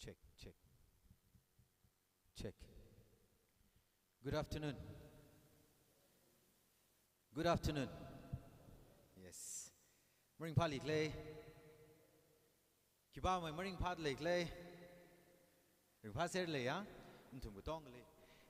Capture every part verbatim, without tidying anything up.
Check, check. Check. Good afternoon. Good afternoon. Yes. Maringphāli khalei. Khipāmei maringphāda lei khalei. Ringphāser lei ya. Nathum katongali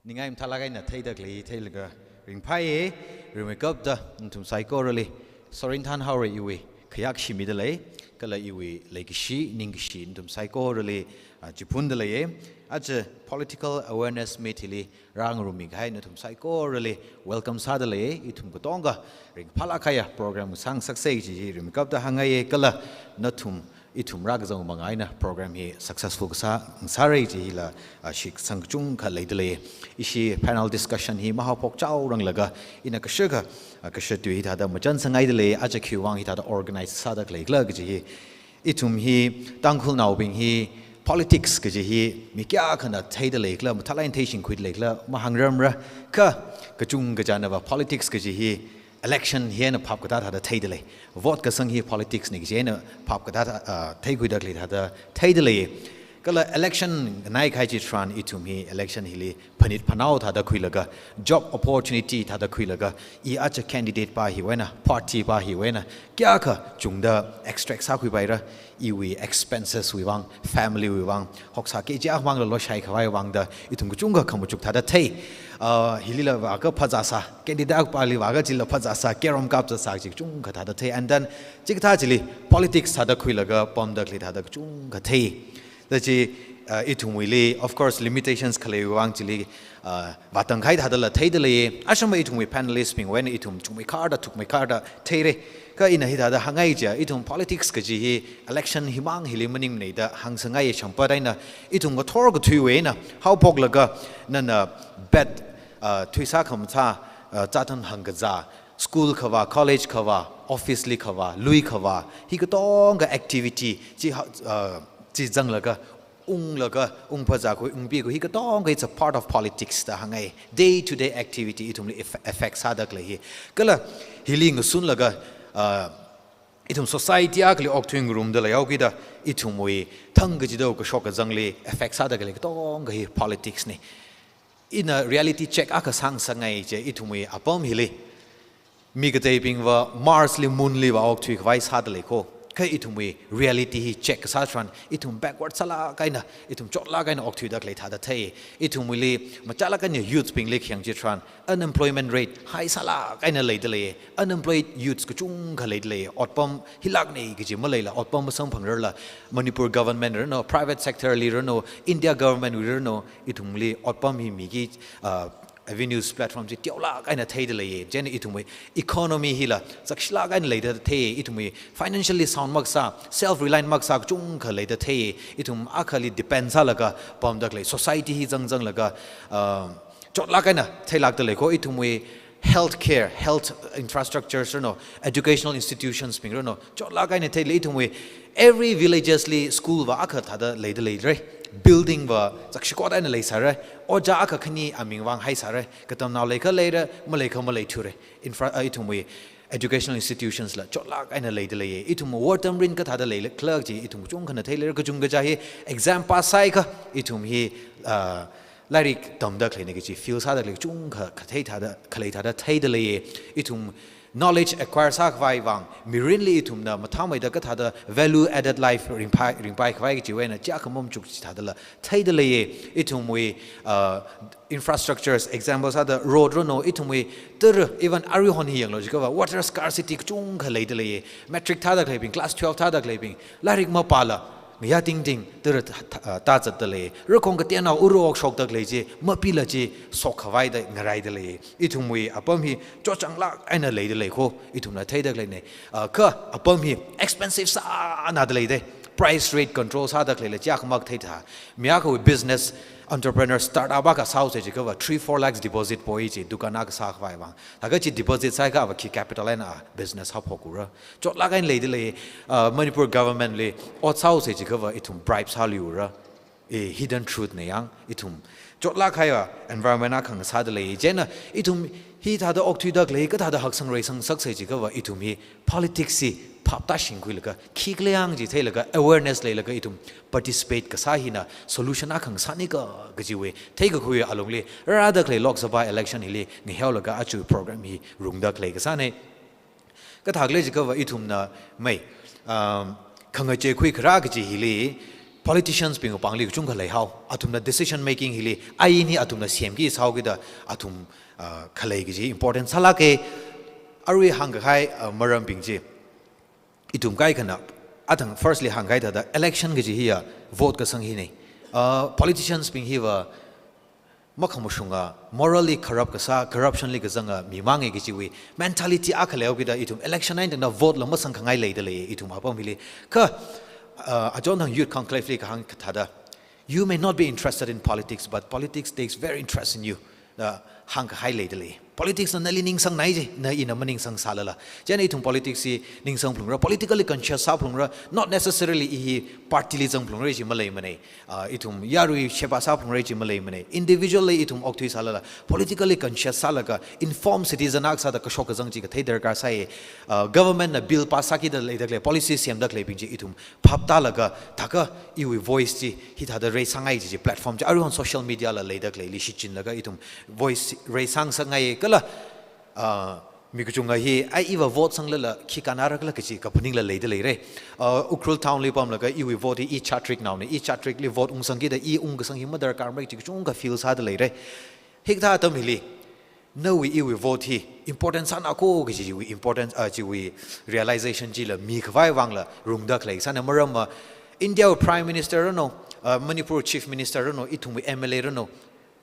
ningai mathālāk eina theida khalei theilaga ringphāye. Rimeikapta nathum saikorali sorin thanhaora iwui khayākshi mida lei, kala iwui leikashi, ningkashi nathum saikorali, ah, chiphunda leiye. Aja political awareness meet hili rāngarummi kahai nathum saikorali welcome sāda leiye. Ithum katonga ringphālāk kahaiya program sāngasaksa kaji hi rimeikapta hāngngaiye, kala nathum ithum rākazang manga eina program hi successful kasā ngasāra kaji hila, ah, shitkasang kachungkha leida lei. Ishi panel discussion hi mahaophok chaoranglaga ina kashakha, ah, kasha tui hithāda machan sāngaida lei, aja khiwuivang hithāda organize sāda khalei khala kaji hi. Ithum hi, Tangkhulnaobing hi politics kaji hi mi kayākhana theida lei khala, mathālāk eina theishingkhuida lei khala mahāngrarmara, kha kachungkha chānava politics kaji hi election hi eina phap katā thāda theida lei. Vote kasang hi politics na kaji eina phap katā thā, ah, theikhuida khalei thāda theida lei. Kala election nganai kahai chitharan ithum hi election hili phanit phanao thāda khuilaga, job opportunity thāda khuilaga, i aja candidate pa hiwui eina, party pa hiwui eina kayākha chungda extract sākhuipaira, iwui expenses wuivang, family wuivang, hoksā kg akhamangla loshai khavai vangda ithum kachungkha khamachuk thāda thei. Ah, hilila vāakha phazāsā, candidate pali vāakha chila phazāsā, carrom kapzāsā kaji kachungkha thāda thei. And then chikathā chili politics thāda khuilaga pamda khalei thāda kachungkha thei. Da chi, ah, ithumwuili, of course, limitations khaleiwui vang chili, ah, vātang kahai thādala theida lei. Ashama ithumwui panelist bingwui eina ithum chungmeikharda, thukmeikharda theira. Kha ina hithāda hāngngai chiakha, ithum politics kaji hi election himang hili maningmana da hāngsāngaiya. Champat eina ithum ngathor kathuiwui eina haophoklaga, nana bet, ah, thuisā khamathā, ah, chāthan hangkazā, school khavā, college khavā, office li khavā, lui khavā, hi katonga activity chi ha, ah, chi zanglaga, unglaga, ungphazā khui, ungpi khui, hi katonga, it's a part of politics da hāngngai. Day to day activity ithumli eff-, effect sāda khalei hi. Kala hili ngasunlaga, ah, ithum society akhali okthui ngarumda leihaokida, ithumwui thang kachida kashok kazangli effect sāda khalei katonga hi politics na. Ina reality check akha sāngasakngai chiakha, ithumwui apam hili mi kateibingva Mars li, Moon li vāokthui khavai sāda lei kho. Kha ithumwui reality hi check kasā tharan, ithum backward sālāk eina, ithum chotlāk eina okthuida khalei thāda thei. Ithumwuili machālāk eina youth bingli khayang chitharan, unemployment rate high sālāk eina leida lei. Unemployed youths kachungkha leida lei. Otpam hilākna kaji maleila, otpam masamphangrarla, Manipur government rano, private sector li rano, India government wui rano, ithumli otpam hi miki, ah, avenues, platform chi teolāk eina theida lei. Chieina ithumwui economy hila zakshilāk eina leida thei. Ithumwui financially sound makasā, self reliant makasā kachungkha leida thei. Ithum akhali depend sālaga pamda khalei society hi zangzanglaga, ah, chotlāk eina theilākda lei kho. Ithumwui healthcare, health infrastructures rano, educational institutions bing rano, chotlāk eina theida lei. Ithumwui every villages li school vāakha thāda leida leira. Building va zakshikot eina leisāra. Ojā akha khani aming vānghaisāra. Katamnao leikha leira, maleikha maleithura. Infra-, ah, ithumwui educational institutions la chotlāk eina leida lei. Ithum wortam rin kathāda leikhala chi ithum kachungkhana theilei, kachungkha chi hi exam pass sāakha ithum hi, ah, lairik tamda khaleina kaji feel sāda khalei kachungkha, kha thei thāda, khalei thāda theida lei. Ithum knowledge acquire sākhavai vang, mirinli ithumna mathāmeida kathāda value added life ringphai, ringpai khavai kajiwui eina chiyākha mamachuk chithādala theida lei. Ithumwui, ah, infrastructures, example sāda road rano, ithumwui tara, even aruihon hi yanglu jiakhava water scarcity kachungkha leida lei. Matric thāda khaleibing, class twelve thāda khaleibing, lairik mapāla, ngayā tingting tara tha-, tha-, ah, tāzatda lei. Rakhong kateonao ura okshokda khalei chi mapila chi sokkhavai da ngaraida lei. Ithumwui apam hi chotchanglāk eina leida lei kho, ithumna theida khaleina. Ah, kha apam hi expensive sānada lei da. Price rate control sāda khaleila chiyākha makathei tha. Mi akhawui business, entrepreneur, startup akha sāhaosa jiakhava three, four lakhs deposit poi chi, dukan akha sākhavai vang. Laga chi deposit sāakha ava khi capital eina business haophokura. Chotlāk eina leida lei. Ah, Manipur government li ot sāhaosa jiakhava ithum bribe sāluira. eh, hidden truth na yang, ithum chotlāk kahaiya environment akha ngasāda lei. Chieina ithum hithāda okthuida khalei, kathāda haksang reisang sāsei jiakhava, ithum hi politics hi phap tāshingkhuilaga, khikhala yang chi theilaga, awareness leilaga ithum participate kasā hina solution akha ngasānika kajiwui theikakhui alungli, rāda khalei Lok Sabha election hili ngaheolaga aja program hi rungda khalei kasāna. Kathā khala jiakhava ithumna mai, um, khangachei khuikharā kaji hili politicians bingwui pāngli kachungkha leihao. Athumna decision making hili ain hi athumna semki sāhaokida athum, uh, khalei kaji important sālāka. Arui hāngkahai, uh, marambing chi, ithum kaikhana, athang firstly hāngkahai thāda, election kaji hiya vote kasang hina. Uh, politicians bing hiva makhamashunga, morally corrupt kasā, corruption li kazanga mi mānga kajiwui mentality akha leihaokida ithum election eina tangda vote la masangkhangai leida lei ithum apam hili. Kha, uh, achon thang youth conclave li kahāng kathāda, "You may not be interested in politics, but politics takes very interest in you," da hāngkahai leida lei. Politics na nali ningsangnai ji, na ina maningsang sālala. Chieina ithum politics hi ningsang phalungra, politically conscious sāphalungra, not necessarily i hi party li zang phalungra ji maleimana. Ah, ithum yarui sheba sāphalungra ji maleimana. Individually ithum okthui sālala, politically conscious sālaga, informed citizen akha sāda kashok kazang chi kathei darkar sāi. Ah, government na bill pass sākida leida khalei, policy semda khaleibing chi ithum phap tālaga, thākha iwui voice chi hithāda reisāngai ji, chi platform chi, aruihon social media la leida khaleili shichinlaga ithum voice reisāngasakngai kala, ah, mi kachunga hi, ai iva vote sanglala khi kannara khala kaji kaphaningla leida leira. Uh, Ukhrul town li pamlaga iwui vote hi i Chatrik naona, i Chatrik li vote ungsangkida i ungkasang hi madarkar mara kaji kachungkha feel sāda leira. Hikathā atam hili, nawui iwui vote hi important sānako kajiwui important, uh, chiwui realization chila mikhavai vangla rungda khalei sāna. Maramva India wui Prime Minister ranu, uh, Manipur Chief Minister ranu, ithumwui M L A ranu,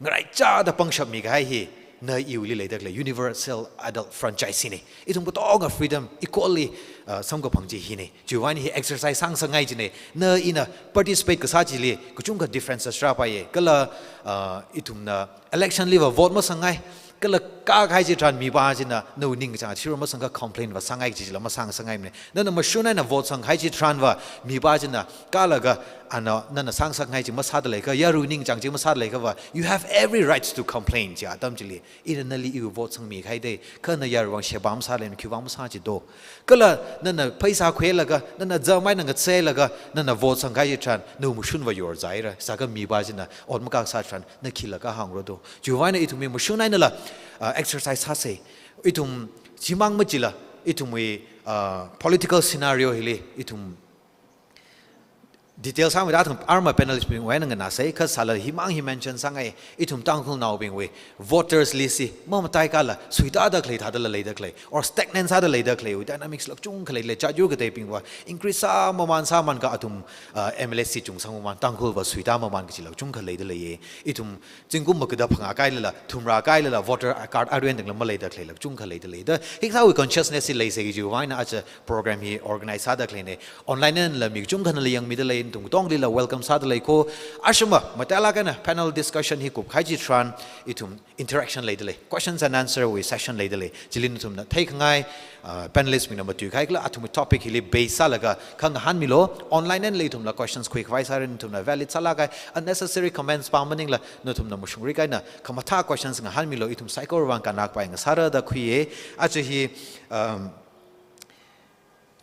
ngaraichāda pangshap mikahai hi, na iwuili leida khalei universal adult franchise hina. Ithum katonga freedom, equally, uh, samkaphang chi hina. Chiwui vang hi exercise sāngasakngai jina. Na ina participate kasā chili kachungkha differences rāpaiya. Kala, uh, ithumna election liva vote masangngai. Kala kākahai chitharan mipā china nawui ningkachāng athishurda masangakha complain va sāngai kajila masāngasakngaimana. Nana mashun eina vote sanghai chitharanva mipā china kālaga ana nana sāngasakngai chi masāda leiakha, yarui ningkachāng chi masāda leiakhava, you have every right to complain ji atam chili. Ina nali iwui vote sangmikahai da, kha na yarui vang sheba masālei, khiwui vang masā ji do. Kala nana pheisā khuilaga, nana zam eina ngatseilaga, nana vote sanghai chitharan, nawui mashunva yorzāhaira. Sākha mipā china ot makā sātharan, na khila kahāngra do. Chiwui vang eina ithum hi mashun einala, uh, exercise sāsei. Ithum chimang machila, ithumwui, uh, political scenario hili, ithum detail sāmida athang arma panelist bingwui eina nganāsei, kha sāla himang hi mention sāngai, ithum Tangkhulnaobingwui voters list hi mamataikala, suitāda khalei thādala leida khalei, or stagnant sāda leida khalei, dynamics la kachungkha leilei, jatyu kateibingva increase sāmaman sāmankha athum, uh, M L A seat chungsang maman, Tangkhulva suitā maman kajila kachungkha leida leiya. Ithum zingkum makada phangā kailala, thumrā kailala, voter card arui eina tangla maleida khaleila kachungkha leida lei. Da hikathāwui consciousness hi leisei kajiwui vang eina aja program hi organize sāda khaleina. Online einala mi kachungkhana la yangmida lei, nathum katongalila welcome sāda lei ko. Ashama, matailāk eina panel discussion hi kupkahai chitharan, ithum interaction leida lei, questions and answer wui session leida lei. Chili nathumna theikhangai, uh, panelist bingna matuikahai kala athumwui topic hili base sālaga kha ngahānmilu. Online einala ithumla questions khuikhavai sāra, nathumna valid sālāk kahai, unnecessary comments pā maningla nathumna mashungrik eina khamathā questions ngahānmilu, ithum saikora vang kannakpai ngasāra da khuiya. Aja hi, um,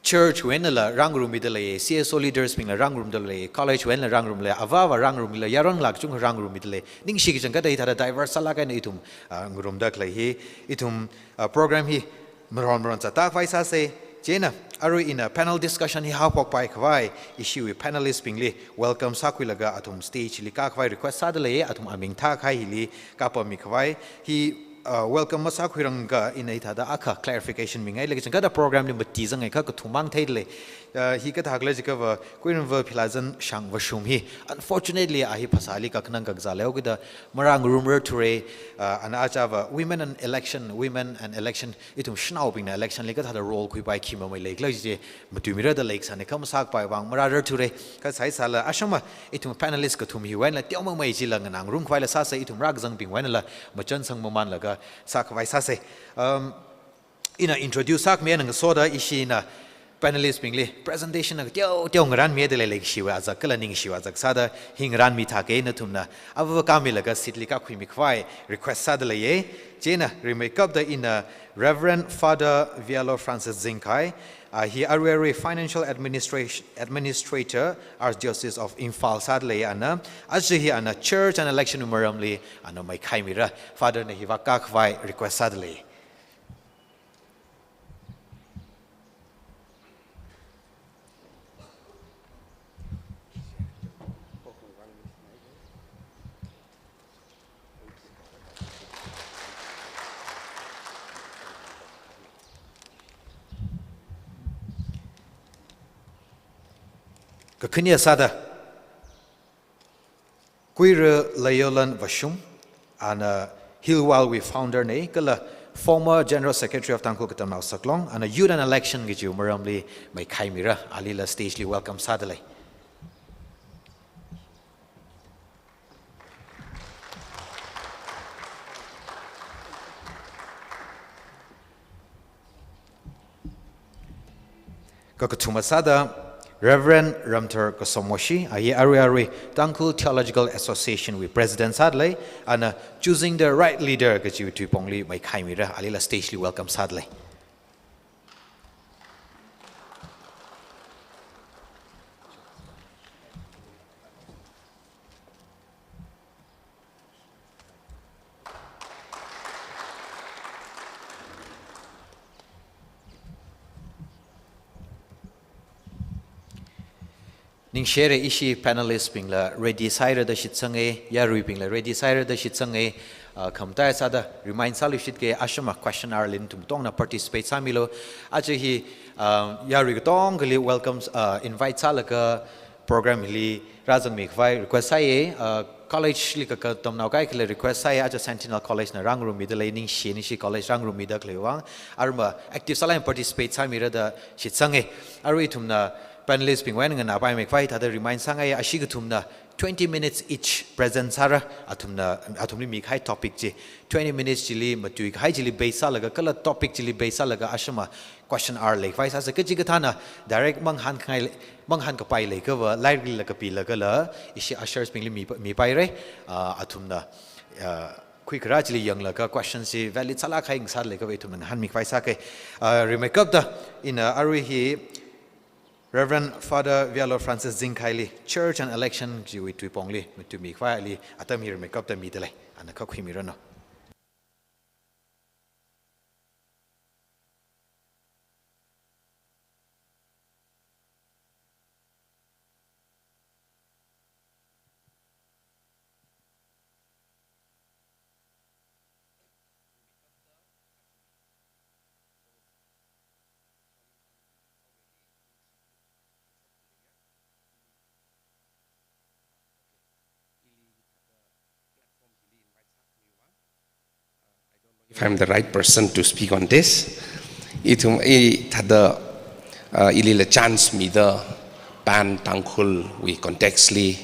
church wui einala rāngarummida lei, C S O leaders bingla rāngarumda lei, college wui einala rāngarum lei, avāva rāngarummida lei, yaronla kachungkha rāngarummida lei. Ningshi kachangkhatta hithāda diverse sālāk eina ithum, ah, ngarumda khalei hi, ithum, ah, program hi maron maron zattākhavai sāsei. Chieina, arui ina panel discussion hi haophokpai khavai, ishiwui panelist bingli welcome sākhuilaga athum stage li kākhavai request sāda lei, athum aming thākahai hili kapam mikhavai. Hi, uh, welcome masākhuirangakha ina hithāda akha clarification mingailei, kachangkhatta program li mati zangai kha kathum mang theida lei. Uh, hi kathā khala jiakhava, Kuiramva Philazan Shang Vashum hi, unfortunately, a hi phasāli kakhanang kakazā leihaokida, marāngarumrar thura, uh, ana achava, women and election, women and election, ithum shanaobingna election li kathāda role khuipai khi mamei leikhala chi, matuimira da leikasāna, kha masākapai vang marārar thura, kha saisāla, ashama, ithum panelist kathum hiwui einala teomeimei chila nganāngarumkhavaila sāsei, ithum rākazangbingwui einala machansang mamanlaga sākhavai sāsei. Um, ina introduce sākhami eina ngasoda ishina panelist bingli presentation na teoteo ngaranmida leishiwui azak kala ningshiwui azak sāda hi ngaranmi thākha nathumna avāva kamilaga seat li kākhuimi khavai request sāda leiya. Chieina rimeikapta ina Reverend Father Vialo Francis Zingkhai, ah, hi arui arui Financial Administration, Administrator, Archdiocese of Imphal sāda lei ana, aja hi ana church and election maramli ana meikhaimira. Father na hi vākā khavai request sāda lei. Kakhane sāda, Kuira Leiolan Vashum, ana Hillvale wui founder na, kala former General Secretary of Tangkhul Katamnao Saklong, ana Youth and Election kajiwui maramli meikhaimira, alila stage li welcome sāda lei. Kakathuma sāda Reverend Ramthar Kasomwoshi, a hi arui arui Tangkhul Theological Association wui President sāda lei, ana Choosing the Right Leader kajiwui tuipongli meikhaimira, alila stage li welcome sāda lei. Ningshire, ishi panelist bingla ready sāhaira da shitsanga, yaruibingla ready sāhaira da shitsanga, ah, khamataiya sāda remind sāluishitke, ashama question hour li nathum katongna participate sāmilu. Aja hi, ah, yarui katongali welcome, ah, invite sālaga program hili rāzangmi khavai request sāya, ah, college li kaka tamnao kaikhali request sāya, aja Sentinel College na rāngarummida lei, ningshi ningshi college rāngarummida khaleiwui vang, arma active sālāk eina participate sāmira da shitsanga. Arui ithumna panelist bingwui eina nganāpaimi khavai thāda remind sāngaiya, ashi kathumna twenty minutes each present sāra, athumna, athumli mikahai topic chi, twenty minutes chili matuikahai chili base sālaga, kala topic chili base sālaga, ashama question hour leikhavai sāsa, kachikathāna direct mangahānkhangai, mangahānkapai leiakhava, lairiklila kapilagala, ishi ushers bingli mi, mipaira, ah, athumna, ah, khuikharā chili yanglaga question chi valid sālākkahai ngasāda leiakhava ithumna ngahānmi khavai sāka. Ah, rimeikapta ina arui hi Reverend Father Vialo Francis Zingkhai li Church and Election kajiwui tuipongli matuimi khavai ali atam hi rimeikapta mida lei, ana khuimiranu. If I'm the right person to speak on this, ithum i thāda, uh, ilila chance mida pan Tangkhulwui context li,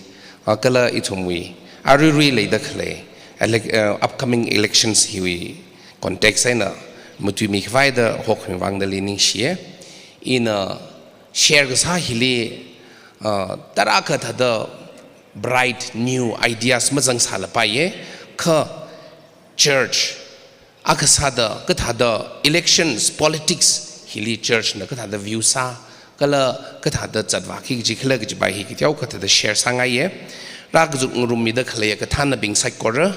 uh, kala ithumwui aruirui leida khalei elec-, uh, upcoming elections hiwui context eina matuimi khavai da hokmi vangdali ningshiya. Ina share kasā hili, uh, tarākha thāda bright new ideas mazangsālapaiya, kha church akha sāda kathāda elections, politics hili church na kathāda view sā, kala kathāda zatvāki kaji khala kajipai hi kateokha thāda share sāngaiya. Rākazat ngarummida khalei kathānabing saikora,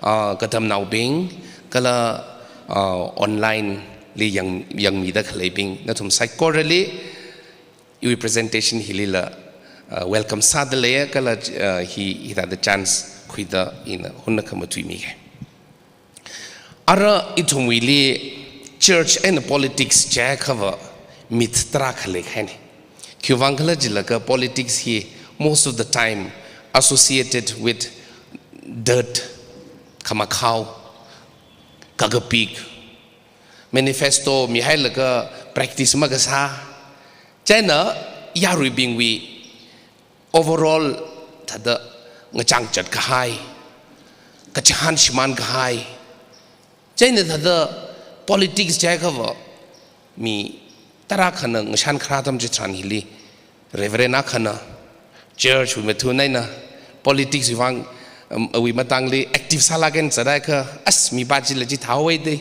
ah, katamnaobing, kala, ah, online li yang, yangmida khaleibing, nathum saikorali iwui presentation hilila, uh, welcome sāda leiya, kala, uh, hi, hithāda chance khuida ina hunna khamatuimika. Ara ithumwuili church eina politics jiakhava myth tarākha leikahaina. Khiwuivang khala jilaga politics hi most of the time associated with dirt, khamakhao, kakapik, manifesto mihailaga practice makasā. Chieina yaruibingwui overall thāda ngachang chat kahai, kachihān shimān kahai. Chieina thāda politics jiakhava mi Tarākhana ngashan kharā atam chitharan hili, Reverend akhana, church wui mathun eina, politics wui vang, um, wui matangli active sālaga zaraikha, as mipā chila chithāhaowa de.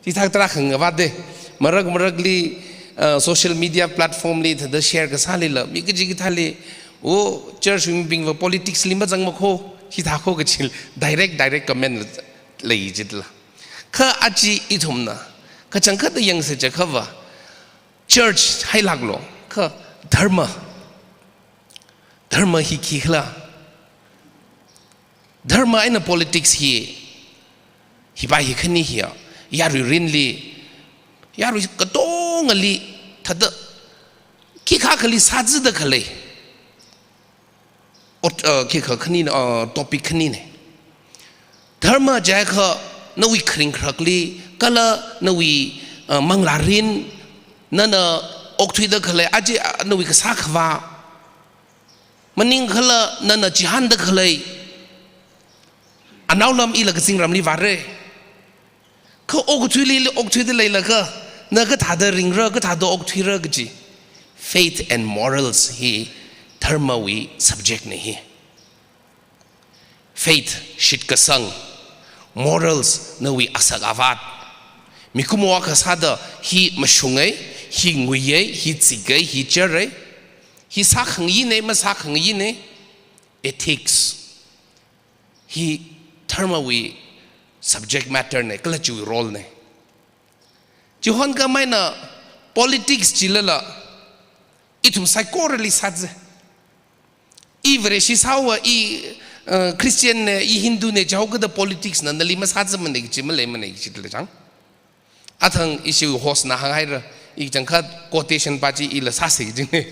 Chithā tarākha ngavāda. Marak marakli, uh, social media platform li thāda share kasālila, mi kachi kathāli, o, church wui mibingva politics li mazangma kho, chithā kho kachila, direct, direct comment lei chila. Kha aja ithumna, kachangkhatta yangsa chiakhava, church hailāklu, kha dharma, dharma hi khikhala. Dharma eina politics hi, hipā hi khani hiya, yarui mirinli, yarui katongali, thāda, khikha akhali sāzada khalei. Ot, uh, khikha khanina, uh, topic khanina. Dharma jiakha nawui kharing kharakli, kala nawui, uh, manglā mirin, nana okthuida khalei, aja, uh, nawui kasā khavā. Maningkhala nana chihānda khalei. Anaolam ila kazingramli vāra. Kha okathuili, okthuida leilakha, na kathāda ringra, kathāda okthuira kachi. Faith and morals hi dharma wui subject na hi. Faith, shitkasang, morals, nawui asak avat. Mikumo akha sāda hi mashunga, hi nguiya, hi zika, hi chara. Hi sākhangayina, masākhangayina. Ethics. Hi dharma wui subject matter na, kala chiwui role na. Chihon khamei eina politics chilala, ithum saikorali sāza. I Vareshi sāhaowa, i, uh, Christian na, i Hindu na, jihaokida politics na, nali masāzamana kachi maleimana kachila chang. Athang ishi host na hānghaira, i changkhat quotation pa chi ila sāsa kajina.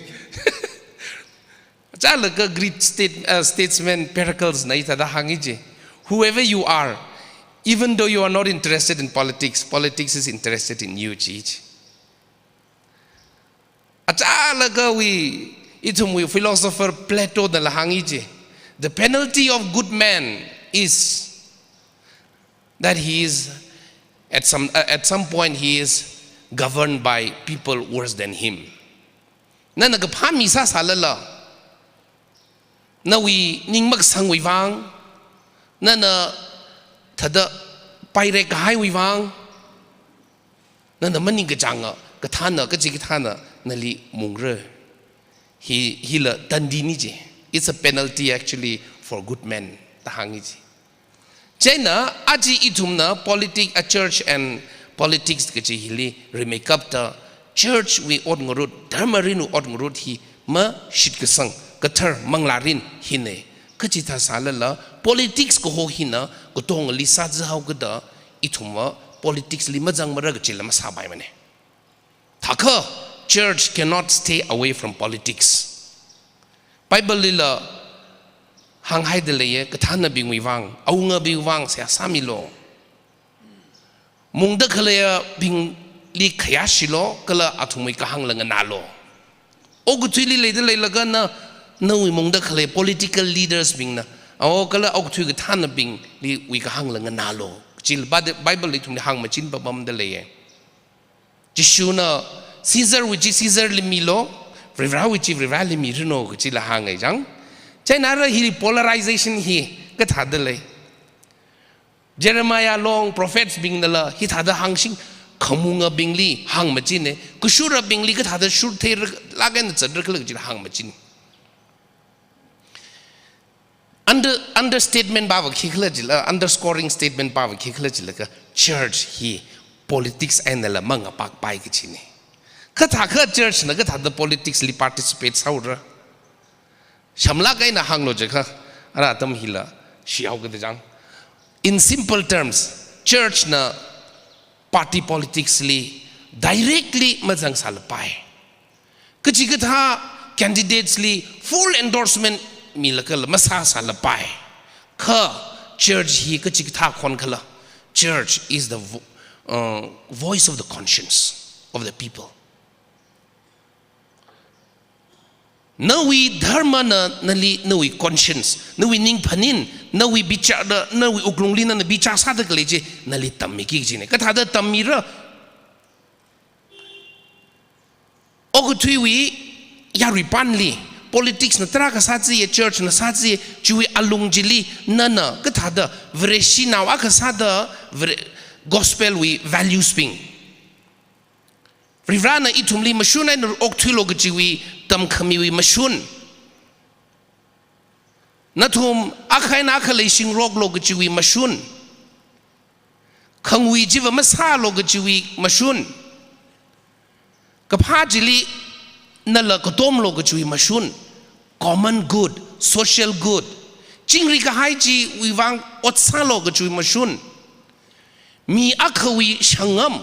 Chālakha Greek state, uh, statesman Pericles na hithāda hānga ji. Whoever you are, even though you are not interested in politics, politics is interested in you, ji ji. Achālakha wui, ithumwui philosopher Plato nala hānga ji. The penalty of good man is that he is, at some, uh, at some point, he is governed by people worse than him. Nana kaphā mi sāsālala, nawui ning makasangwui vang, nana thāda pairek kahaiwui vang, nana maningkachānga, kathāna, kachikathāna nali mungra. Hi, hila tandi ni ji. It's a penalty actually for good men, da hānga ji. Chieina, aja ithumna politic, a church and politics kachi hili rimeikapta, church wui ot ngarut, dharma mirin wui ot ngarut hi mashitkasang, kathar manglā mirin hina. Kachithā sālala, politics kaho hina, katongali sāzahaokida, ithumva politics li mazangmara kachila masāpaimana. Thākha, church cannot stay away from politics. Bible lila hānghaida leiya, kathānabingwui vang, awungabingwui vang seihā sāmilu. Mungda khaleiyabingli khayāshilu, kala athumwui kahāngla nganālu. Okathuili leida leilakha na, nawui mungda khalei political leaders bingna, o kala okathui kathānabingliwui kahāngla nganālu. Chila Bi-, Bible li ithumli hāngmachin papamda leiya. Jishuna, Caesar wui chi Caesar li milu, Varivarāwui chi Varivarāli miranu, kachila hānga chang. Chieina ara hi polarization hi kathāda lei. Jeremiah long prophets bingnala hithāda hāngshing, khamungabingli hāngmachina, kashurabingli kathāda shurthei ra-, lākhaina zatrakhala kachila hāngmachin. Under, understatement pava khikhala jila, underscoring statement pava khikhala jilakha, church hi politics einala mangapakpai kachina. Kathākha church na kathāda politics li participate sāhaora. Shamlāk eina hānglu jiakha, ara atam hila shihaokida chang. In simple terms, church na party politics li directly mazangsālapai. Kachikathā candidates li full endorsement milakhala masāsālapai. Kha church hi kachikathā khonkhala. Church is the vo-, uh, voice of the conscience of the people. Nawui dharma na nali, nawui conscience, nawui ningphanin, nawui bichar da, nawui wuklungli nana bichar sāda khalei chi, nali tammiki kajina. Kathāda tammira, okathuiwui yaruipanli, politics na tarākha sāchiya, church na sāchiya, chiwui alung chili nana kathāda Vareshinao akha sāda Vare-, gospel wui values bing, Varivarana ithumli mashun eina okthuilu kajiwui tamkhamiwui mashun, nathum akha eina akha leishingaroklu kajiwui mashun, khangui chiva masālu kajiwui mashun, kaphā chili nala katomlu kajiwui mashun, common good, social good, chingri kahai chiwui vang ot sālu kajiwui mashun, mi akhawui shangam,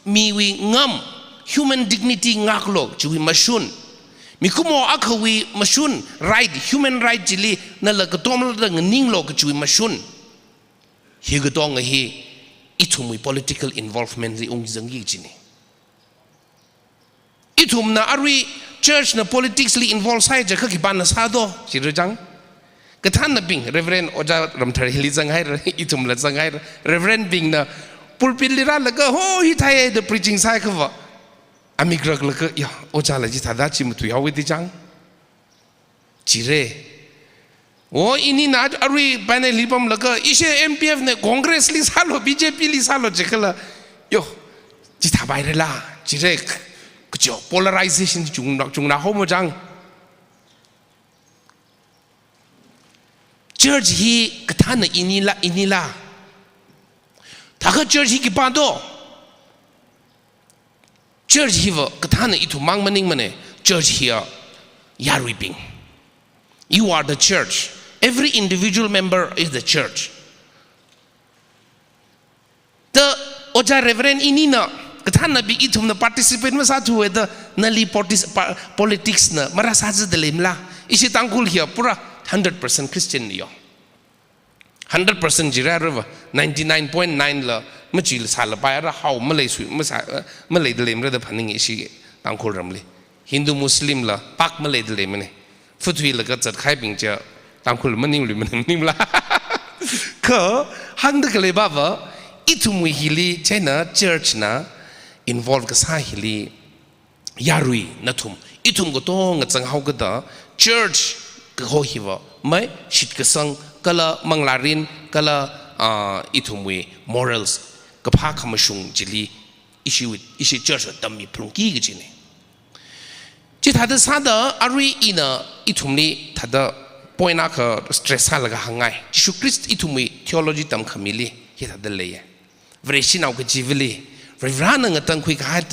miwui ngam, human dignity ngaklu chiwui mashun, mikumo akhawui mashun, right, human right chili nala katomla da nganinglu kajiwui mashun. Hi katonga hi ithumwui political involvement li ungzangki kajina. Ithumna arui church na politics li involve sāi jiakha khipāna sādo, chirajang. Kathānnabing, Reverend Ojā Ramthar hili zanghaira, ithumla zanghaira. Reverend bingna pulpit li rālaga, "Ho, hithāi," da preaching sāi khavā, amik raklaga, "Ya, Ojāla chithāda chi matuihaowa," da jang. Chire. O, inina arui panel li pamlaga, "Ishi M P F na Congress li sālu, B J P li sālu," jiakhala, "Yo, chithāpairala," chire, kajo polarization chungna, chungna haomo jang. Church hi kathānna inila, inila. Thākha church hi khipā do? Church hiva kathānna ithum mang maningmana, church hiya yaruibing. You are the church. Every individual member is the church. Da Ojā Reverend inina, kathānnabing ithumna participate masāthuwa da, nali partic-, pa-, politics na marāsāzada leimala? Ishi Tangkhul hiya pura hundred percent Christian ni yo. Hundred percent jira rava, ninety-nine point nine la, machi la sālapai ara hao maleisui, masā, eh, maleida leimara da phaninga ishi Tangkhul ramli. Hindu Muslim la pak maleida leimana. Futhuilaga zatkahaibing chi Tangkhul maningli maningla. Kha hāngda khalei bava, ithumwui hili, chieina church na involve kasā hili, yarui nathum, ithum katonga zanghaokida, church kaho hiva, mai shitkasang, kala manglārin, kala, ah, ithumwui morals, kaphā khamashung chili, ishi wui, ishi church wui tammi phalungki kajina. Chithāda sāda arui ina ithumli thāda point akha stress sālaga hāngngai. Jishu Christ ithumwui theology tamkhamili hithāda leiya. Vareshinao kajivali, Varivarana ngatangkhui kahai,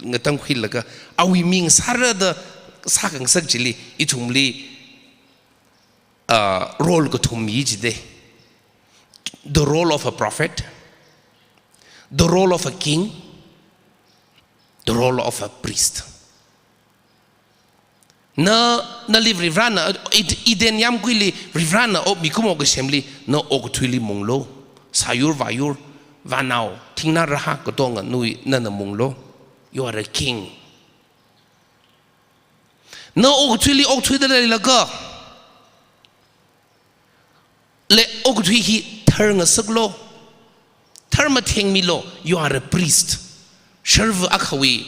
ngatangkhuilaga, awui ming sāra da sākhangasak chili, ithumli, uh, role kathum mi jida. The role of a prophet, the role of a king, the role of a priest. Na, nali Varivarana, Ed-, Eden yāmguili Varivarana, o, mikumo kasemli, na okathuili munglu. Sāyur, vāyur, vānao, thingnā rahā katonga nawui, nana munglu. You are a king. Na okathuili okthuida leilaga, le okathui hi tharngasaklu. Tharmathengmilu, you are a priest. Sharva akhawui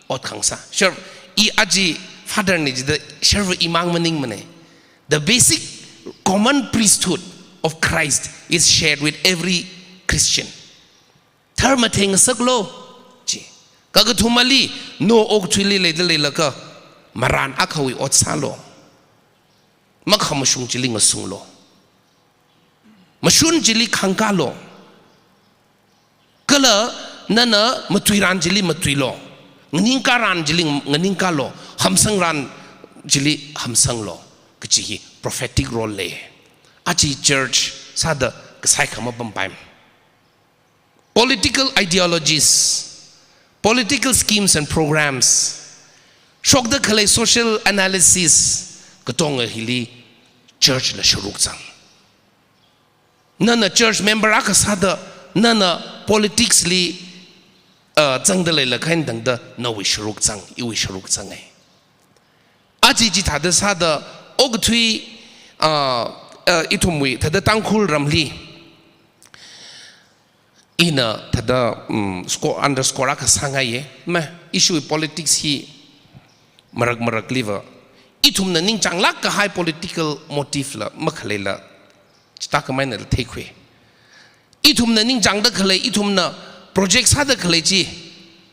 ot khangasā. Sharv-, i aja father na jida sharva imang maningmana. The basic common priesthood of Christ is shared with every Christian. Tharmathengngasaklu, ji. Kakathumali, na okathuili leida leilaga, marān akhawui ot sālu. Makhamashung chili ngasunglu. Mashun chili khangkalu. Kala nana matuiran chili matuilu. Nganingkaran chili nganingkalu. Hamsangran chili hamsanglu. Kaji hi prophetic role lei. Aja church sāda kasai khamapampaim. Political ideologies, political schemes and programs, shokda khalei social analysis, katonga hili church la sharuk zang. Nana church member akha sāda, nana politics li, uh, zangda leilakha eina tangda, nawui sharuk zang, iwui sharuk zanga. Aja chithāda sāda, okathui, uh, uh, ithumwui, thāda Tangkhul ramli, ina thāda, um, score, underscore akha sāngaiya, ma, ishiwui politics hi, marak marakliva, ithumna ningchānglāk kahai political motive la makhaleila, chithā kamaina la theikhui. Ithumna ningchāngda khalei, ithumna project sāda khalei chi,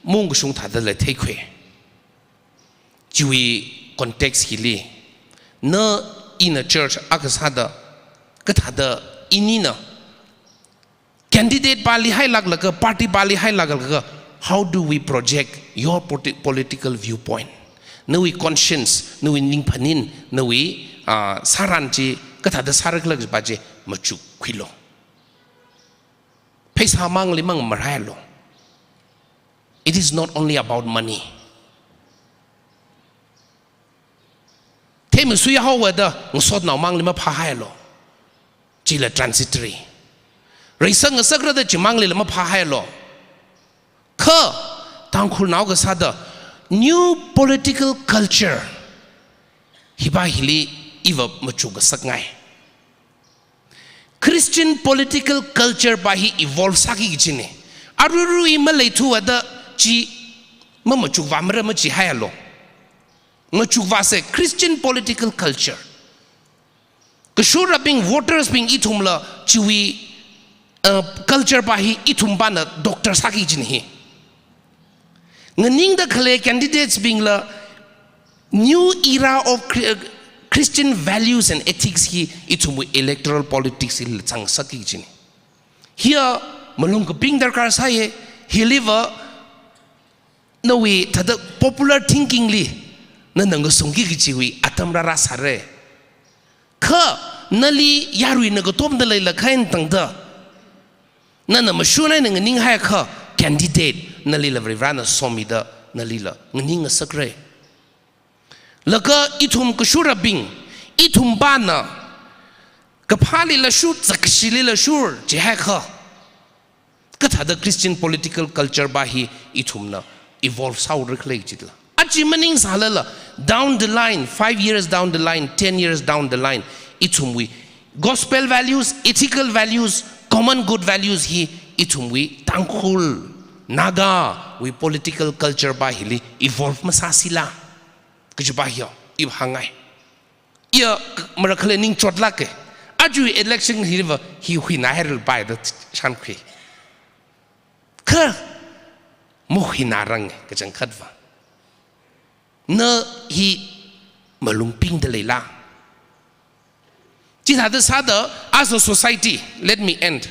maungkashung thāda la theikhui. Chiwui context hili, na ina church akha sāda, kathāda inina candidate pāli hailāklaga, party pāli hailāklaga, how do we project your politi-, political viewpoint? Nawui conscience, nawui ningphanin, nawui, ah, sāran chi, kathāda sārakhala kajipa chi, machukkhuilu. Pheisā mangli mang marailu. It is not only about money. Theimasui haowa da ngasotnao mangli maphāhailu. Chila transitory. Reisang ngasakra da chimangli la maphāhailu. Kha, Tangkhulnao kasāda, new political culture hipa hili iva machuk kasakngai. Christian political culture pa hi evolve sāki kajina. Aruirui maleithuwa da chi mamachukvāmara machihaialu. Machukvāsa Christian political culture. Kashurabing, voters bing ithumla chiwui, uh, culture pa hi ithumpana doctor sāki kajina hi. Nganingda khalei candidates bingla new era of Chri-, uh, Christian values and ethics hi ithumwui electoral politics hila zangsāki kajina. Hiya malung kaping darkar sāya, hiliva nawui thāda popular thinking li nana ngasungki kajiwui atam rāra sāra. Kha nali yaruina katomda leilakha eina tangda, nana mashun eina nganinghaiakha candidate nalila Varivarana somida nalila nganing ngasakra. Laga ithum kashurabing, ithumpana kaphālila shur, zakkashilila shur jihaikha, kathāda Christian political culture pa hi ithumna evolve sāhaora khala jila. Aja maningsālala, down the line, five years down the line, ten years down the line, ithumwui gospel values, ethical values, common good values hi ithumwui Tangkhul, Nagawui political culture pa hili evolve masāsila kajipa hiya, iva hāngngai. Iya, marakhala ningchotlāka. Aja election hiva hi huinā hairalpai da shānkhui. Kha, mahuināranga kachangkhatva. Na hi malung pingda leila. Chithāda sāda, as a society, let me end.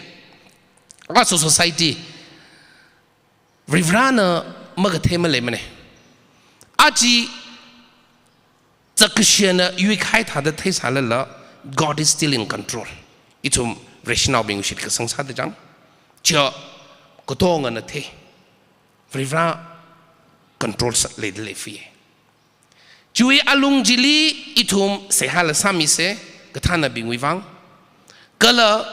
As a society, Varivarana makathei maleimana. Aja zakkashina yuikahai thāda theisālala, God is still in control. Ithum Vareshinaobing shitkasang sāda chang. Chiya katongana thei. Varivara control sā leida leifuiya. Chiwui alung chili ithum seihāla sāmisa, kathānabingwui vang. Kala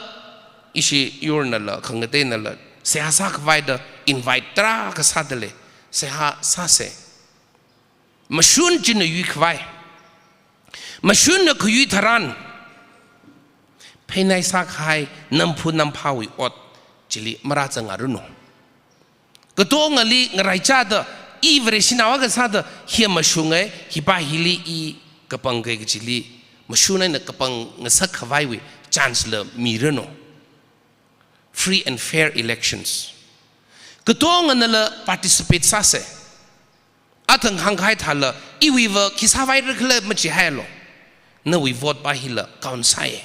ishi yurnala, khangateinala, seihā sākhavaida invite tarākha sāda lei, seihā sāsa. Mashun china yuikhavai. Mashunna khayui tharan, pheinai sākahai namphu namphāwui ot chili marāzangngaranu. Katongali ngaraichāda, i Vareshinao akha sāda, hiya mashunga, hipa hili i kapangka kajili, mashun eina kapang ngasakkhavaiwui chance la miranu. Free and fair elections. Katonganala participate sāsa. Athang hāngkahai thāla, iwuiva khi sāvairakhala machihaialu. Nawui vote pa hila count sāya.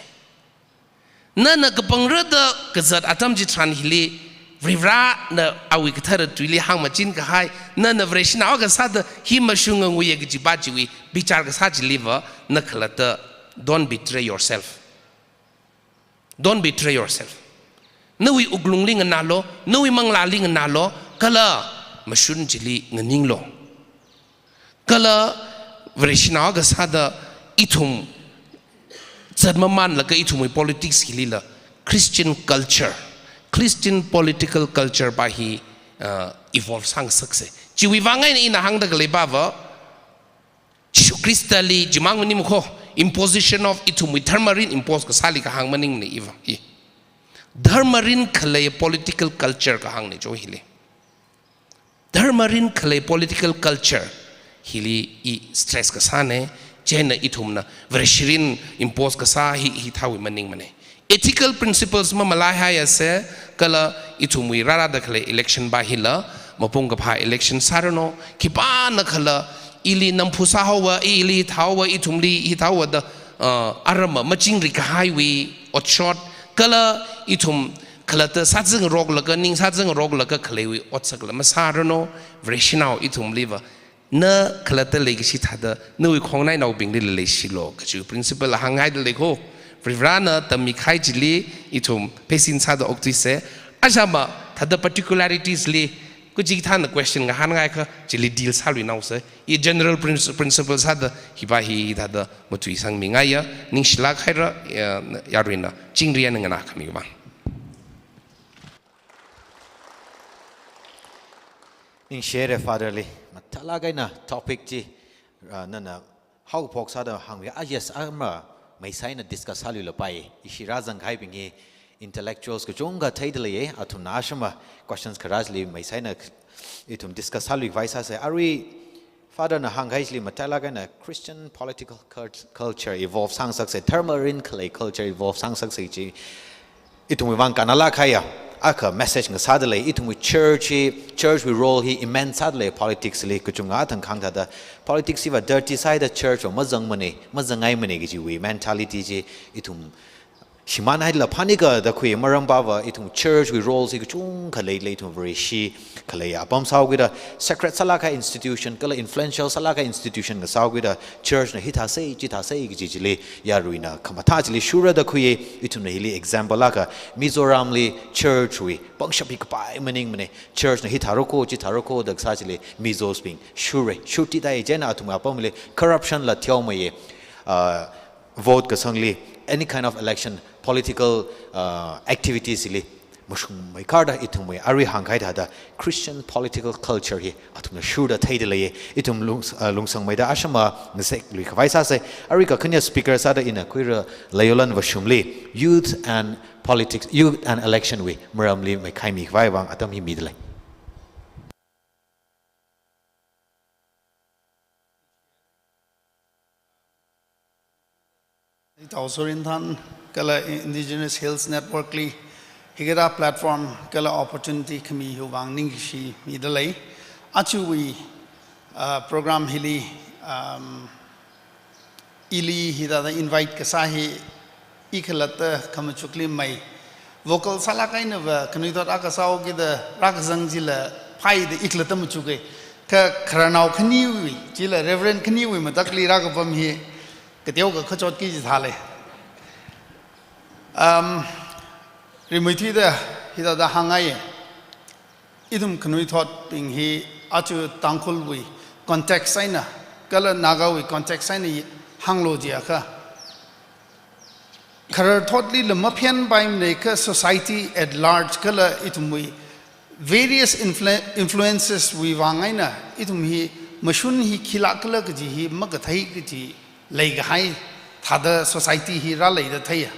Nana kapangra da kazat atam chitharan hili, Varivarana awui kathara tuili hāngmachin kahai, nana Vareshinao akha sāda hi mashunga nguiya kajipa chiwui bichar kasā chiliva, na khalatta, don't betray yourself. Don't betray yourself. Nawui wuklungli nganālu, nawui manglāli nganālu, kala mashun chili nganinglu. Kala Vareshinao akha sāda ithum zatmamanlaga ithumwui politics hilila Christian culture, Christian political culture pa hi, uh, evolve sāngasaksa. Chiwui vang eina ina hāngda khaleipa va, Jishu Khristali chimang maning kho, imposition of ithumwui dharma rin impose kasāli kahāng maningmana iva, i. Dharma rin khalei political culture kahāngna jo hili. Dharma rin khalei political culture Hili i stress kasāna, chieina ithumna Vareshirin impose kasā hi, hithāwui maningmana. Ethical principles mamalaihaiase, kala ithumwui rārada khalei election pa hila, mapung kaphā election sāranu, khipānakhala, ili namphu sāhaowa, ili thāowa, ithumli hithāowa da, uh, aram machingri kahaiwui otshot, kala ithum khalatta sāzangaroklaga, ning sāzangaroklaga khaleiwui otsak la masāranu, Vareshinao ithumliva, na khalatta leikashi thāda, nawui khongnainaobinglila leishilu, kachi principle la hānghaida lei ko. Varivarana tammikahai chili, ithum pheisin sāda okthuisa. Ajama, thāda particularities li, kuchikathāna question ngahānngaikha, chili deal sāluinaosa. I general princ-, principle sāda, hipa hi thāda matuisangmingaiya, ningshilāk haira, ya, yaruina, chingri eina nganākhami vang. Ningshire Father li, mathālāk eina topic chi, uh, nana haophok sāda hāngmi, ah, yes, ama, maisai eina discuss sāluilapai, ishi rāzangkahaibing hi intellectuals kachungkha theida leiya, athumna ashama questions kharā chili maisai eina ithum discuss sāluikhavai sāsa, arui Father na hāngkahai chili mathālāk eina Christian political cult-, culture evolve sāngasaksa, dharma rin khalei culture evolve sāngasaksa chi, ithumwui vang kannalāk kahaiya, akha message ngasāda lei, ithumwui church hi, church wui role hi immense sāda lei, politics li, kachungkha athang khāngthāda, politics hiva dirty sāhaida church va mazangmana, mazanghaimana kajiwui mentality chi, ithum shimānhailala phānika da khui, maram pava, ithum church wui role chi kachungkha leilei, ithum Vareshi khalei apam sāhaokida, sacred sālāk kahai institution, kala influential sālāk kahai institution ngasāhaokida, church na hithāsa, chithāsa kaji chili, yaruina khamathā chili shurra da khuiya, ithumna hili example akha, Mizoram li church wui pangshap hi kapai maningmana, church na hithāra ko, chithāra ko da kasā chili, Mizos bing shurra, shurtida i chieina athumwui apamli corruption la theomeiya, uh, vote kasangli, any kind of election, political, uh, activities li, mashungmei kharda ithumwui, arui hāngkahai thāda Christian political culture hi athumna shurda theida leiya, ithum lung-, uh, lungsangmeida ashama ngasekluikhavai sāsa, arui kakhane speaker sāda ina khuira Leolan Vashumli, youth and politics, youth and election wui maramli meikhaimikhavai vang atam hi mida lei. Ithāo Sorin Than kala Indigenous Hills Network li hikathā platform kala opportunity khami hiwui vang ningshimida lei. Ajawui, uh, program hili, um, ili hithāda invite kasā hi i khalatta khamachukli mei. Vocal sālāk eina va khanuithot akha sāhaokida rākazang chila phaida i khalatta machuka. Kha khararnao khaniwui, chila Reverend khaniwui matakli rākapam hi kateokha kachotki chithālei. Um, rimeithuida hithāda hāngngaiya. Ithum khanuithotbing hi aja Tangkhulwui context eina, kala Nagawui context eina hānglu jiakha, khararthotlila maphenpaimana kha society at large, kala ithumwui various influ-, influences wui vang eina, ithum hi mashun hi khilākla kaji hi makathei kaji leikahai thāda society hi rāleida theiya.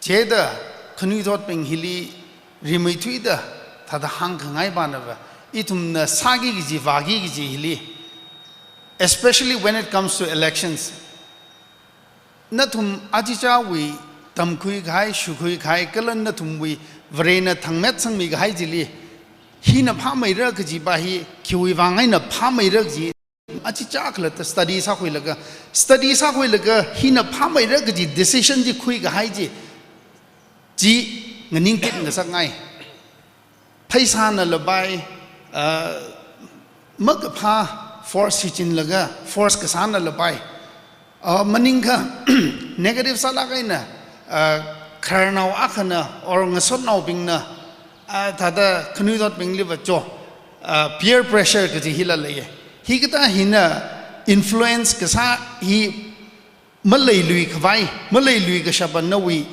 Chithāda khanuithotbing hili rimeithuida thāda hāngkhangai pana va, ithumna sāki kaji, vāki kaji hili, especially when it comes to elections, nathum achichāwui tamkhuikahai, shukhuikahai, kala nathumwui Varena thangmet sangmikahai chili, hina phāmeira kaji pa hi, khiwui vang eina phāmeira kaji, achichā khalatta study sākhuilaga, study sākhuilaga, hina phāmeira kaji decision chi khuikahai chi, chi nganingtit ngasakngai. Pheisānala pai, ah, makaphā force shichinlaga, force kasānala pai. Ah, maningakha, negative sālāk eina, ah, khararnao akhana, or ngasotnaobingna, ah, thāda khanuithotbingliva cho, ah, peer pressure kaji hila leiya. Hikathā hina influence kasā hi maleiluikhavai, maleilui kashapa nawui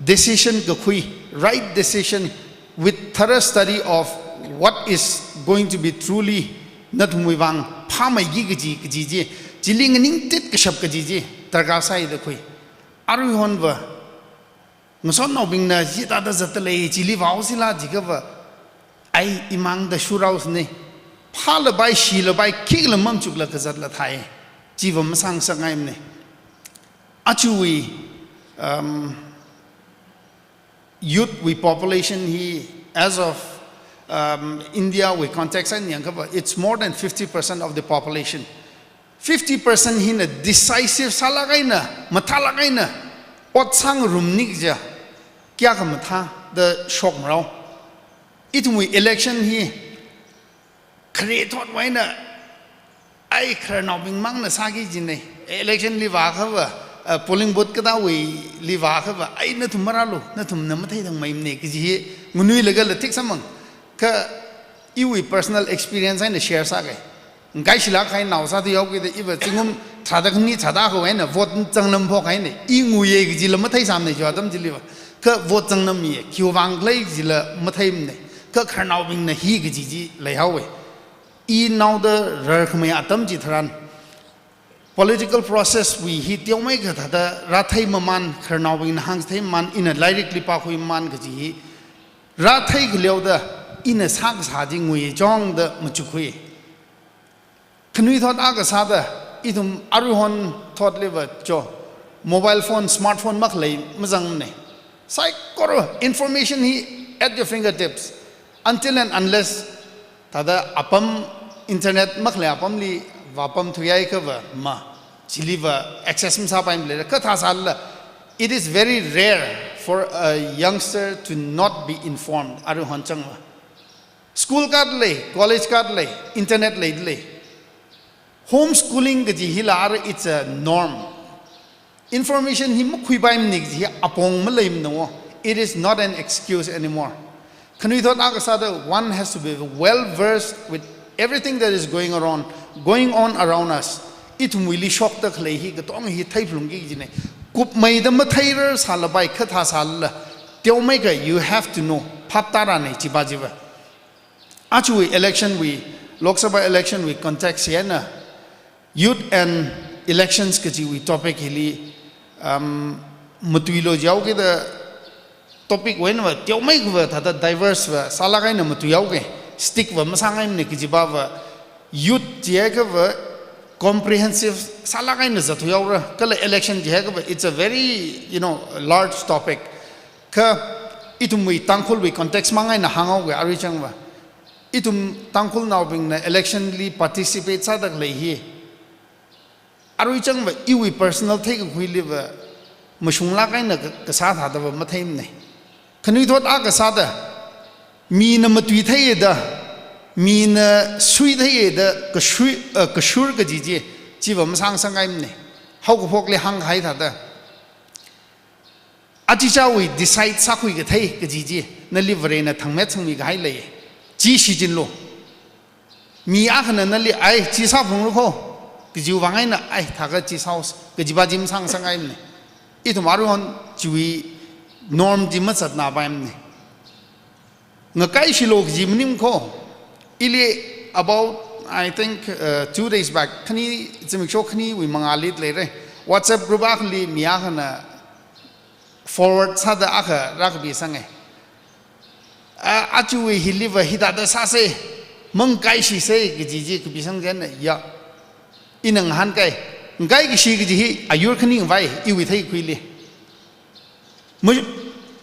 decision kakhui, right decision with thorough study of what is going to be truly nathumwui vang phāmeiki kaji, kaji chi, chili nganingtit kashap kaji chi darkar sāida khui. Aruihonva, ngasotnaobingna chithāda zatdalei, chili vāhaosila jiakhava, ai imangda shurhaosana. phālapai, shilapai, khikhala mamachukla kazatla thai. Chiva masāngasakngaimana. Ajawui, um, youth wui population hi, as of, um, India wui context eina yangkapa, it's more than fifty percent of the population. Fifty percent hina decisive sālāk eina, mathālāk eina, ot sāngarumni kaja, kayākha mathāda shokmarao. Ithumwui election hi, khare thotwui eina, ai khararnaobing mangna sāki kajina. Election li vāakhava, uh, polling booth katāwuili vāakhava, ai nathum marālu, nathumna matheithangmeimana kaji hi nganuilagala thik sāmang. Kha iwui personal experience eina share sāga. Ngakaishilāk kahai nao sāda yaokida iva zingkum tharāda khani tharāda kha eina vote changnamphokhai eina, i nguiya kajila matheisāmana chi atam chiliva. Kha vote changnammiya, khiwui vang khala kajila matheimana. Kha khararnaobingna hi kaji chi leihaowa. I naoda rarkhamei atam chitharan, political process wui hi teomeikha thāda rāthei mamān, khararnaobingna hāngchithei mamān, ina lairikli pākhuimamān kaji hi rāthei khaleoda, ina sākasā chi ngui chongda machukkhui. Khanuithot akha sāda, ithum aruihon thotliva cho, mobile phone, smartphone makhalei mazangmana. Saikora information hi at your fingertips. Until and unless thāda apam, internet makhalei apamli vāpamthuiakha va ma, chiliva access masāpaimara. Kha thāsālala, it is very rare for a youngster to not be informed. Aruihon changva. School kāda lei, college kāda lei, internet leida lei. Homeschooling kaji hila ara, it's a norm. Information hi makhuipaimana kaji hi apong maleimana. It is not an excuse anymore. Khanuithot akha sāda, one has to be well versed with everything that is going around, going on around us. Ithumwuili shokda khalei hi katonga hi theiphalungki kajina. Kupmeida matheirasālapai, kha thāsālala, teomeikha you have to know. Phap tārana chiva chiva. Ajawui election wui, Lok Sabha election wui context hi eina, youth and elections kajiwui topic hili, um, matuilu jihaokida topic wui einava teomeikhava thāda diverse va sālāk eina matuihaoga, stick va masāngaimana kajiva va, youth jihaiakhava comprehensive sālāk eina zatthuihaora, kala election jihaiakhava, it's a very, you know, large topic. Kha ithumwui Tangkhulwui context mang eina hānghaoga arui changva. Ithum Tangkhulnaobingna election li participate sāda khalei hi, arui changva iwui personal theikakhuiliva mashunglāk eina ka-, kasā thādava matheimana. Khanuithot akha sāda, mina matuitheiya da, mina suitheiya da, kashui, uh, kashur kaji chi, chiva masāngasakngaimana. Haokaphokli hāngkahai thāda, achichāwui decide sākhui kathei kaji chi, nali Varena thangmet sangmikahai lei. Chi shichinlu. Mi akhana nali, ai, chi sāphalungra kho, kajiwui vang eina, ai, thākha chi sāhaosa, kajiva chi masāngasakngaimana. Ithum aruihon chiwui norm chi mazatnapaimana. Ngakaishilu kaji maning kho. Ili about, I think, uh, two days back, khani, zimiksho khaniwui mangāli leira, WhatsApp group akhali mi akhana forward sāda akha rākapisanga. A, ajawui hiliva hithāda sāsa, mangakaishisa kaji chi kapisang chieina, ya. Ina ngahānkai, ngakaikashi kaji hi ayur khani ngavai, iwui theikhuili. Ma-,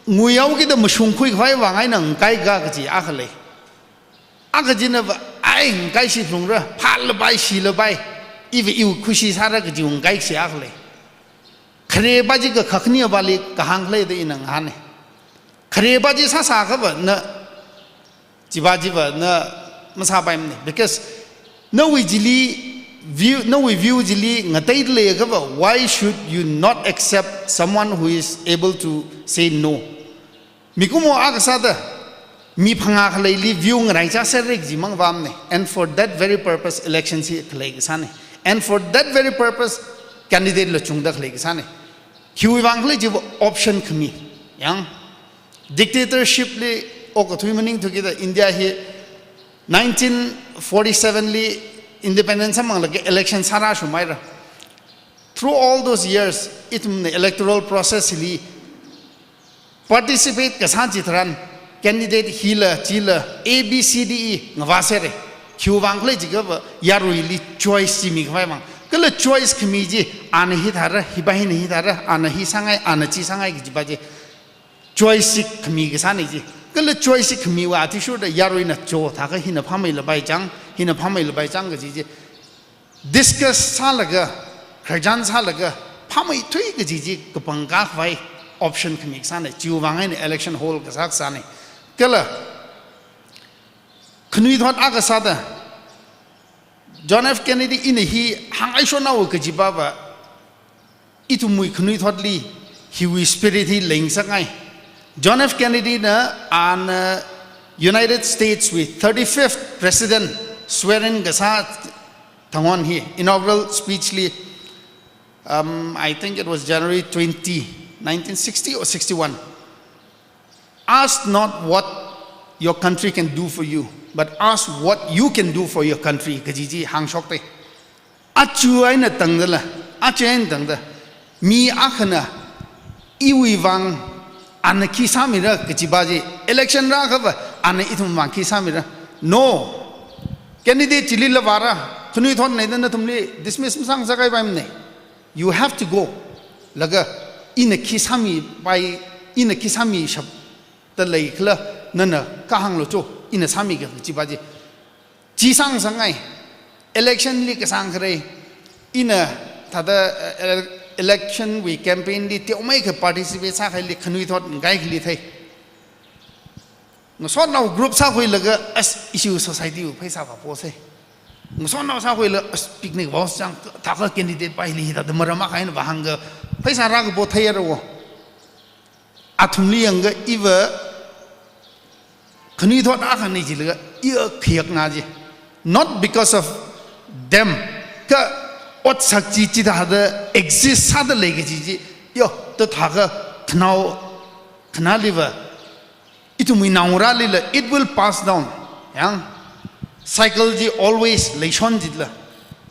nguihaokida mashungkhuikhavai vang eina ngakaika kaji akha lei. Akha chinava, ai, ngakaishiphalungra, phālapai, shilapai, iva iwui khuishi sāra kaji ngakaikashi akha lei. Khareva chi kakhakhaniva li kahāng khalei da ina ngahāna. Khareva chi sāsākhava na, chiva chiva na masāpaimana. Because nawui chili view, nawui view chili ngateida leiakhava, why should you not accept someone who is able to say no? Mikumo akha sāda, mi phangā khaleili view ngaraichā serrek chi mangvamna. And for that very purpose, election chi khalei kasāna. And for that very purpose, candidate la chungda khalei kasāna. Khiwui vang khala chiva option khami. Yang, dictatorship li okathui maningthu kida India hi nineteen forty-seven li independence sāmanglaga election sārāshungmeira. Through all those years, ithumna electoral process li participate kasā chitharan, candidate hila, chila, A, B, C, D, E, ngavā serra. Khiwui vang khala jiakhava yaruili choice chi mikhavai vang. Kala choice khami chi, ana hithāra, hiva hina hithāra, ana hi sāngai, ana chi sāngai kajiva chi. Choice chi khami kasāna chi. Kala choice chi khamiwui athishurda yaruina cho thākha hina phāmeilapai chang, hina phāmeilapai chang kaji chi discuss sālaga, khararchan sālaga, phāmeithui kaji chi kapangkā khavai option khami kasāna, chiwui vang eina election hold kasā kasāna. Kala khanuithot akha sāda, John F Kennedy ina hi hāngngaishonhaowa kajiva va, ithumwui khanuithotli hiwui spirit hi leingasakngai. John F Kennedy na ana United States wui thirty-fifth President swear-in kasā thangon hi, inaugural speech li, um, I think it was January twenty, nineteen sixty or sixty-one. "Ask not what your country can do for you, but ask what you can do for your country," kaji chi hāngshokta. Aja eina tangdala, aja eina tangda, mi akhana iwui vang ana khi sāmira kajiva chi, election rākhava ana ithum vang khi sāmira. No. Candidate chili lavāra, khanuithotna da nathumli dismiss masāngasakngaipaimana. You have to go. Laga ina khi sāmipai, ina khi sāmishapda leikhala, nana kahānglu cho, ina sāmiga kajiva chi. Chi sāngasakngai. Election li kasāng kharei, ina thāda, eh, ele-, election wui campaign li teomeikha participate sākhaili khanuithot ngaikhali thei. Ngasotnao group sākhuilaga, as issue society wui pheisā vāposei. Ngasotnao sākhuilaga, as picnic vāo chang, thākha candidate pa hili hithāda maram akha eina vāhāngga, pheisā rākapo theiya rao. Athumli yangakha iva khanuithot akhana jilaga, iya khayakna chi. Not because of them. Kha otsak chi chithāda exist sāda lei kaji chi. Yo, to thākha khanao, khanāliva, ithumwui naongarālila, it will pass down. Yang, cycle chi always leishon jila.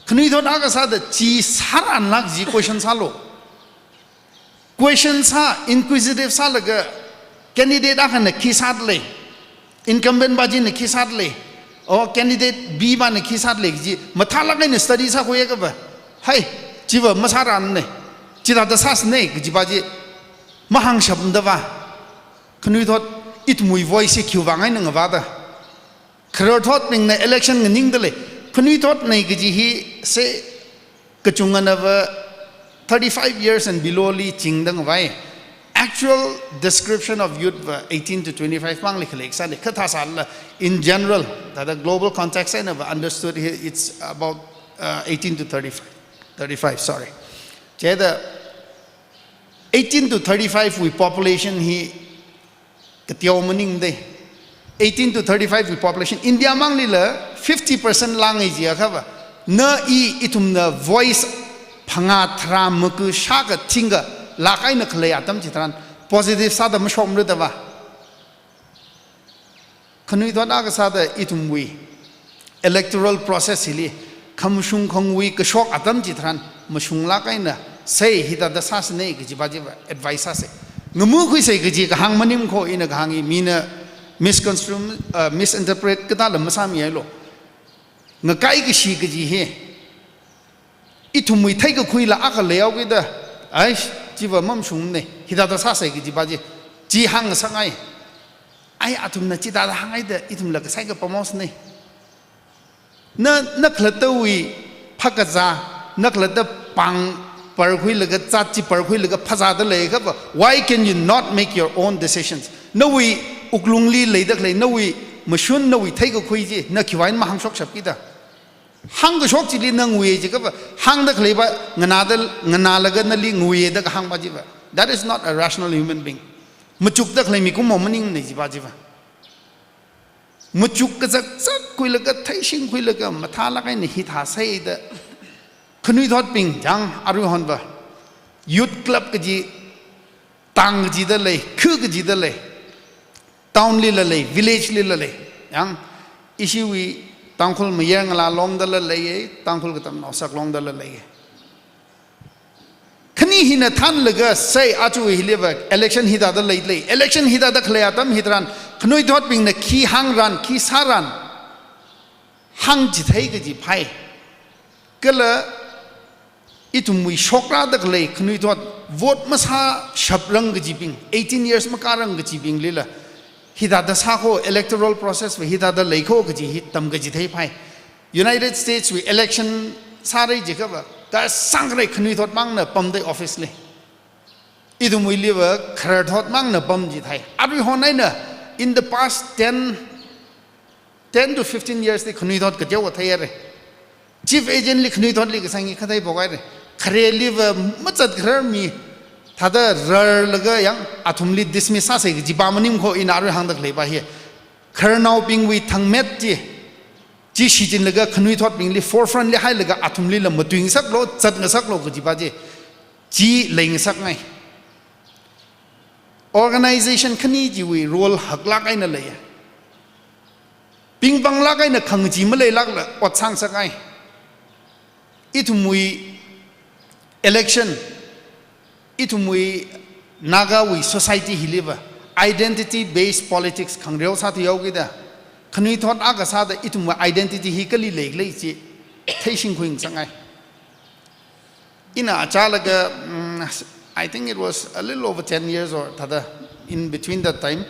Khanuithot akha sāda chi sāranla kaji question sālu. Question sā, inquisitive sālaga, candidate akhana khi sāda lei, incumbent pa china khi sāda lei, o candidate B pana khi sāda lei kaji mathālāk eina study sākhuiakhava, hai, chiva masārana, chithāda sāsana kajiva chi mahāngshapmada va. Khanuithot, ithumwui voice hi khiwui vang eina ngavāda. Khararthotbingna election nganingda lei. Khanuithotna kaji hi se kachungana va thirty-five years and below li chingda ngavai. Actual description of youth va eighteen to twenty-five mangli khalei kasāna. Kha thāsālala, in general, thāda global context eina va understood here, it's about, uh, eighteen to thirty-five. Thirty-five, sorry. Chida eighteen to thirty-five wui population hi kateo maningda. Eighteen to thirty-five wui population, India manglila fifty percent lāngai jiakhava, na i ithumna voice phangā tharā maku shākha thingkha lāk eina khalei atam chitharan positive sāda mashokmara da va. Khanuithot akha sāda ithumwui electoral process hili khamashung khangui kashok atam chitharan mashunglāk eina sei, hithāda sāsana kajiva chiva advice sāsei. Ngamu khuisei kaji kahāng maning kho, ina kahāng hi mina misconstrue, uh, misinterpret kathāla masāmihailu. Ngakai kashi kaji hi ithumwui theikakhuila akha leihaokida, ai, chiva mamashungmana, hithāda sāsei kajiva chi, chi hāngngasakngai. Ai, athumna chithāda hānghaida ithumla kasai kapamosna. Na, na khalattawui phakazā, na khalatta pāng parkhuilaga, zat chi parkhuilaga phazāda leiakhava, why can you not make your own decisions? Nawui wuklungli leida khalei, nawui mashun, nawui theikakhui chi na khiwui eina mahāngshokshapkida? Hāngkashok chili na nguiya jiakhava, hāngda khaleiva nganāda, nganālaga nali nguiya da kahāngva chiva, that is not a rational human being. Machukda khalei mikumo maningmana jiva chiva. Machuk kazakzak khuilaga, theishing khuilaga, mathālāk eina hithā seida. Khanuithotbing chang aruihonva, youth club kaji, town kachida lei, khu kachida lei, town lila lei, village lila lei. Yang, ishiwui Tangkhul mayar ngalā longdala leiya, Tangkhul katamnao saklongdala leiya. Khani hina thānlaga sei, aja hiliva election hithāda leilei, election hithāda khalei atam hitharan, khanuithotbingna khi hāngran, khi sāran, hāngchithei kaji phai. Kala ithumwui shokrada khalei khanuithot vote masāshaprang kajibing, eighteen years makārang kajibinglila hithāda sākho, electoral process va hithāda leikho kaji hi tamkachithei phai. United States wui election sāra jiakhava, kasāngkharei khanuithot mangna pamda office li. Ithumwuiliva khararthot mangna pamchithei. Aruihon eina, in the past ten, ten to fifteen years li khanuithot kateowa theihaira. Chief agent li khanuithotli kasāng hi kathei phokhaira. Khareliva mazatkharar mi thāda rarlaga yang athumli dismiss sāsa kaji pa maningkho, ina arui hāngda khalei pa hi. Khararnaobingwui thangmet chi, chi shichinlaga khanuithotbingli forefront li hailaga athumlila matuingasaklu, zatngasaklu kaji pa chi, chi leingasakngai. Organization khani chiwui role haklāk eina leiya. Pingpanglāk eina khangachee maleilākla ot sāngasakngai. Ithumwui election, ithumwui Nagawui society hiliva identity based politics khangareo sāthuihaokida, khanuithot akha sāda ithumwui identity hi kali leikhala chi theishingkhuingasakngai. Ina achālaga, mm, I think it was a little over ten years or thāda, in between that time,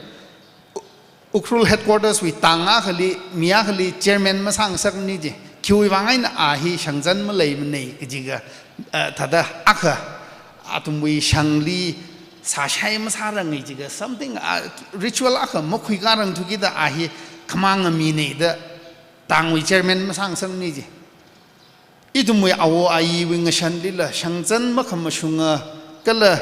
U-, Ukhrul headquarters wui tang akhali, mi akhali chairman masāngasakmana ji. Khiwui vang eina a hi shangzan maleimanei kajiga, eh, thāda akha, athumwui shangli sāshai masārangai jiga, something, ah, ritual akha makhuikārangthukida a hi khamang ngaminei da tangwui chairman masāngasakmana ji. Ithumwui awo ayiwui ngashanlila shangzan makhamashunga, kala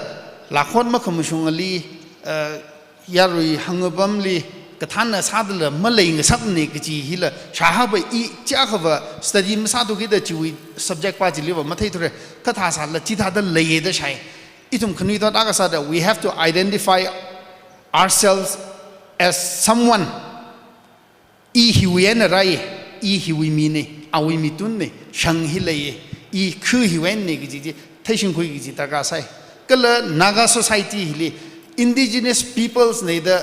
lakhot makhamashungali, eh, yarui hangapamli kathānna sādala maleingasakmana kaji hila, shāhapa i chiakhava study masāthukida chiwui subject pa chiliva matheithura, kathā sāla chithāda leiya da shāi. Ithum khanuithot akha sāda, we have to identify ourselves as someone. I hiwui eina rāi, i hiwui minei, awui mitungnei, shang hi leiya, i khu hiwui einanei kaji chi theishingkhui kaji darkar sai. Kala Naga society hili indigenous peoples nei da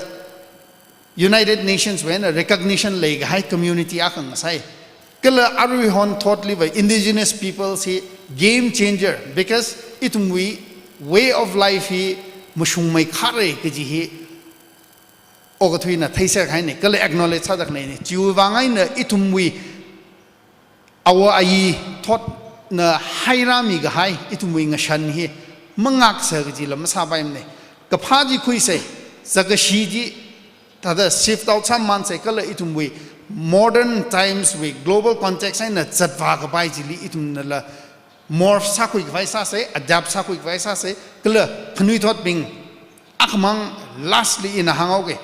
United Nations wui eina recognition leikahai community akha ngasai. Kala aruihon thotliva indigenous peoples hi game changer, because ithumwui way of life hi mashungmeikhara kaji hi okathuina theiser kahainei, kala acknowledge sāda khaleina. Chiwui vang eina ithumwui awo ayi thotna hairāmi kahai ithumwui ngashan hi mangaksa kajila masāpaimanei. Kaphā chi khuisei, zakashi chi thāda shift out sāmānsei, kala ithumwui modern times wui global context eina zatvā kapai chili ithumnala morph sākhui khavai sāsei, adapt sākhui khavai sāsei, kala khanuithotbing akhamang lastly ina hānghaoke.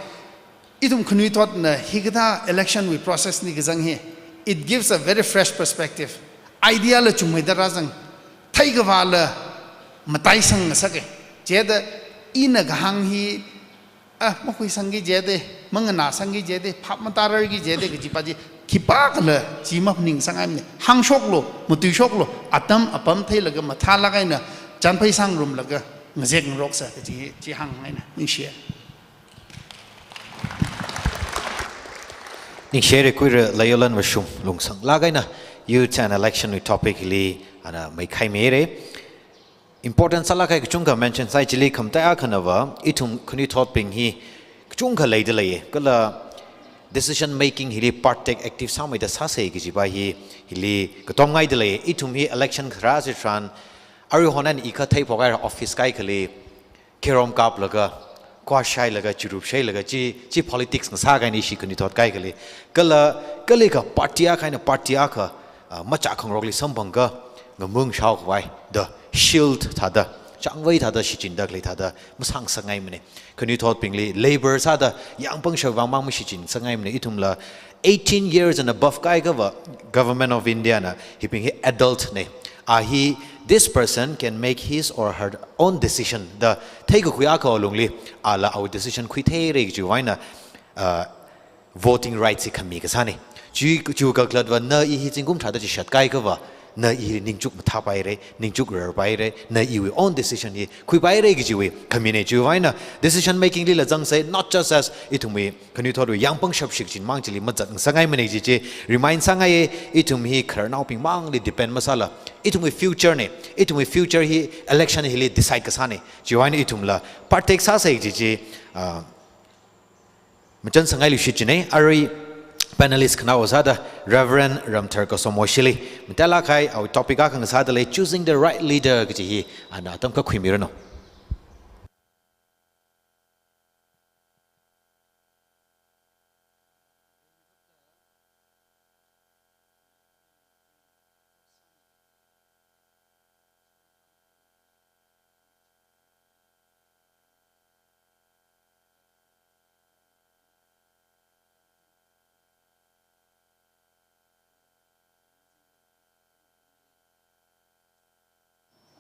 Ithum khanuithotna hikathā election wui process li kazang hi, it gives a very fresh perspective. Idea la chungmeida rāzang, theikhavāla mataisang ngasake. Chida ina kahāng hi, ah, makhuisangki jide, manganāsangki jide, phap matararki jide kaji pa chi, khipākhala chi maphaningsangngaimana. Hāngshoklu, matuishoklu, atam apam theilaga mathālāk eina, chanphei sāngarumlaga ngazek ngaroksa kaji chi hāngngaina. Ningshiya. Ningshihaira Kuira Layolan Vashum, lungsanglāk eina youth and election wui topic li ana meikhaimeira. Important sālāk kahai kachungkha mention sāi. Chili khamataiya akhanava, ithum khanuithotbing hi kachungkha leida leiya. Kala decision making hili part take, active sāmeida sāsei kaji pa hi, hili katomngaida leiya. Ithum hi election kharā chitharan, aruihon eina i kathei phokhaira office kaikhali, kherom kaplaga, kwa shailaga, chirup shailaga, chi, chi politics ngasā kahaina ishi khanuithot kaikhali. Kala, kali ka party akha eina party akha, ah, machā khangarokli samphangakha, ngamung shao khavai, the shield thāda, changvei thāda, shichinda khalei thāda masāngasakngaimanei. Khanuithotbingli labor sāda yāngpangshap vangmang mashichinsakngaimanei. Ithumla eighteen years and above kaikhava Government of India na hibing hi adult nei. A hi, this person can make his or her own decision da theikakhui akha alungli, ala awui decision khuitheira kajiwui eina, ah, voting rights hi khami kasānei. Chi, chi kakhalatva na i hi zingkum tharāda chishat kaikhava, Na ili ningchuk mathāpaira, ningchuk rarpaira, na iwui own decision hi khuipaira kajiwui khamina. Chiwui vang eina decision making lila zangsei, not just as ithumwui khanuithotwui yangpangshap shikchinmang chili mazatngasakngaimana kaji chi remind sāngaiya. Ithum hi khararnaobing mangli depend masāla, ithumwui future na, ithumwui future hi election hili decide kasāna. Chiwui vang eina ithumla part take sāsei kaji chi, ah, machān sāngailuishit jina. Arui panelist khanaowa sāda Reverend Ramthar Kasomwashili matailāk kahai awui topic akha ngasāda lei, Choosing the Right Leader kaji hi, ana atam akha khuimiranu.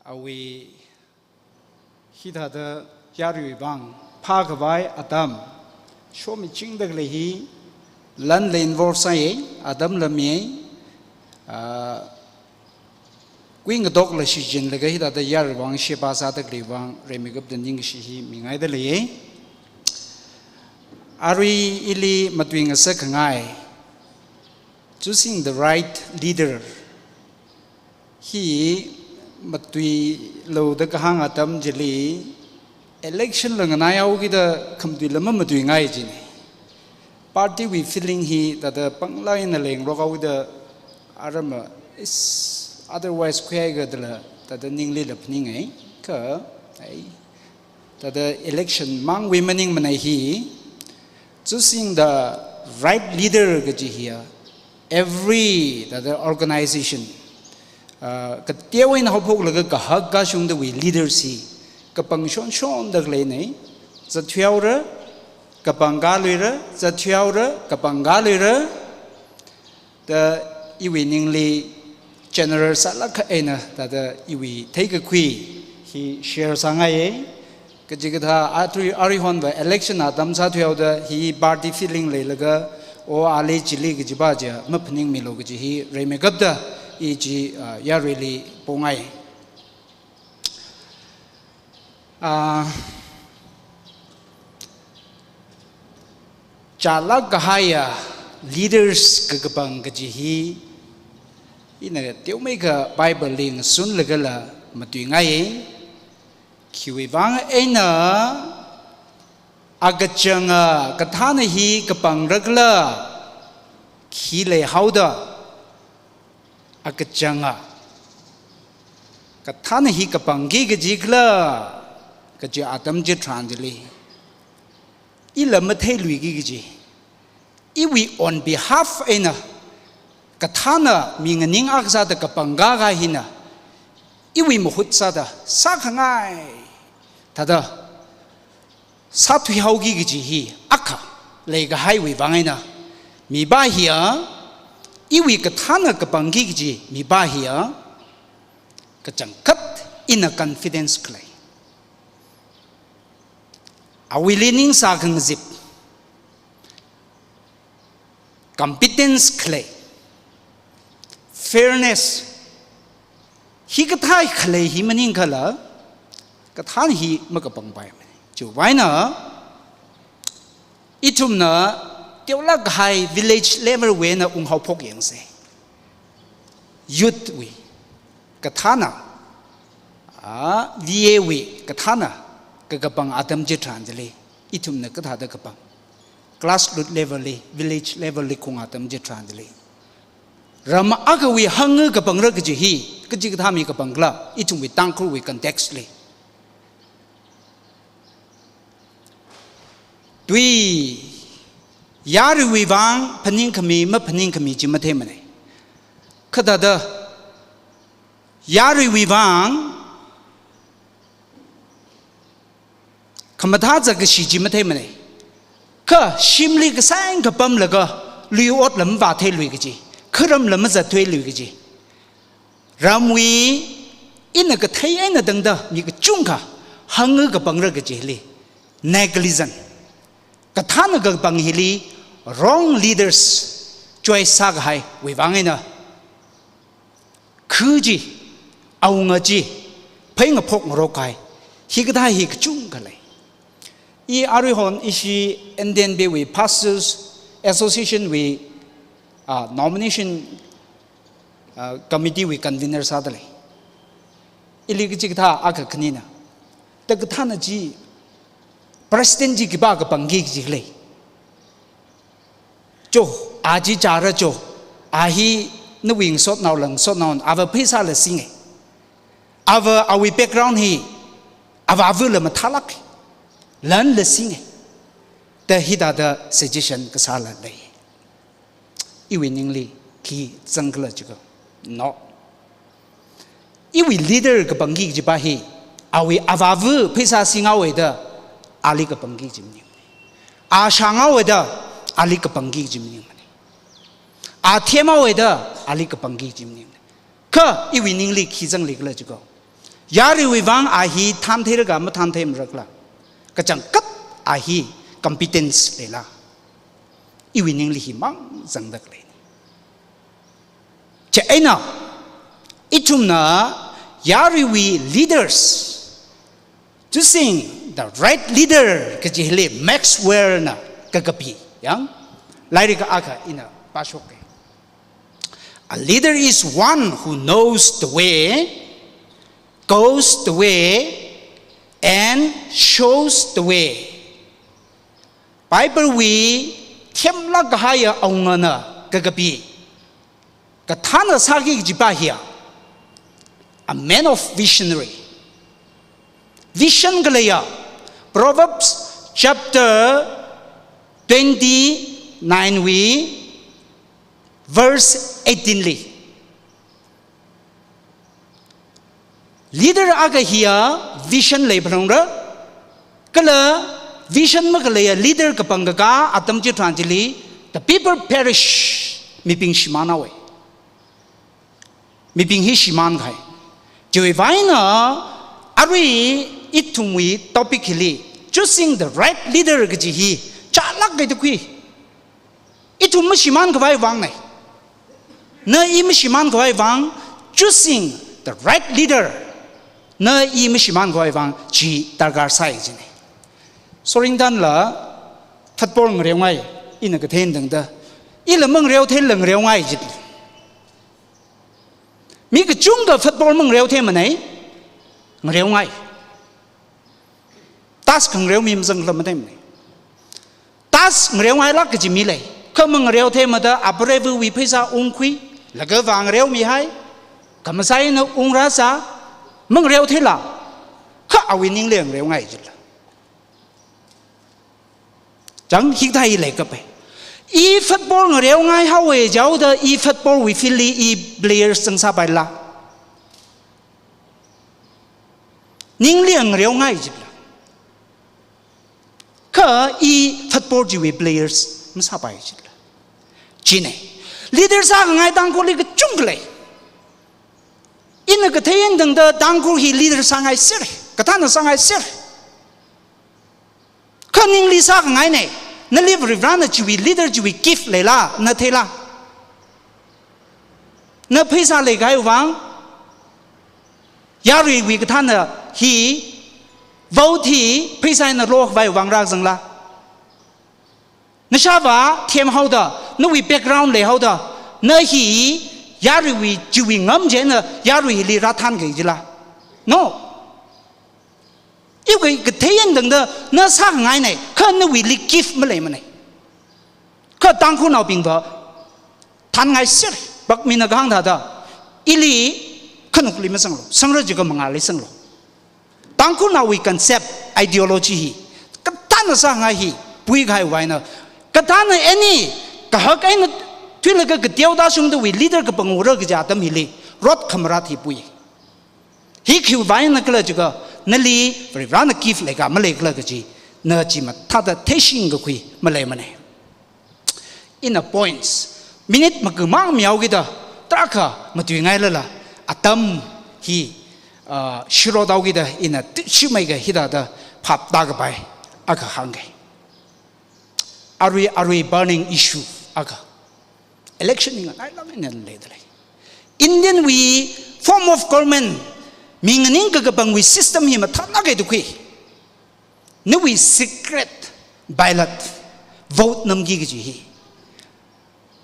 Awui hithāda yaruiwui vang phākhavai atam shomichingda khalei hi lanla involve sāya, atamla miya, ah, kuingatokla shichinlaga hithāda yaruiwui vang sheba sāda khaleiwui vang rimeikapta ningkashi hi mingaida leiya. Arui ili matuingasak khangai, choosing the right leader hi matuilu da kahāng atam chili, election la nganaihaokida khamatuila mamatuingai jina. Party wui feeling hi thāda panglāk eina lengrokhaoda arama is otherwise khuihaiakha dala thāda ninglila phaninga, kha, ai, thāda election mangwui maningmana hi, choosing the right leader kaji hiya, every thāda organization, ah, kateowa eina haophoklaga kahak kashungdawui leaders hi kapang shonshonda khaleina. Zatthuihaora, kapangkāluira, zatthuihaora, kapangkāluira. Da iwui ningli general sālāk eina thāda iwui theikakhui hi share sāngaiya. Kachikathā arui, aruihonva election atam sāthuihaoda hi party feeling leilaga, o ali chili kajipa chiya maphaningmilu kaji hi rimeikapta i chi, ah, yaruili pongai. Ah, chālāk kahaiya leaders kakapang kaji hi ina teomeikha Bible li ngasunlagala matuingaiya. Khiwui vang eina akachanga kathāna hi kapangra khala, khi leihaoda akachanga kathāna hi kapangki kaji khala kaji atam chitharan chili, ila matheiluiki kaji, iwui on behalf eina kathāna mi nganing akha sāda kapangkā kahai hina iwui mahut sāda sākhangai thāda sāthuihaoki kaji hi akha leikahaiwui vang eina, mipa hiya, iwui kathāna kapangki kaji mipa hiya, kachangkhat ina confidence khalei, awuili ning sākhangazip, competence khalei, fairness, hikathā khalei hi maningkhala, kathāna hi makapangpaimana. Chiwui vang eina, ithumna teolāk kahai village level wui eina unghaophok yangsei. Youth wui kathāna, ah, V A wui kathāna kakapang atam chitharan chili, ithumna kathāda kapang? Grassroot level li, village level li khaung atam chitharan chili, ram akhawui hānga kapangra kaji hi kachikathā mi kapang khala, ithumwui Tangkhulwui context li? Tui, yaruiwui vang phaningkhami maphaningkhami chi matheimana. Kha thāda yaruiwui vang khamathā zakkashi chi matheimana. Kha shimli kasāng kapamlaga lui otla mavātheilui kaji, kharamla mazatthuilui kaji, ramwui ina kathei eina tangda mi kachungkha hānga kapangra kajili, negligent, kathāna kapang hili wrong leaders choice sākahaiwui vang eina, khu chi, awunga chi, phei ngaphok ngarok kahai, hikathā hi kachungkha lei. I aruihon ishi N D N B wui Pastors Association wui, ah, nomination, ah, committee wui convener sāda lei. Ili kachikathā akha khanina. Ta kathāna chi, president chi khipā kapangki kaji lei. Cho, a chi chara cho, a hi nawui ngasotnao lang ngasotnaona, ava pheisāla singe. Ava awui background hi, avāvala mathālāke. Lanla singe. Ta hithāda suggestion kasāla lei. Iwui ningli khi zangkhala jiakha. No. Iwui leader kapangki kajipa hi, awui avāva pheisā singhaowa da, ali kapangki kaji maningmane. A shānghaowa da, ali kapangki kaji maningmane. A themhaowa da, ali kapangki kaji maningmane. Kha iwui ningli khi zanglikhala jiakha, yaruiwui vang a hi thāntheirakha mathāntheimarakhala, kachangkhat a hi competence leila, iwui ningli himang zangda khaleine. Chieina, ithumna yaruiwui leaders, choosing the right leader kaji hili Maxwell na kakapi, yang, lairik akha ina pāshoke. A leader is one who knows the way, goes the way, and shows the way. Bible wui themlāk kahaiya awungana kakapi, kathāna sāki kajipa hiya, a man of visionary. Vision khaleiya, Proverbs chapter twenty-nine wui verse eighteen li. Leader akha hiya vision lei phalungra, kala vision makhaleiya leader kapangkaka atam chitharan chili, the people perish, mibing shimānhaowe. Mibing hi shimānkahai. Chiwui vang eina, arui ithumwui topic hili, choosing the right leader kaji hi, chālāke da khui. Ithum mashimānkhavai vangna. Na i mashimānkhavai vang, choosing the right leader. Na i mashimānkhavai vang, chi darkar sai jine. Sorin dan la, football ngareongai, ina kathei tangda. Ila mangareotheila ngareongai jit. Mi kachungkha football mangareotheimanei, ngareongai. Task khangareo mi mazangla matheimanei. Task ngareongailāk kaji mi lei. Kha mangareotheimada apareiwui pheisā ungkhui, laga vāngareomihai, khamasai eina ungrāsā, mangareotheila, kha awui ningli ngareongai jila. Chang hikathā hi leikapai. I football ngareongaihaowe jihaoda i football wui field li i players zangsāpaila. Ningli ngareongai jila. Kha i football chiwui players masāpai jila. Chine. Leader sākhangai Tangkhulli kachungkha lei. Ina kathei eina tangda Tangkhul hi leader sāngai sir. Kathāna sāngai sir. Kha ningli sākhangaine, nali Varivarana chiwui leader chiwui gift leila, na theila. Na pheisā leikahai vang, yaruiwui kathāna hi, vote hi, pheisā eina lokhavai vang rāzangla. Nashāvā themhaoda, nawui background leihaoda, na hi, yaruiwui chiwui ngam chieina, yarui hili rāthānki jila. No. Iwui kathei eina tangda na sākhangaine, kha nawuili gift maleimanei. Kha Tangkhulnaobingva thānngai sir, pakmina kahāng thāda, ili khanukli mazanglu, sangra jiakha mangāli zanglu. Tangkhulnaowui concept, ideology hi, kathāna sāngai hi, puikahai vang eina, kathāna any, kahak eina, thuilaga kateoda shungdawui leader kapangra kaja atam hili, rot khamarat hi pui. Hi khiwui vang eina khala jiakha, nali Varivarana gift leika maleikhala kaji, na chi mathāda theishing kakhui maleimanei. Ina points, minute makamang mihaokida, tarākha matuingailala, atam hi, ah, shirot haokida, ina tuishimeiga hithāda phaptā kapai, akha hāngke. Arui, arui burning issue akha. Election hi nganailāk eina leidalei. Indian wui form of government, mi nganing kakapangwui system hi mathālāka da khui. Nawui secret ballot vote namki kaji hi.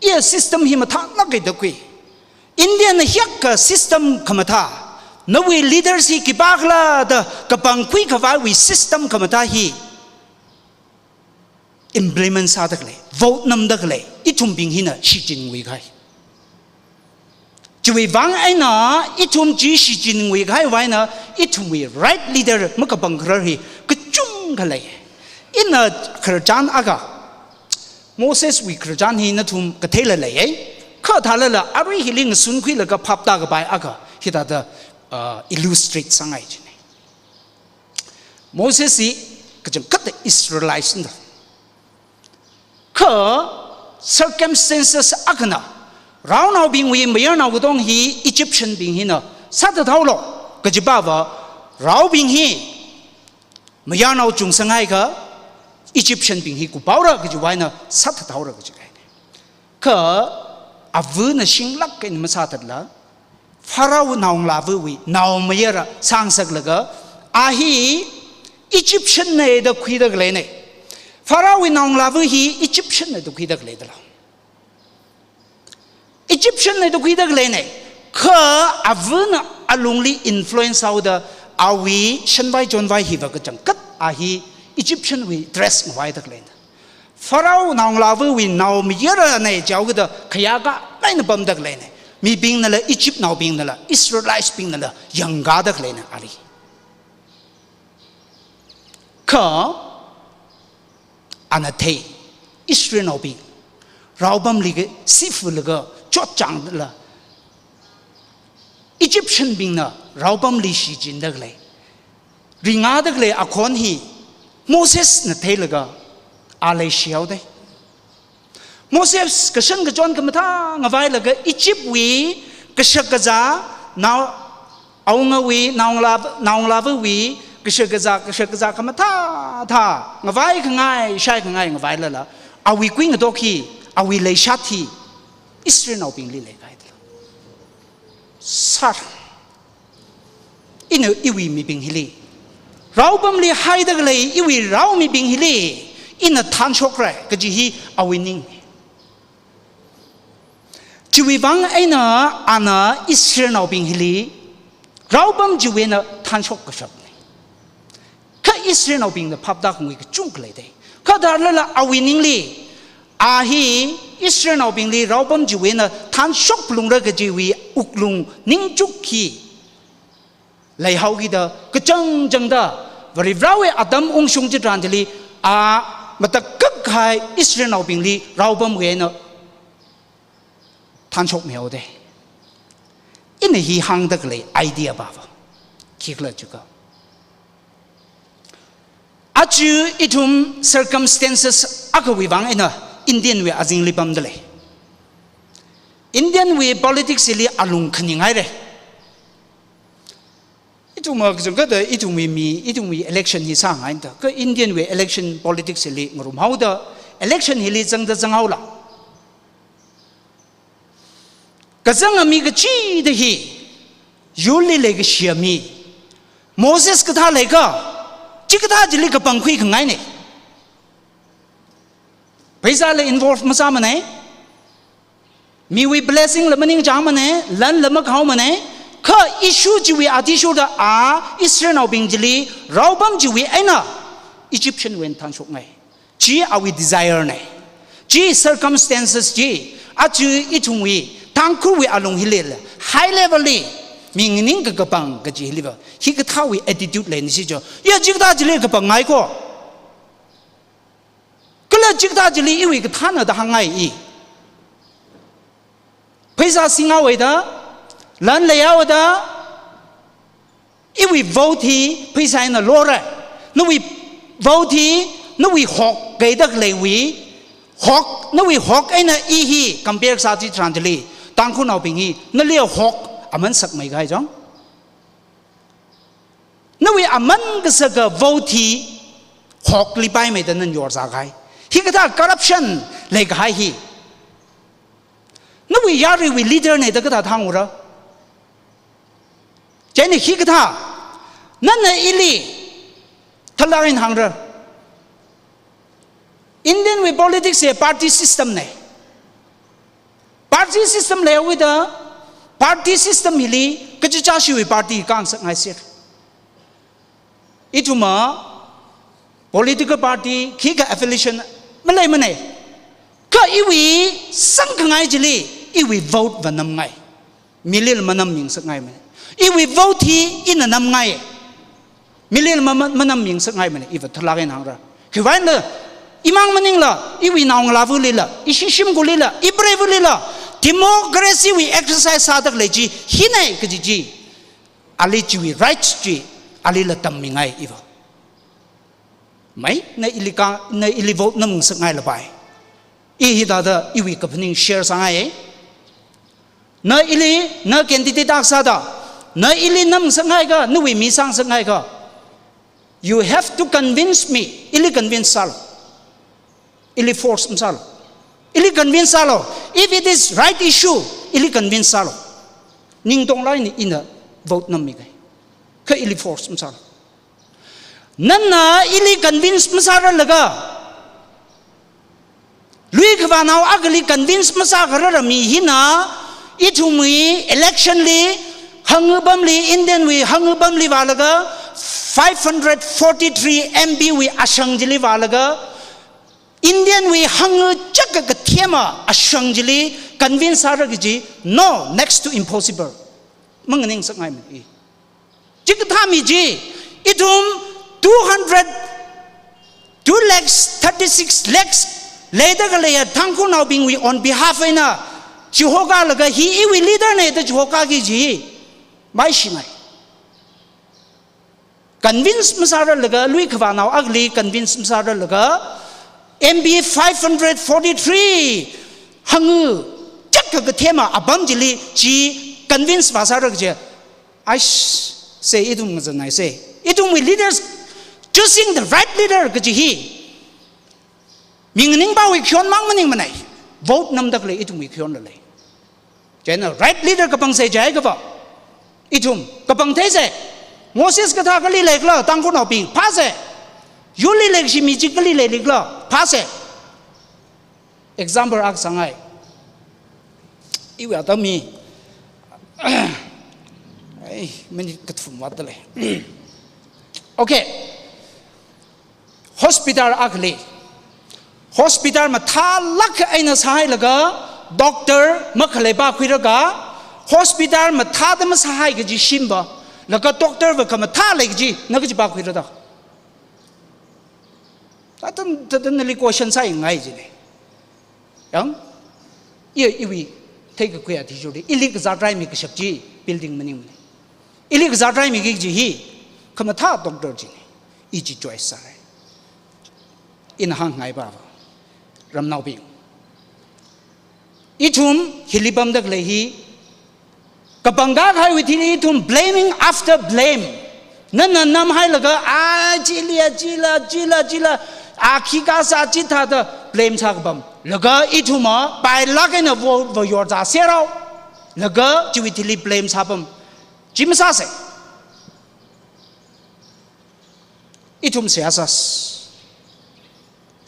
Iya system hi mathālāka da khui. Indian hiyākha system khamathā, nawui leaders hi khipākhala da kapangkhui khavaiwui system khamathā hi implement sādakhalei, vote namdakhalei, ithumbing hina shichinngui kahai. Chiwui vang eina ithum chi shichinngui kahai vang eina ithumwui right leader makapangkharar hi kachungkha lei. Ina khararchan akha, Moseswui khararchan hi nathum katheila leiya. Kha thālala arui hili ngasunkhuilaga phaptākapai akha hithāda, uh, illustrate sāngai chine. Moses hi kachangkhatta Israelite na. Kha circumstances akhana, raonaobingwui mayarnao katonga hi Egyptian bing hina sāthathaolu kajiva, raobing hi mayarnao chungsanghaikha Egyptian bing hi kuphaora kajiva eina sāthathaora kaji kahai. Kha avana shinglāk eina masāthatla, Pharaoh naongalāvawui naomayara sāngasaklaga, a hi Egyptian na da khuidakhaleina. Pharaohwui naongalāva hi Egyptian na da khuidakhaleidala. Egyptian na da khuidakhaleina. Kha avana alungli influence sāhaoda awui shanvai chonvai hiva kachangkhat a hi Egyptian wui dress ngavaidakhaleina. Pharaoh naongalāvawui naomayarana jihaokida khayākha eina pamdakhaleina. Mibingnala, Egyptnaobingnala, Israelitebingnala yangkādakhaleina ali. Kha ana thei, Israelnaobing raopamli kha sifulaga chotchāngla, Egyptian bingna raopamli shichindakhalei, ringādakhalei akhon hi Mosesna theilaga a leishihaodei. Moses kashan kachon khamathā ngavailaga Egyptwui kashakazā, nao, awungawui, naongalā, naongalāvawui kashakazā, kashakazā khamathā thā ngavaikhangai, shaikhangai ngavailala, awui kuingatok hi, awui leishat hi Israelnaobingli leikahaidala. Sir, ina iwui mibing hili, raopamli haidakhalei iwui rao mibing hili ina thanshokra kaji hi awui ning. Chiwui vang eina ana Israelnaobing hili raopam chiwui eina thanshok kashapna. Kha Israelnaobingna phaptākhangui kachungkha leidei. Kha thālala awui ningli, a hi Israelnaobingli raopam chiwui eina thanshok phalungra kajiwui wuklung ningchuk hi leihaokida kachangchangda Varivarāwui atam ungshung chitharan chili a matakhak kahai Israelnaobingli raopamwui eina thanshokmihaodei. Ina hi hāngdakhalei idea pava khikhala jiakha, aja ithum circumstances akhawui vang eina Indian wui azingli pamdalei. Indian wui politics hili alung khaningairei. Ithum kachangkhatta ithumwui mi, ithumwui election hi sāngaida, kha Indian wui election politics hili ngarumhaoda, election hili zangda zanghaola. Kazanga mi kachida hi, yurli leikashia mi, Moses kathā leikha, chikathā chili kapangkhui khangaina. Pheisāla involve masāmana, miwui blessingla maningchāngmana, lanla makhaomana, kha issue chiwui athishurda a Israelnaobing chili raopam chiwui eina Egyptian wui eina thanshokngai. Chi awui desire na. Chi circumstances chi, aja ithumwui Tangkhulwui alung hilila, high level li, mi nganing kakapang kaji hiliva, hikathāwui attitude leina sicho. Ya chikathā chili kapangngai ko. Kala chikathā chili iwui kathāna da hāngngai i. Pheisā singhaoda, lan leihaoda, iwui vote hi pheisā eina lora. Nawui vote hi, nawui hok kaidakhaleiwui, hok, nawui hok eina i hi compare sā chitharan chili, Tangkhulnaobing hi, nali hok aman sakmei kahai chong. Nawui aman kasaka vote hi hokli paimeida nana yorzā kahai. Hikathā corruption leikahai hi. Nawui yaruiwui leader na da kathā thāngra. Chieina hikathā, nana ili, thalak eina hāngra. Indian wui politics hi party system nei. Party system leiwuida, party system hili, kachichāshiwui party khangasakngai sir. Ithumva political party, khikha affiliation, maleimanei. Kha iwui sangkhangai chili, iwui vote va namngai. Milila manammingasakngaimana. Iwui vote hi ina namngai. Milila ma-, ma-, manammingasakngaimana. Iva thalak eina hāngra. Khiwuivangla, imang maningla, iwui naongalāvulila, ishi shimkhurlila, ipreivulila, democracy wui exercise sāda khalei chi, hinei kaji chi. Ali chiwui rights chi, alila tammingai iva. Mai, na ili kha, na ili vote namngasakngai lapai. I hithāda iwui kaphaning share sāngai. Na ili, na candidate akha sāda, na ili namngasakngai kha, nawui mi sāngasakngai kha. You have to convince me. Ili convince sālu. Ili force masālu. Ili convince sālu. If it is right issue, ili convince sālu. Ningtonglāk eina ina vote nammikai. Kha ili force masālu. Nana ili convince masārarlaga, lui khavānao akhali convince masākharara mi hina, ithumwui election li, hangva pamli, Indian wui hangva pamli vālaga, five hundred forty-three M P wui ashang chili vālaga, Indian wui hangva chak kathema ashang chili convince sāra kaji, no, next to impossible. Manganingsakngaimana. Chikathā mi chi, ithum two hundred, two lakhs, thirty-six lakhs, leida khaleiya Tangkhulnaobingwui on behalf eina, chihokhalaga hi iwui leader nei da chihokhaki chi, maishingai. Convince masārarlaga, lui khavānao akhali convince masārarlaga, M P five hundred forty-three, hangva chak kathema apam chili chi convince vāsāra kaji, I s-, say, ithum ngazanai say. Ithumwui leaders, choosing the right leader kaji hi. Mi nganingpawui khayon mang maningmanei. Vote namda khalei ithumwui khayonla lei. Chieina right leader kapangsa jiakha va, ithum kapangtheisa. Moses kathā kali leikhala, Tangkhulnaobing, phāsa. Yurli leikashi mi chi kali leilikhala, phāsa. Example akha sāngai. Iwui atam hi, ai, minute kathum vātda lei. Okay. Hospital akhali, hospital mathālāk eina sāhailaga, doctor makhalei pākhuilaga, hospital mathāda masāhai kaji shimva, laga doctor va khamathā lei kaji, na kaji pākhuira da. Tatan, tatan nali question sāngai jine. Yang, i, iwui theikakhui athishurda, ili kazātraimi kashap chi, building maningmana. Ili kazātraimiki kaji hi, khamathā doctor chine. I chi choice sārai. Ina hāngngai pava, ramnaobing, ithum hili pamda khalei hi, kapangkahaiwui thili ithum blaming after blame. Nana namhailaga, a, chili, a, chila, chila, chila, a, khikha sā chithāda blame sākapam. Laga ithumva, pailāk eina vote va yorzā serao. Laga chiwui thili blame sāpam. Chi masāsa. Ithum seihā sāsa.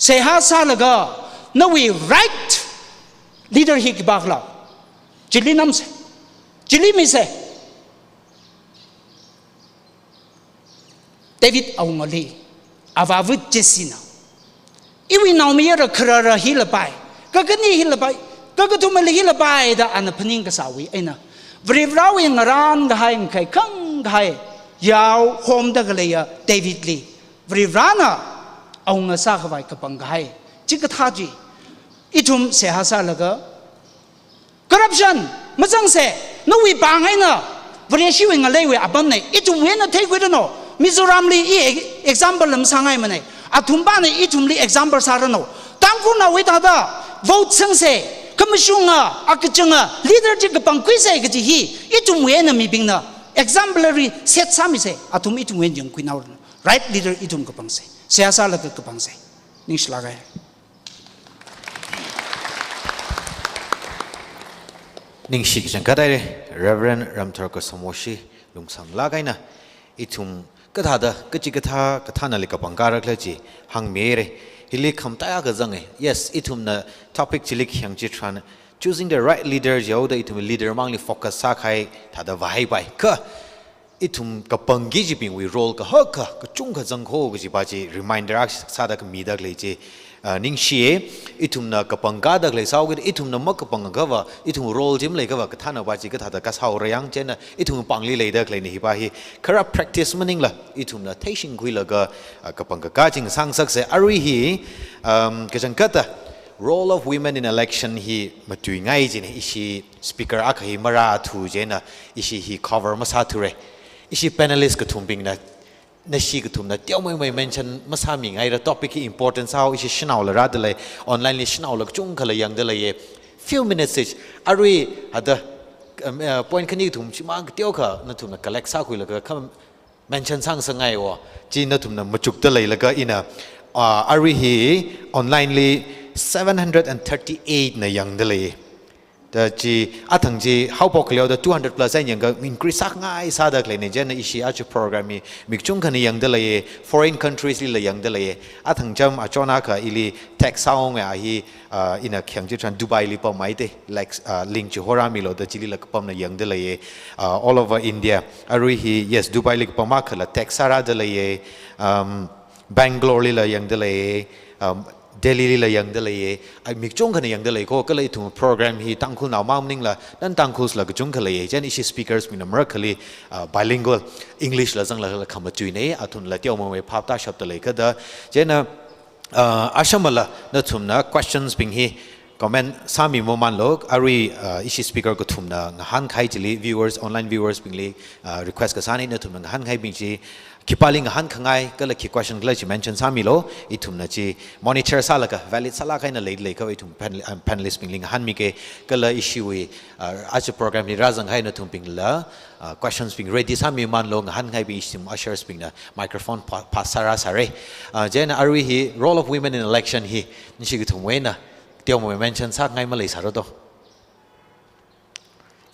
Seihā sālaga, nawui right leader hi khipākhala, chili namsa. Chili misa. David awungali, avāva Jessena, iwui naomayara kharara hi lapai, kakhane hi lapai, kakathumali hi lapai da ana phaning kasāwui eina, Varivarawui ngarānkahai, ngakhai khangkahai, yao homda khaleiya Davidli, Varivarana awunga sākhavai kapangkahai chikathā chi, ithum seihā sālaga, corruption mazangsa, nawui pāng eina Vareshiwui ngaleiwui apamna, ithumwui eina theikhuiranu. Mizoramli i e-, example lam sāngaimanei. Athumpana ithumli example sāranu. Tangkhulnaowui thāda vote sangsa, khamashunga, akachanga leader chi kapangkhuisa kaji hi, ithumwui eina mibingna exemplary set sāmisa. Athum ithumwui eina yangkhuinaoranu. Right leader ithum kapangsa. Seihā sālaga kapangsa. Ningshilāka. Ningshi kachangkhat haira, Reverend Ramthar Kasamwoshi, lungsanglāk eina ithum kathāda, kachikathā, kathānali kapangkāra khala chi hāngmira. Hili khamataiya kazanga. Yes, ithumna topic chili khayang chitharan, choosing the right leader jihaoda ithum leader mangli focus sākahai thāda vāhaipai. Kha ithum kapangki kajibingwui role kahaka, kachungkha zangkho kajipa chi reminder akha sāda khamida khalei chi, ah, ningshiya. Ithumna kapangkāda khalei sāhaokida, ithumna makapangakha va, ithum role chi maleiakha va, kathānapa chi kathāda kasāhaora yang, chieina ithum pāngli leida khaleina hipa hi, khara practice maningla, ithumna theishingkhuilaga, ah, kapangkakā chi ngasāngasaksa. Arui hi, um, kachangkhatta, role of women in election hi matuingai jina, ishi speaker akha hi marāthu chieina, ishi hi cover masāthura. Ishi panelist kathumbingna, nashi kathumna teomeimei mention masāmingaira, topic hi important sāhao, ishi shanaola rādalei, online li shanaola kachungkhala yangdaleiya. Few minutes each, arui hithāda, um, uh, point khani kathum chimang kateokha nathumna collect sākhuilaga kha mention sāngasakngaiya. Chi nathumna machukda leilaga ina, uh, arui hi online li seven hundred and thirty-eight na yangdalei. Da chi, athang chi haophok khaleoda two hundred plus eina yanga increase sāngai sāda khaleina, chieina ishi aja program hi mi kachungkhana yangdaleiya, foreign countries lila yangdaleiya. Athang cham achon akha ili text sāhaonga hi, ah, ina khayang chitharan Dubai li pamhaida, like, ah, link chi horāmilu da chilila kapamna yangdaleiya, ah, all over India. Arui hi, yes, Dubai li kapam akhala text sārādaleiya, um, Bangalore lila yangdaleiya, um, Delhi lila yangdaleiya, ai, mi kachungkhana yangdaleiko, kala ithum program hi Tangkhulnao mang maningla, non-Tangkhuls la kachungkha leiya, chieina ishi speakers mina marakhali, uh, bilingual, English la zangla kala khamatuina, athumla teomeimei phap tāshapdalei kajida, chieina, uh, ashamala nathumna questions bing hi comment sāmi mamanlu, arui, uh, ishi speaker kathumna ngahānkahai chili viewers, online viewers bingli, uh, request kasāna, nathumna ngahānkahaibing chi, khipāli ngahānkhangai, kala khi question khala chi mention sāmilu, ithumna chi monitor sālaga, valid sālāk eina leilakha ithum panel-, um, panelist bingli ngahānmika, kala ishiwui, uh, aja program li rāzanghai nathumbingla, uh, questions bing ready sāmi mamanlu, ngahānkahaibing ishi ushers bingna microphone pa-, pass sārāsāra. Uh, chieina arui hi role of women in election hi, nashi kathumwui eina teomeimei mention sāngai maleisāra do.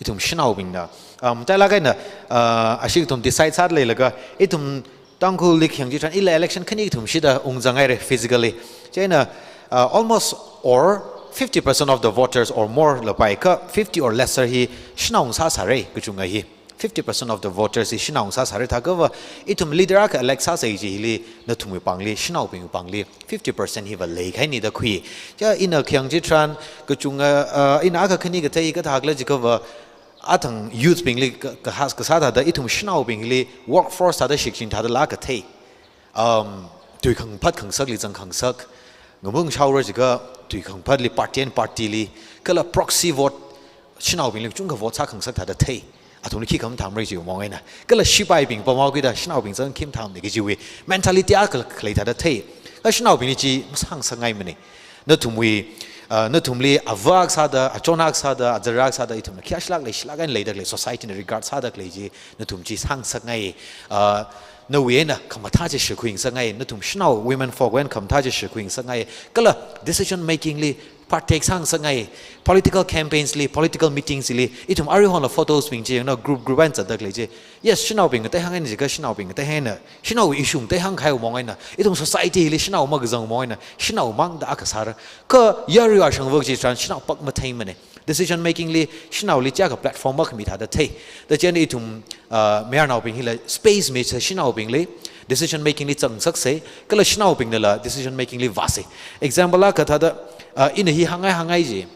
Ithum shanaobingna, um, matailāk eina, uh, ashi kathum decide sāda leilaga, ithum Tangkhulli khayang chitharan ila election khani kathum shida ungzanghaira physically. Chieina, uh, almost or fifty percent of the voters or more la paikha, fifty or lesser hi shanao ngasāsāra, kachunga hi. Fifty percent of the voters hi shanao ngasāsāra, thākha va ithum leader akha elect sāsa kaji hili nathumwui pāngli, shanaobingwui pāngli fifty percent hiva leikahaina da khui. Chieina ina khayang chitharan kachunga, uh, ina akha khani kathei kathā khala jiakha va, athang youth bingli ka, ka has, kasā thāda ithum shanaobingli workforce thāda shichin thādala kathei. Um, tui khangaphat khangasakli zang khangasak, ngamung shaora jiakha tui khangaphatli party and party li, kala proxy vote, shanaobingli kachungkha vote sā khangasak thāda thei. Athumli khi khamathāmara jiwui maong eina. Kala shipaibing pamhaokida shanaobing zang khi mathāmana kajiwui mentality akha khalei thāda thei. Kha shanaobingli chi masāngasakngaimana. Nathumwui, uh, nathumli avā akha sāda, achon akha sāda, azar akha sāda, ithumna khi ashilāk leishilāk eina leida khalei, society na regard sāda khalei chi, nathum chi sāngasakngai. Uh, nawui eina khamathā chi shikhuingasakngai, nathum shanao women folk wui eina khamathā chi shikhuingasakngai. Kala decision making li partake sāngasakngai, political campaigns li, political meetings li, ithum aruihonla photos bing chi yangna group group eina zatda khalei chi. Yes, shanaobing ngateihāng eina jiakha shanaobing ngateihāng eina, shanao issue ngateihāng kahaiwui maong eina, ithum society hili shanao makazang maong eina, shanao mangda akha sāra. Kha yarui ashangvak chitharan shanao pak matheimana. Decision making li, shanaoli chiakha platform makhami thāda thei. Da chieina ithum, uh, mayarnaobing hila space misa shanaobingli, decision making li zangsaksa, kala shanaobingnala decision making li vāsa. Example akha thāda, uh, ina hi hāngngai hāngngai ji,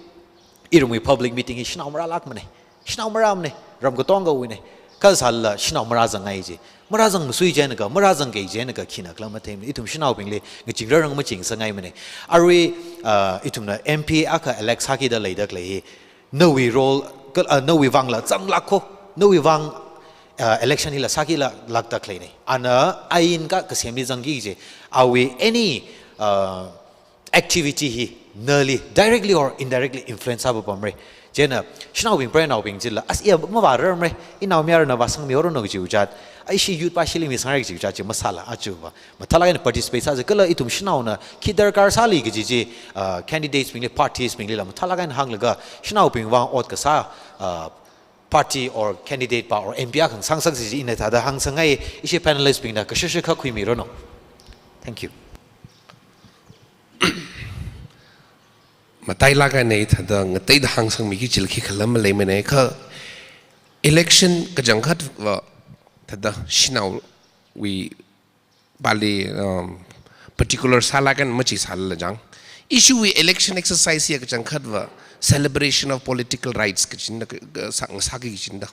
iramwui public meeting hi shanao marālākmana. Shanao marāmana, ram katongawuina. Kha sālala shanao marāzangngai ji. Marāzangmasui jiakha, marāzangki jiakha, khina khala matheimana. Ithum shanaobingli ngaching rarang machingngasakngaimana. Arui, uh, ithumna M P akha elect sākida leida khalei hi, nawui role, kal-, uh, nawui vangla zanglākho, nawui vang, uh, election hila sākila lākda khaleina. Ana ain ka kasemli zangki ji, awui any, uh, activity hi nali directly or indirectly influence sāpapamra. Chieina shanaobing, mayarnaobing chila, as iya mavārarmara, inaomayarna vāsangmihaoranu kajiwui chat, aishi youth pa shili misangrai kajiwui chat chi masāla, aja va mathālāk eina participate sāsa, kala ithum shanaona khi darkar sāli kaji chi, uh, candidates bingli, parties binglila mathālāk eina hānglaga, shanaobing vang ot kasā, uh, party or candidate pa or M P akha ngasāsangsi kaji ina thāda hāngsangngai, ishi panelist bingna kashakshakha khuimiranu. Thank you. Matailāk eina thāda ngateida hāngsangmiki kajila khikhala maleimana, kha election kachangkhatva thāda shanaowui pali, um, particular sālāk eina machi sālala jang. Ishiwui election exercise ya kachangkhatva celebration of political rights kajina ka, ka, sā, sāki kajina da.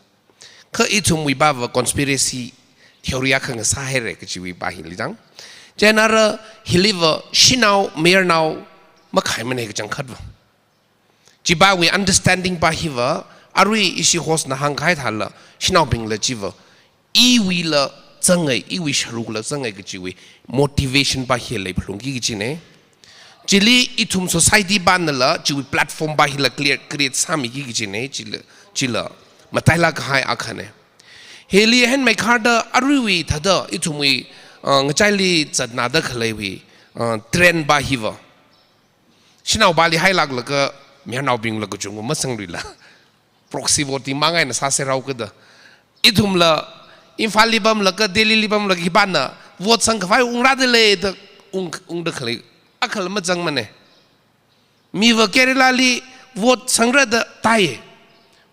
Kha ithumwui pava conspiracy theory akha ngasāhaira kajiwui pa hili jang. Chieina ara hiliva shanao mayarnao makhaimana kachangkhatva. Chipawui understanding pa hiva, arui ishi host na hāngkahai thāla, shanaobingla chiva, iwuila zangai, iwui sharukla zangai kajiwui motivation pa hi leiphalungki kajina. Chili ithum society panala, chiwui platform pa hila clear, create sāmiki kajina, chila, chila matailāk kahai akhana. Hili hen maikharda aruiwui thāda, ithumwui, uh, ngachaili zatnada khaleiwui, uh, trend pa hiva. Shanao pali hailāklaga, mayarnaobingla kachungkha masangluila. Proxy voting mang eina sāserao kada. Ithumla, Imphalli pamlaga, Delhili pamlaga, hipāna vote sangkhavai ungrada lei da, ung, ungda khalei. Akhala mazangmana. Miva Keralali vote sangra da tai.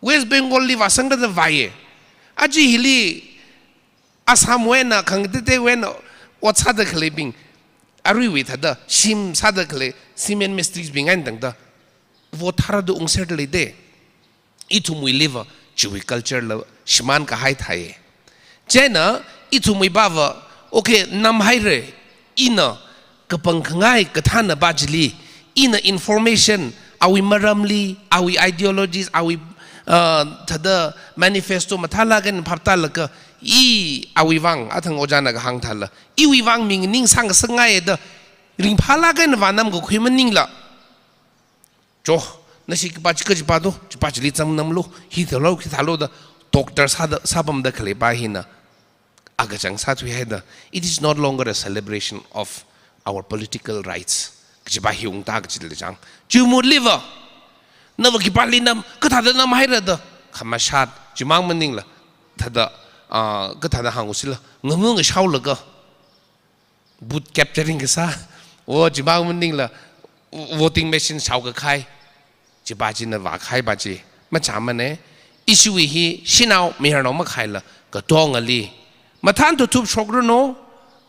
West Bengalli vāsangra da vāya. Aja hili Assam wui eina, khangateitei wui eina, ot sāda khaleibing, aruiwui thāda, shim sāda khalei, cement mistries bing eina tangda, vote thāra da ungserda leida. Ithumwuiliva, chiwui culture la, shimān kahai thai. Chieina, ithumwui pava, okay, namhaira, ina, kapangkhangai kathāna pa chili, ina information, awui maramli, awui ideologies, awui, uh, thāda manifesto mathālāk eina phaptālaga, i awui vang, athang ojāna kahāng thāla, iwui vang mi nganingsang kasāngai da, ringphālāk eina vānam kakhui maningla. Cho, nashi khipā chi kaji pa do, chi pa chili zangmamlu, hi thālo, hi thālo da, doctor sāda, sāpamda khalei pa hina, akachang sāthuihaida, it is not longer a celebration of our political rights. Kaji pa hi ungta kajila jang. Chiwui mutliva, nava khipāli nam, kathāda namhaira da, khamashat, chimang maningla, thāda, ah, kathāda hāngusila, ngamu ngashaolaga, booth capturing kasā, o chimang maningla, voting machine shaokakhai, chi pa china vākahai pa chi, machāmana, ishiwui hi, shanao, mayarnao makhaila, katongali, mathān thup thup shokranu,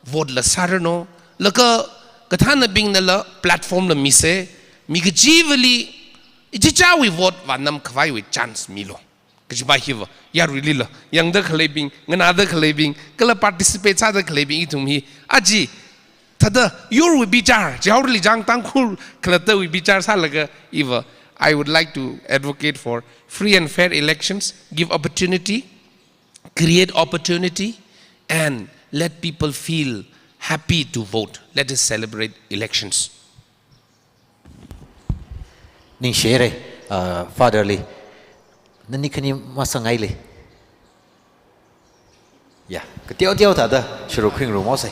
vote la sāranu, laga kathānabingnala, platform la misa, mi kachivali, ichichāwui vote vānam khavaiwui chance milu. Kaji pa hiva, yaruilila, yangda khaleibing, nganāda khaleibing, kala participate sāda khaleibing ithum hi, aja, thāda, yurwui bichar, chihaorali jang Tangkhul khalattawui bichar sālaga iva, I would like to advocate for free and fair elections, give opportunity, create opportunity, and let people feel happy to vote. Let us celebrate elections. Ningshire, uh, Father li. Nani khani masangaili. Ya, kateo teo thāda, shuru khring ru mosai.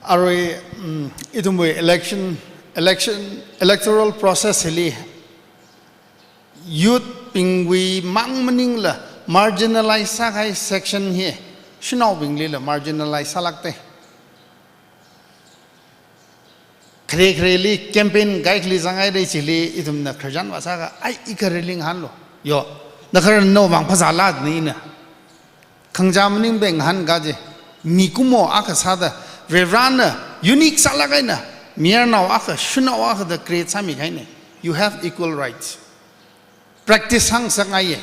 Arui, mm, ithumwui election, election, electoral process hili, youth bingwui mang maningla, marginalize sākahai section hi, shanaobinglila marginalize sālākta. Khare khareli campaign kaikhali zangai da chili ithumna kharjan vāsākha, ai, i khareli ngahānlu. Yo, na khararnao vang phazāla ni na. Khangachā maning bing ngahānkaji. Mikumo akha sāda, Varivarana, unique sālāk eina, mayarnao akha, shanao akha da create sāmikahaina. You have equal rights. Practice hāngsangaiya.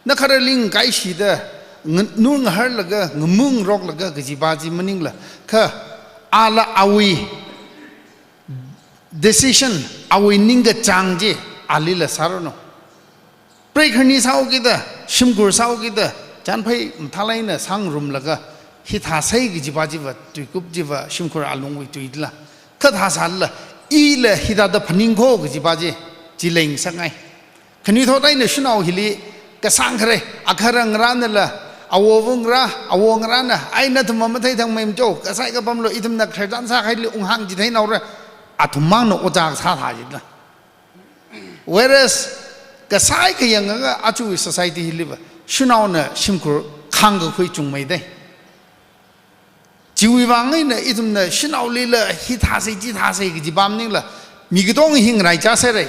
Na khareli ngakaishida, ngan-, nur ngaharlaga, ngamung roklaga, kaji pa chi maningla. Kha, ala awui decision, awui ningkachāng chi, alila sāranu. Preikhani sāhaokida, shimkhur sāhaokida, chanphai mathālāk eina sāngarumlaga, hithāsai kaji pa chiva, tuikup chiva, shimkhur alungwui tuila. Kha thāsālala, ila hithāda phaningkho kaji pa chi, chi leingasangai. Khanuithot eina shanao hili, kasāng khare, akhara ngaranala, awo vungra, awo ngarana, ai nathum mamathei thangmeimcho, kasai kapamlo ithumna kharjan sākahaili unghāng chithei naora, athum mangna ojā sāthā jila. Whereas, Kasai kayang akha aja society hiliva shanaona shimkhur khāngkakhui chungmeidei. Chiwui vang eina ithumna shanaolila hithāsei chithāsei kaji pam maningla, mi katonga hi ngaraichāserei.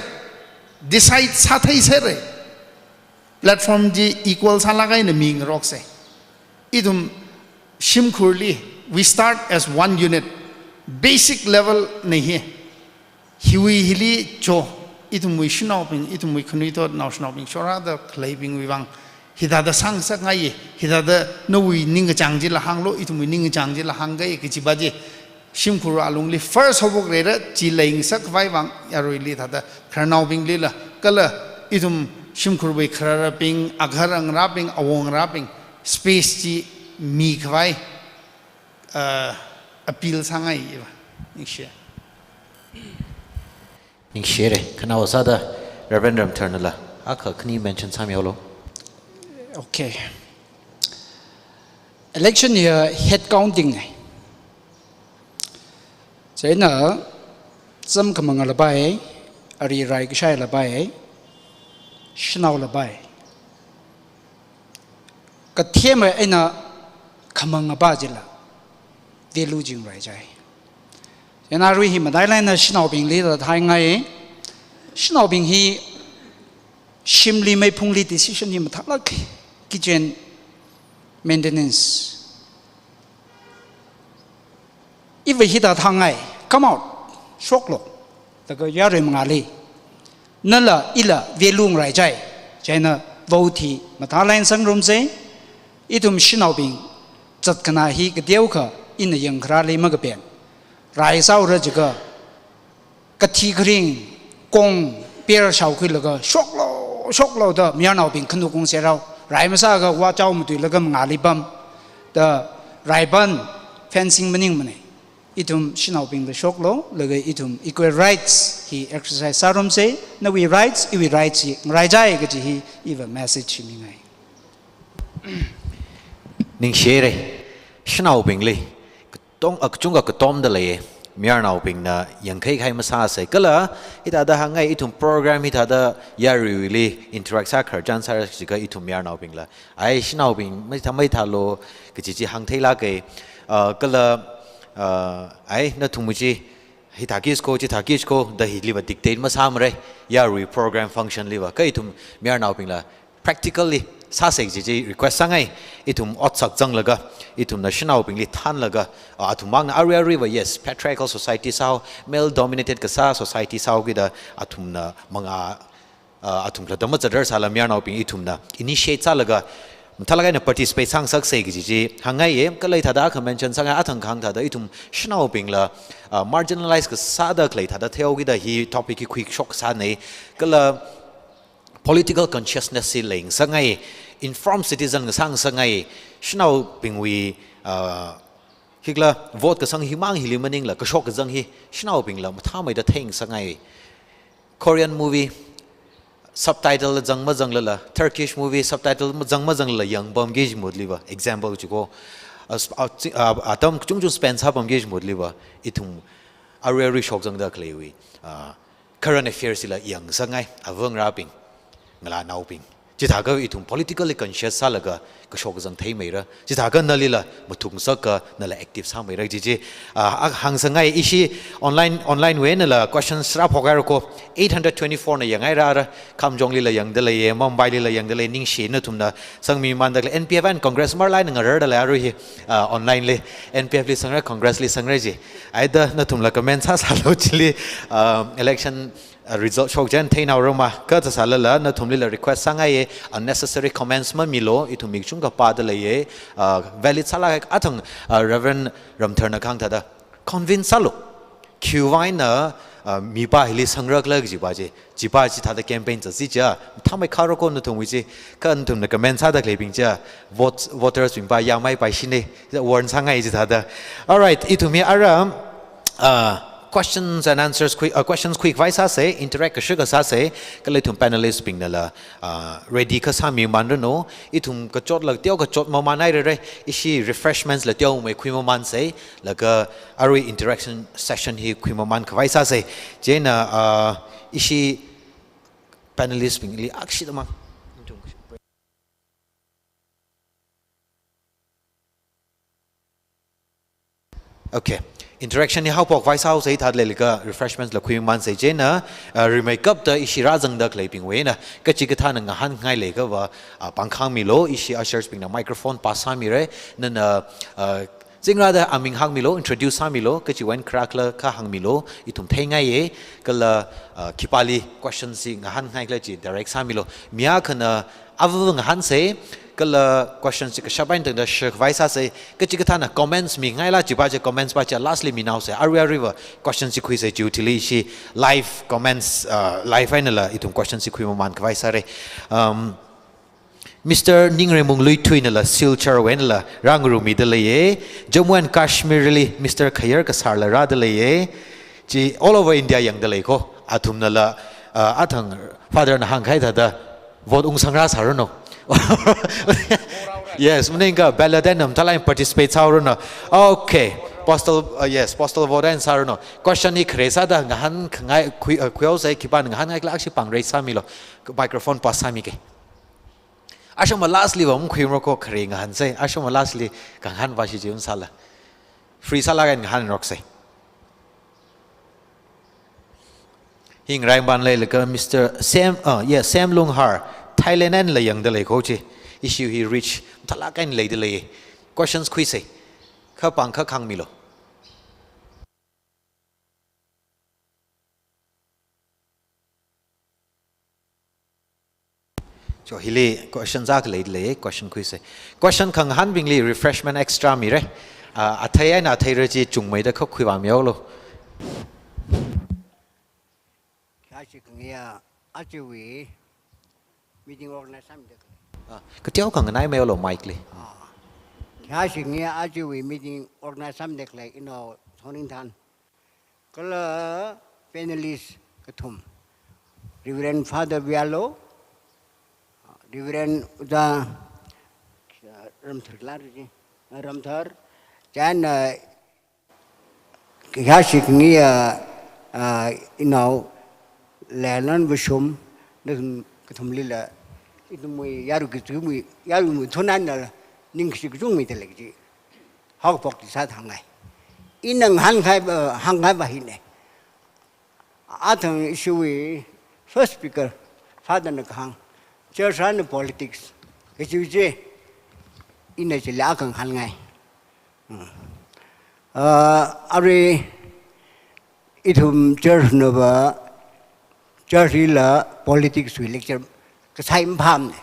Decide sātheiserei. Platform chi equal sālāk eina mingaroksei. Ithum shimkhurli, we start as one unit. Basic level nei hi. Hiwui hili cho, ithumwui shanaobing, ithumwui khanuithot naoshinaobing shorāda khaleibingwui vang hithāda sāngasakngai, hithāda nawui ningkachāng chila hānglu, ithumwui ningkachāng chila hāngkai kajipa chi shimkhur alungli first haophokreira. Chi leingasakhavai vang yaruili thāda khararnaobinglila kala ithum shimkhurwui khararabing, agahar angarābing, awongarābing space chi mikhavai, uh, appeal sāngaiva. Ningshi. Ningshire, khanaowa sāda Reverend Ramtharnala akha khani mention sāmihaolu. Okay. Election year head counting nei. Chieina zam khamangalapai, ari rai kashailapai, shanaolapai. Kathema eina khamangapa chila value chi ngaraichai. Chieina arui hi matailāk eina shanaobingli thāda theingai. Shanaobing hi shimli meiphungli decision hi mathālāk, kitchen maintenance. Iva hithāda thāngai, come out, shoklu, laga yarui mangāli. Nala ila value ngaraichai, chieina vote hi matailāk eina sangrumsei, ithum shanaobing zatkhanā hi kateokha ina yangkharāli makapen. Rai sāhaora jiakha, kathi kharing, kong, beer shaokhuilaga, shoklu, shoklu da mayarnaobing khanuk ungserhao. Rai masāakha vāchao matuilaga mangāli pam. Da raipan fencing maningmanei. Ithum shanaobingla shoklu, laga ithum equal rights hi exercise sārumsei, nawui rights, iwui rights hi ngaraichai kaji hi iva message hi mingai. Ningshire, shanaobingli, katong, ah, kachungkha katomda leiye, mayarnaobingna yangkhaikhai masāsei. Kala, hithāda hāngngai ithum program hithāda yaruili interact sākhararchan sāra jiakha ithum mayarnaobingla. Ai, shanaobing, maitha, maithālu, kaji chi hāngtheilāke, ah, kala, ah, ai, nathumwui chi, hithāki sāko, chithāki sāko, da hiliva dictate masāmarei, yarui program function liva. Kha ithum mayarnaobingla practically sāsei kaji chi request sāngai, ithum otsak zanglaga, ithumna shanaobingli thānlaga, ah, athum mangna arui aruiva, yes, patriarchal society sāhao, male dominated kasā society sāhaokida, athumna mangā, ah, athum khalatta mazatar sāla mayarnaobing ithumna initiate sālaga, mathālāk eina participate sāngasaksei kaji chi hāngngaiye, kala hithāda akha mention sāngai athang kahāng thāda ithum shanaobingla, ah, marginalize kasāda khalei thāda theihaokida hi topic hi khuishok sānei, kala political consciousness hi leingasakngai, informed citizen ngasāngasakngai, shanaobingwui, ah, hikla vote kasang himang hili maningla, kashok kazang hi shanaobingla mathāmeida theingasakngai. Korean movie, subtitle zang mazanglala, Turkish movie, subtitle mazang mazanglala yangpamki jimutliva, example chiko, ah, sp-, ah, chi-, ah, atam kachungchung spend sāpamki jimutliva, ithum arui arui shokzangda khaleiwui, ah, current affairs hila yangsakngai, avangarābing, ngalānaobing. Chithākha ithum politically conscious sālaga kashok kazang theimeira. Chithākha nalila mathungasaka nala active sāmeira. Chi chi, ah, ak hāngsangngai ishi online, online wui einala questions rāphok hairako. Eight hundred twenty-four na yanghairara, Kamjonglila yangda leiye, Mumbailila yangda lei, ningshi nathumna sangmimanda khalei, N P F and Congress marlāk eina ngararda lei arui hi, ah, online li, N P F li sangra, Congress li sangra ji. Aida nathumla comment sāsālu chili, ah, election, ah, result shokchān theinao rama, kha thāsālala nathumlila request sāngaiye, unnecessary comments mamilu, ithum mi kachungkha pāda leiye, ah, valid sālāk athang, ah, Reverend Ramtharna kahāng thāda convince sālu. Khiwui vang eina, ah, mipā hili sangrakhala kajipa chi, chipa chithāda campaign zatsi chiakha, mathāmeikharako nathumwui chi, kha nathumna comment sāda khaleibing chiakha, vote, voters bingpa yāmeipaishine, warn sāngai chithāda. Alright, ithum hi ara, ah, questions and answers khui, ah, questions khuikhavai sāsei, interact kashika sāsei, kala ithum panelist bingnala, ah, ready kasā mimanranu, ithum kachotla teo kachot mamanhairare, ishi refreshments la teomeikhui mamansei, laga arui interaction session hi khuimamankhavai sāsei. Chieina, ah, ishi Panelist bingli akshida mang. Okay. Interaction hi haophok vai sāhaosa, hithāda leilaga refreshments la khuimansei. Chieina, uh, rimeikapta ishi rāzangda khaleibingwui eina kachikathāna ngahānngai leiakha va, uh, pāngkhāngmilu, ishi ushers bingna microphone pass sāmira, nana, uh, zingrāda aming hāngmilu, introduce sāmilu, kachiwui eina kharakhala kha hāngmilu, ithum theingaiya, kala, uh, khipāli questions chi ngahānngaikhala chi direct sāmilu. Mi akhana ava ngahānsei, kala questions chi kashap eina tangda share khavai sāsei, kachikathāna comments mingaila chiva chi comments va chi lastli minaosei, arui aruiva questions chi khuisei, chiwui thili ishi live comments, uh, live einala ithum questions chi khuimaman khavai sāra. Um, Mister Ningreimung Luithuinala Silchar wui einala rāngarumida leiya. Jammu and Kashmir li Mister Khayar Kasarla rāda leiya. Chi all over India yangda leiko. Athumnala, uh, athang Father na hāngkahai thāda vote ungsangrā sāranu. Yes, maningakha ballot eina mathālāk eina participate sāhaoranu. Okay. Postal, uh, yes, postal vote eina sāranu. Question hi khare sāda ngahānkhangai khui, uh, khuihaosei, khipāna ngahānngaikhala akhashi pāng raise sāmilu. Microphone pass sāmike. Ashama lastli va makhuimara ko, khare ngahānsei. Ashama lastli kangahān va shi chi unsāla. Free sālaga ngahānroksei. Hi ngaraiban leilaga Mister Sam, uh, yeah, Sam Lunghar, Thailand einala yangda leiko chi. Issue hi reach mathālāk eina leida lei. Questions khuisei. Kha pāng kha khāngmilu. Cho, hili question sākhalei lei, question khuisei. Question khangahānbingli refreshment extra mira. Ah, athei eina atheira chi chungmeida kha khuivāmihaolu. Khayāshi khangayi ajawui meeting organize sāmida khalei. Ah, kateokha nganaimeihaolu mic li. Ah. Khayāshi khangayi ajawui meeting organize sāmida khalei inao Thongringthan. Kala panelist kathum, Reverend Father Vialo, Reverend Ojā, uh, Ramthar Larji, uh, Ramthar, chieina, uh, khayāshi khangayi, uh, uh, inao Leilon Vashum, nathum kathumlila, ithumwui yarui kachungwui, yaruiwui thunanla, ningkashi kachungmeida lei kaji haophokta sāthangai. Ina ngahānkahai va, hāngkahai va hina. Athang ishiwui first speaker, Father na kahāng, church eina politics kaji chi, ina chili akha ngahānngai. Hmm. Ah, arui ithum church na va, church hila politics wui lecture kasā maphāmana.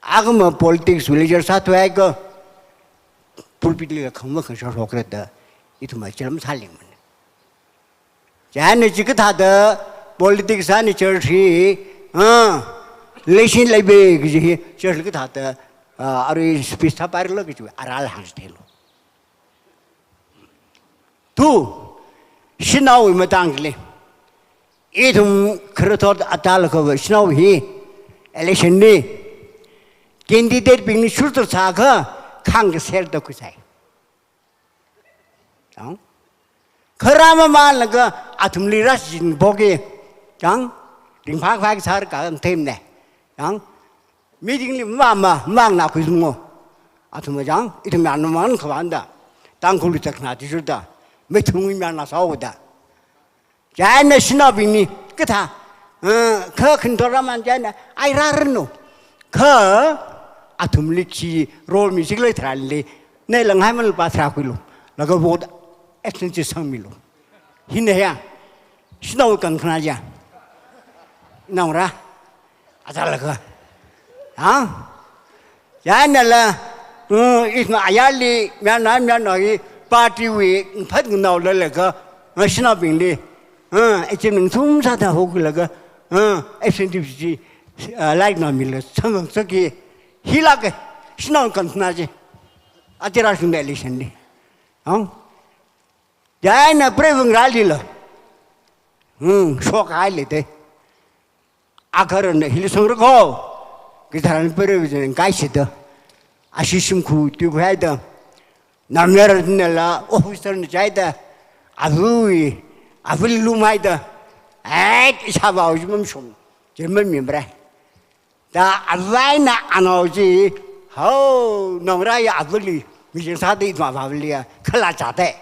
Akhama politics wui lecture sāthuiakha, pulpit li khangma khangsha shokra da, ithum achil masālingmana. Chieina chikathāda politics eina church hi, ah, relation leiva kaji hi, church li kathāda, ah, arui speech sāpairala kaji, arāla hāngchitheilu. Two, shanaowui matangli. Ithum khararthot atālakhava shanao hi election li candidate bingli shurtur sākha khāngkaser da khuisai. Chang? Kharā mamānlaga athumli rāshichinphoka. Chang? Ringphāphā sāra kha theimana. Chang? Meeting li mama, mangna khuisumngo. Athum chang, ithum yānna mang khavānda. Tangkhulli takna tishurda. Mathung yānna sāoda. Chieina shanaobingli kathā, eh, kha khanthor rāman chieina, ai rāranu. Kha athumli khi role mi chikle tharanli, nala ngahaimanla pātharākhuilu. Laga vote absentee chi sangmilu. Hina ya, shanao kangkhana ya. Naongarā, atālaga. Ha? Chieina la, uh, ithum ayarli, mayarnao, mayarnao hi party wui phat nganao lalaga, uh, shanaobingli, uh, achievement sum sāda hokhuilaga, uh, absentee chi, uh, like na mila, sangkang sāki, hilāka, shanao kangkhana chi, atira shungda election li. Ang? Chieina prevent rālila. Hmm, shokhailei te. Agaharana hili sangra ko. Kitharan prevent kaisida. Ashi shimkhur tuikhuida. Namyar nala officer na chaida. Avui, avui lumhaida. Eh, ishāvā ujimam shum. German mi mara. Da avā eina anao chi, hao, naongarā ya avali, mi jing sāda ithum avāvali ya, khala chāda.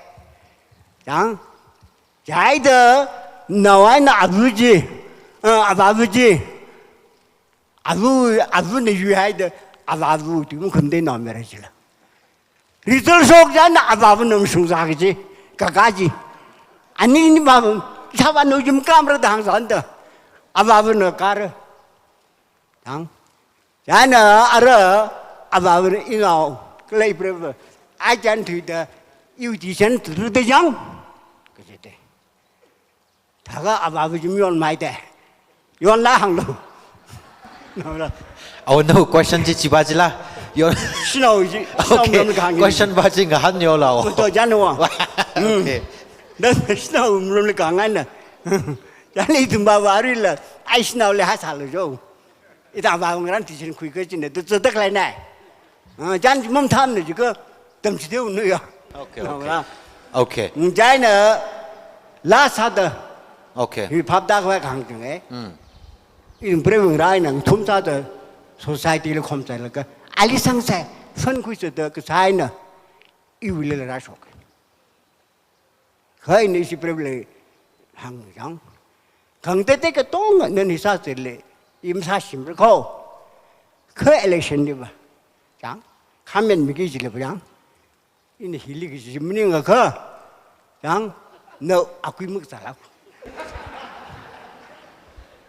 Yang, chieina, nao eina ava chi, uh, avāva chi, ava, avana yuihaida, avāva tu makhundei nao mara chila. Result shok chieina avāvana mashung sā kaji, kaka chi. Ani ni ba, sāva no jim kamra da hāngsāda. Avāvana kara. Yang. Chieina ara avāvana inao, khalei preva. Ai chān thuida, iwui tuition thuda yang. Kaji te. Thākha avāva chi mayon maida. Yonla hānglu. Nala. Oh no, question chi chiva chila. Yon. Shanao chi, shanao Okay. mram kahāng. Question va chi ngahān yola o. Mato chān wa. Hmm. Okay. Da shanao mram kahāng eina. Chieina ithum va varila. Ai shanao le ha sālu jo. Ithum va ngarān tuition khui kachina, tu tsatak lai nai. Ah, chān chi mamathāmana jiakha, tamchitheiwui nu ya. Okay, okay. Nala. Okay. Hmm, chieina, lā sāda. Okay. Hi phaptākhavai kahāng chang e. Hmm. Ithum preving rai nang thum sāda, society li khom sālaga. Ali sangsai, fund khuisāda kasā eina. Iwuili la rāshok. Kha ina ishi prevle hāng yang. Khangatei katonga nani sāsele, i masāshimra kho. Kha election li va. Yang, comment miki jile va yang. Ina hili kaji maningakha. Yang, no, akui muk zala.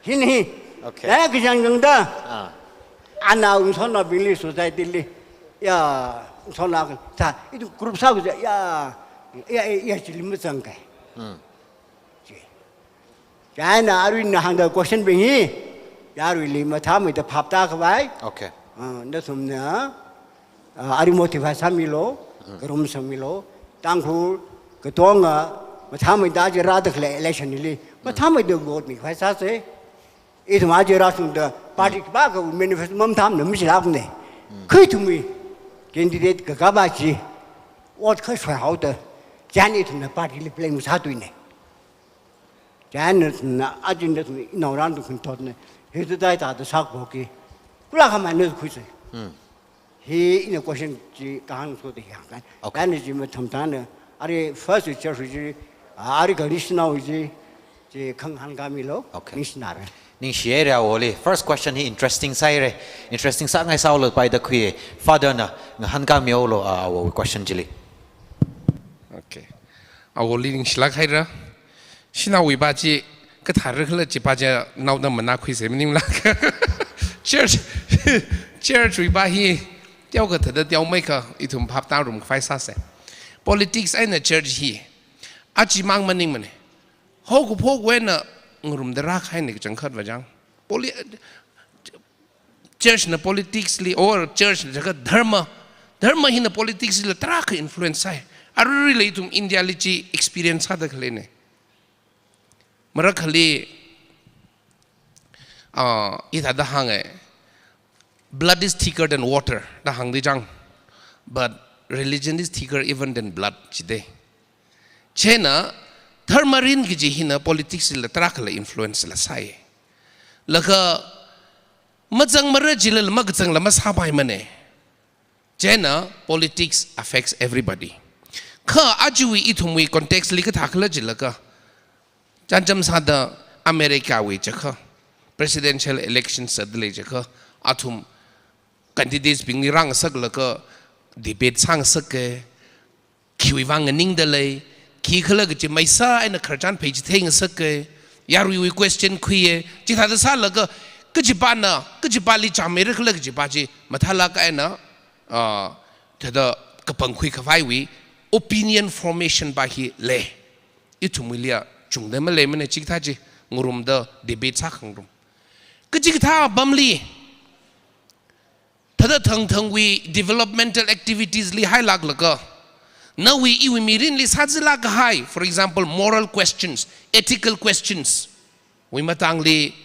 Hin hi. Okay. Yang kachang jangda. Ah. Ana ungsona bingli society li. Ya, ungsona sa, itu group sa ya, ya, ya, chili mazangkai. Hmm. Chi. Chieina aruina hāngda question bing hi, yaruili mathāmeida phaptākhavai. Okay. Ah, nathumna, ah, ari motivate sāmilu, Hmm. karum sāmilu, Tangkhul, katonga, mathāmeida aja rāda khalei election li, Hmm. mathāmeida vote mikhavai sāsa. Ithum aja rāshungda party Hmm. khipākha manifesto mamathāmana mashilākmana. Hmm. Kha ithumwui candidate kakapa chi, vote kha shoihaoda, chieina ithumna party li blame sāthuina. Chieina na, ajin da ithum naongarān tu khuntotna, hi tu dai ta da sākaphoki. Kula khamana khuisa. Hmm. Hi ina question chi kahāng so da yang kan. Okay. Chieina chi mathāmtana, ari first church chi, ari conditional chi, chi khangahān kamilu, Okay. ningshinara. Ningshihaira awoli. First question hi interesting sāhaira. Interesting sāngai sālu paida khui. Father na, ngahān kamilu, ah, awowui question chili. Okay. Awoli ningshilāk haira. Shanaowui va chi, kathāra khala chi va chi, naoda mana khuisa maningla. Church, church wui va hi, teokha thāda teomeikha, ithum phaptāngarumkhavai sāsa. Politics eina church hi, aja mang maningmana. Haokaphok eina ngarumda rākahaina kachangkhat va chang. Poli-, church na politics li, or church na jiakha dharma, dharma hina politics lila tarākha influence sāi. Aruirui la ithum India li chi experience sāda khaleina. Marakhali, ah, hithāda hānga, "Blood is thicker than water," da hāngda chang. But religion is thicker even than blood, chida. Chieina, dharma mirin kaji hina politics lila tarākha la influence la sāi. Laga mazangmara jilala makazangla masāpaimana. Chieina politics affects everybody. Kha ajawui ithumwui context li kathā khala jilaga, chānjam sāda America wui jiakha, presidential election sāda lei jiakha, athum candidates bingli rāngasaklaga debate sāngasaka, khiwui vang nganingda lei, khikhala kaji maisa eina khararchan pheichithei ngasaka, yaruiwui question khuiya, chithāda sālaga, kachipana, kachipali chāmeira khala kaji va chi, mathālāk eina, ah, thāda kapangkhui khavaiwui, opinion formation va hi lei. Ithumwuili ya, chungda maleimana chikathā chi, ngarumda debate sākhangarum. Kachikathā apamli, thāda thangthangwui developmental activities li hailāklaga, nawui iwui mirinli sāzālāk kahai, for example, moral questions, ethical questions wui matangli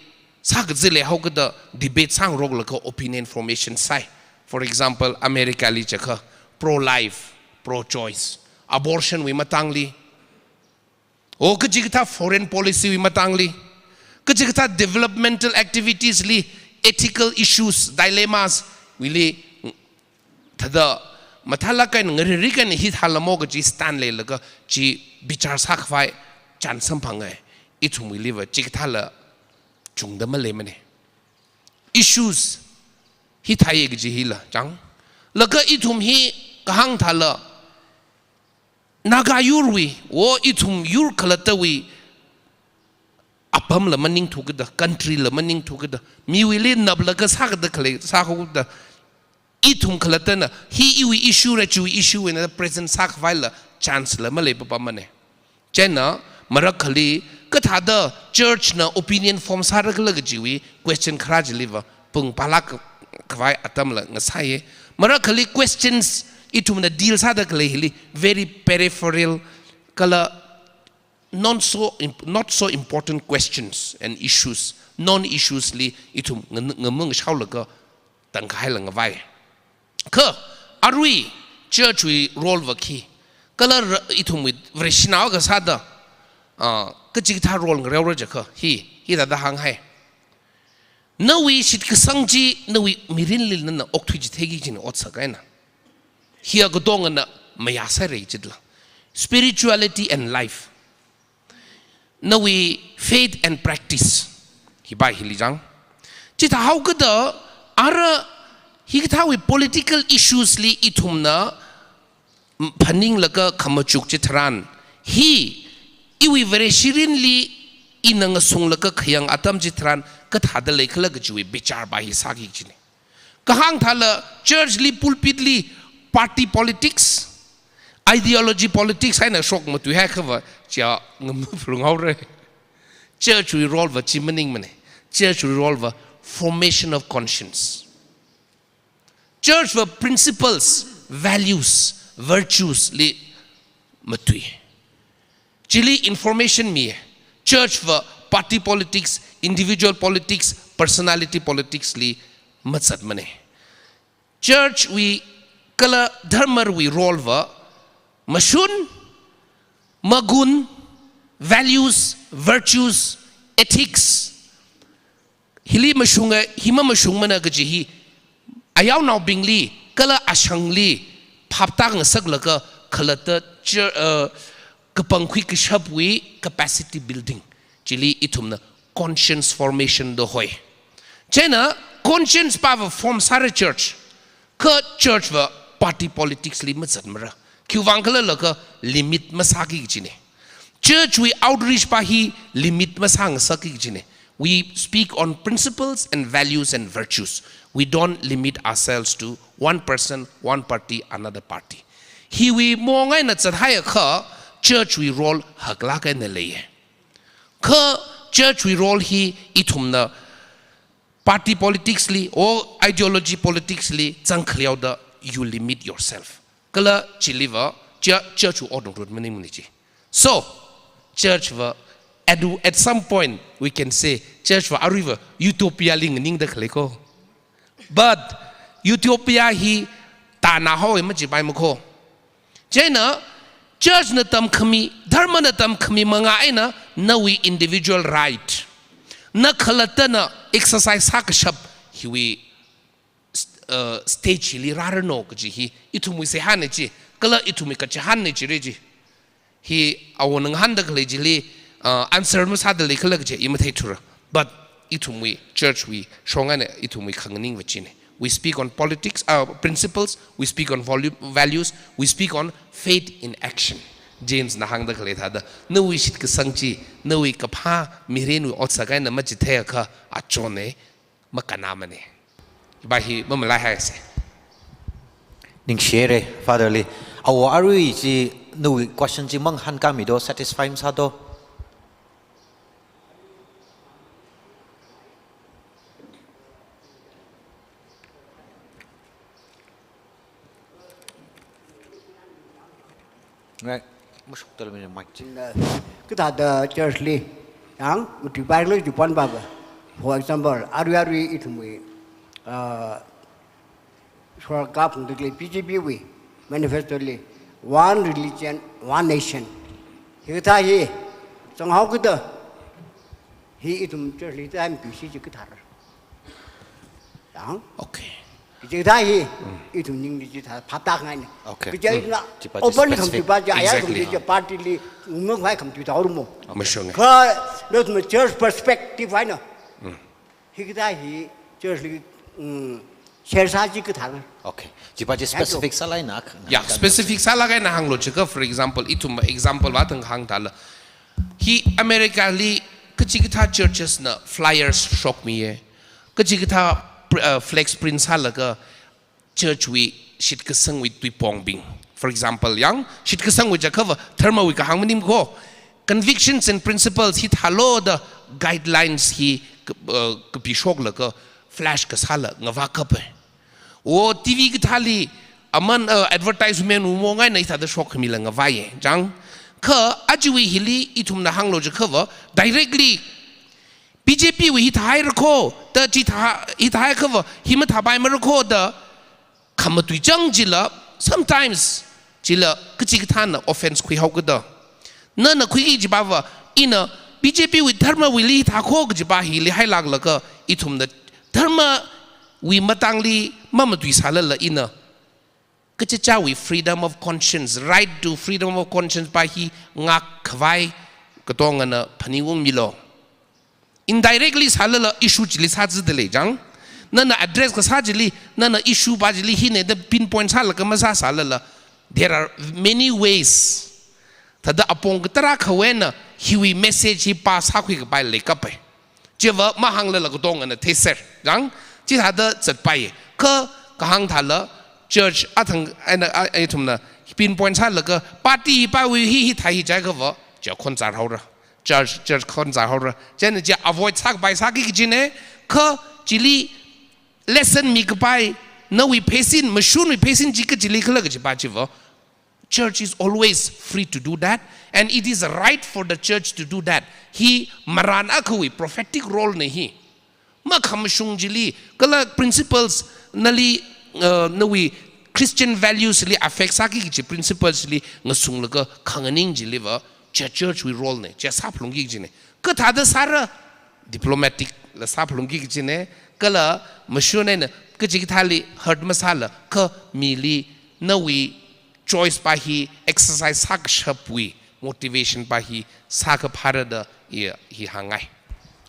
sākazā leihaokida debate sāngaroklaga opinion formation sāi. For example, America li jiakha pro-life, pro-choice, abortion wui matangli, o kachikathā foreign policy wui matangli, Kachikathā developmental activities li ethical issues, dilemmas, wili thāda mathālāk eina ngaririka eina hithālamo kaji stand leilaga chi bichar sākhavai chance samphangai. Ithumwuiliva chikathāla chungda maleimane. Issues hithāya kaji hila chang. Laga ithum hi kahāng thāla Naga yurwui, o ithum yur khalattawui apamla maningthu kada, country la maningthu kada, miwuili naplaga sākada khalei sākhuda, ithum khalattana hi iwui issue ra chiwui issue eina present sākhavaila chance la maleipapamane. Chieina marakhali kathāda church na opinion form sārakhala kajiwui question kharā chiliva pung pālāk khavai atamla ngasāye. Marakhali questions ithumna deal sāda khalei hili very peripheral kala non so imp-, not so important questions and issues, non issues li ithum ngan-, ngamung shaolaga tangkhaila ngavai. Kha arui church wui role va khi, kala ra-, ithumwui Vareshinao kasāda, ah, kachikathā role ngareora jiakha hi, hithāda hānghai. Nawui shitkasang chi nawui mirinli nana okthui chitheiki kajina otsak eina. Hiya katongana mayāsāra jitla. Spirituality and life. Nawui faith and practice. Hipa hili chang. Chithāhaokada ara hikathāwui political issues li ithumna phaninglaga khamachuk chitharan, hi iwui Vareshirinli ina ngasunglaga khayang atam chitharan kathāda leikhala kajiwui bichar pa hi sāki kajine. Kahāng thāla church li, pulpit li party politics, ideology politics eina shok matuihaiakhava chia ngamaphalunghaora. Church wui role va chi maningmane. Church wui role va formation of conscience. Church va principles, values, virtues li matui. Chili information mi. Church va party politics, individual politics, personality politics li mazatmane. Church wui kala dharmawui role va mashun, magun, values, virtues, ethics, hili mashunga, hi mamashungmana kaji hi, ayaonaobingli, kala ashangli, phaptā ngasaklaga khalatta chur-, uh, kapangkhui kashapwui capacity building. Chili ithumna conscience formation da hoi. Chieina conscience pa va form sāra church. Kha church va party politics li mazatmara. Khiwuivang khala laga limit masāki kajine. Church wui outreach pa hi limit masāngasakki kajine. We speak on principles and values and virtues. We don't limit ourselves to one person, one party, another party. Hiwui maong eina zathaiakha church wui role haklāk eina leiye. Kha church wui role hi ithumna party politics li, o ideology politics li zangkhaleoda you limit yourself. Kala chili va, chia, church wui ot ngarut maningmane chi. So, church va, at, at some point, we can say, church va, arui va, utopia li nganingda khalei ko. But, utopia hi, tāna hoi machipai mako. Chieina, church na tamkhami, dharma na tamkhami manga eina, nawui individual right. Na khalattana exercise sākashap hiwui st-, uh, stage hili rāranu kaji hi, ithumwui seihānne chi, kala ithumwui kachihānne chire chi. Hi awona ngahānda khalei chili, uh, answer masāda leikhala kaji i matheithura. But ithumwui church wui shong eina ithumwui khanganing va chine. We speak on politics, uh, principles, we speak on volu-, values, we speak on faith in action. James na hāngda khalei thāda, nawui shitkasang chi, nawui kaphā mirinwui otsak eina machitheiakha achonne, makannamane. Hipa hi mamalaihaise. Ningshire, Father li. Awo arui chi nawui question chi mangahānkāmi do, satisfy masā do. Ngai, mashokta lei mic chi. Kathāda church li, yang, matuipai khala chiwui pon pa va. For example, arui arui ithumwui, uh, sorkar phungda khalei B J P wui manifesto li, one religion, one nation. Hikathā hi, zanghaokida, Hi ithum church li time pisi chi kathar. Yang? Okay. Kaji thā hi, ithum ningli chi thā, phaptāngaina. Okay. Kaji Mm. na, Chipa chi open specific. Khamtui pa chi, aya Exactly. Khamtui chi party li, umang vai Khamtui thaorumo. Mashunga. Kha, not my church perspective, I know. Hi kathā hi, church li, mm, share sā chi kathar. Okay. Chipa chi specific sālaina ak-, Yeah, specific sālaga ina hānglu chikha, for example, ithum example va thang hāng tala. Hi America li kachikathā churches na flyers shokmiya. Kachikathā pr-, uh, flex print sālaga church wui shitkasangwui tuipongbing. For example, yang shitkasangwui jakha va dharmawui kahāng maning ko. Convictions and principles hi thālu da guidelines hi ka-, uh, kapishoklaga flash kasāla ngavā kapai. O T V kathāli aman, uh, advertisement wumo ngaina hithāda shokhamila ngavāya. Jang. Kha ajawui hili ithumna hānglu jakha va directly B J P wui hithāhai rako, da chi thā, hithāhai kha va, hi mathāpai marako da, khamatui chang chila, sometimes chila kachikathāna offense khuihaoka da. Nana khuiki kajipa va, ina B J P wui dharmawuili thāko kajipa hili hailāklaga, ithumna dharmawui matangli mamatui sālala ina kachichāwui freedom of conscience, right to freedom of conscience pa hi ngakkhavai katongana phaningungmilu. Indirectly sālala issue chili sāzada lei jang. Nana address kasā chili, nana issue pa chili hina da pinpoint sālaga masāsālala. There are many ways. Thāda apong kathara khawena hiwui message hi pa sākhui kapai leikapai. Chiva mahānglala katongana theiser. Jang, chithāda zatpai. Kha, kahāng thāla, church athang, ana, a, a, ithumna, pinpoint sālaga, party hi pawui hi, hithā hi jai kha va, chi khonzar haora. Church, church khonzar haora. Chieina chi avoid sākapai sāki kajina, kha chili lesson mikapai, nawui pheisin, mashunwui pheisin chi kachili khala kajipa chiva. Church is always free to do that, and it is right for the church to do that. Hi marān akhawui prophetic role na hi. Makhamashung chili, kala principles nali, uh, nawui Christian values li affect sāki kaji principles li ngasunglaga khanganing chili va, chi church wui role na, chi sāphalungki kajina. Kathāda sāra, diplomatic la sāphalungki kajina, kala mashun eina kachikathāli hurt masāla, kha mili nawui choice pa hi exercise sākashapwui motivation pa hi sākaphāra da hi, hi hāngngai.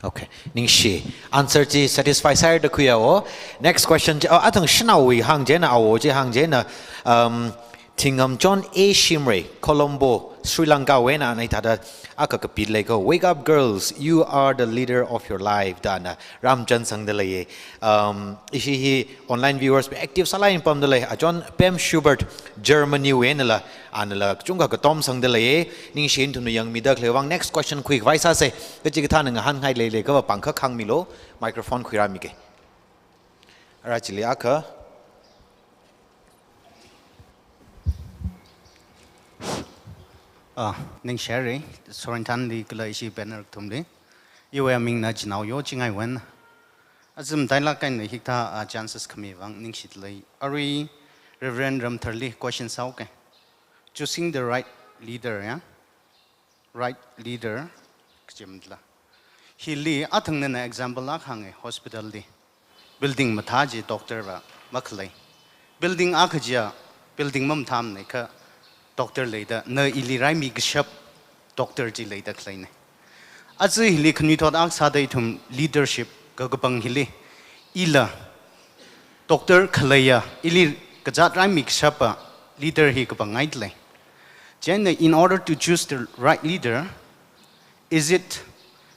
Okay, ningshi. Answer chi satisfy sāhaira da khuiya o. Next question chi, oh, athang shanaowui hāng china, awo chi hāng china, um, Thingam John A Shimray, Colombo, Sri Lanka wuina ana hithāda akha kapi leiko. "Wake up, girls. You are the leader of your life," da ana rāmachan sangda leiya. Um, ishi hi online viewers active sālāk eina pamda lei. Achon Pam Schubert, Germany wuinala, anala kachungkha katom sangda leiya. Ningshi, nathumna yangmida khalei vang next question khuikhavai sāsa. Kachikathāna ngahānngai leilakha va pāngkha hāngmilu, microphone khuirāmika. Ara chili akha. Ah, ningshira, Sorinthanli kala ishi banner kathumli. Iwui amingna Chinao Yo Chingaiwun. Aja matailāk eina hikathā, ah, chances khami vang ningshida lei. Arui Reverend Ramtharli question sāuka. Choosing the right leader, ya? Right leader, kachimla. Hili athang nana example akha hānga hospital li. Building mathā chi doctor va makhalei. Building akha chiya, building mamathāmana kha doctor leida, na ili raimi kashap doctor chi leida khaleina. Aja hili khanuithot akha sāda ithum leadership kakapang hili. Ila doctor khaleiya, ili kazāt raimi kashapa leader hi kapangngaida lei. Chieina, in order to choose the right leader, is it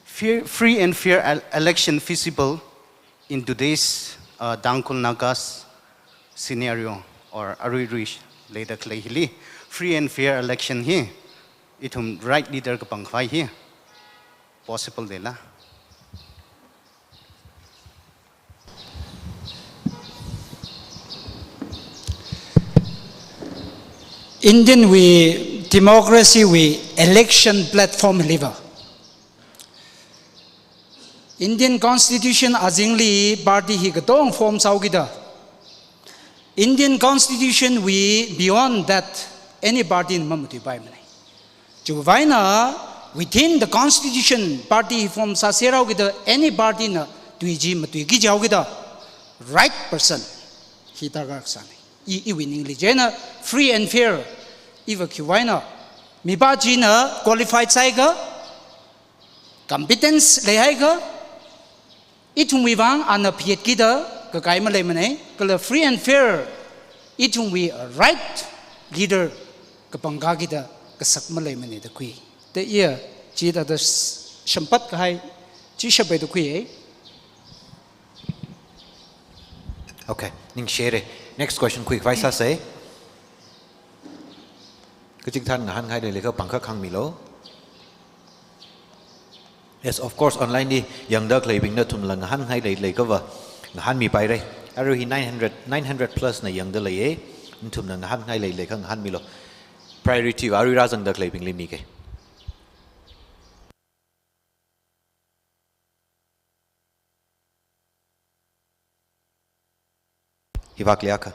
fair, free and fair el-, election feasible in today's, uh, Tangkhul Nagas scenario or aruirui leida khalei hili? Free and fair election hi, ithum right leader kapangkhavai hi possible dela? Indian wui democracy wui election platform hili va, Indian Constitution azingli party hi katonga form sāhaokida, Indian Constitution wui beyond that any party na mamatuipaimana. Chiwuivang eina Within the constitution, party form sāserhaokida, any party na tui chi matuiki jihaokida, right person hi darkar sāna. I, iwui ningli chieina free and fair, iva khiwui eina, mipā china qualified sāhaiakha, competence leihaiakha, ithumwui vang ana phākida kakai maleimana, kala free and fair, ithumwui right leader kapangkakida kasak maleimana da khui. Te iya, chithāda s-, shamphat kahai chi shapai da khui. Okay, ningshire. Next question khuikhavai sāsa. Kachikathāna ngahānngai leiakha pangkha hāngmilu. Yes, of course, online li yangda khaleibing nathumla ngahānngai leiakha va ngahānmipaira. Arui hi nine hundred, nine hundred plus na yangda leiya. Nathumna ngahānngai leiakha ngahānmilu. Priority va arui rāzangda khaleibingli mika. Hivak liakha.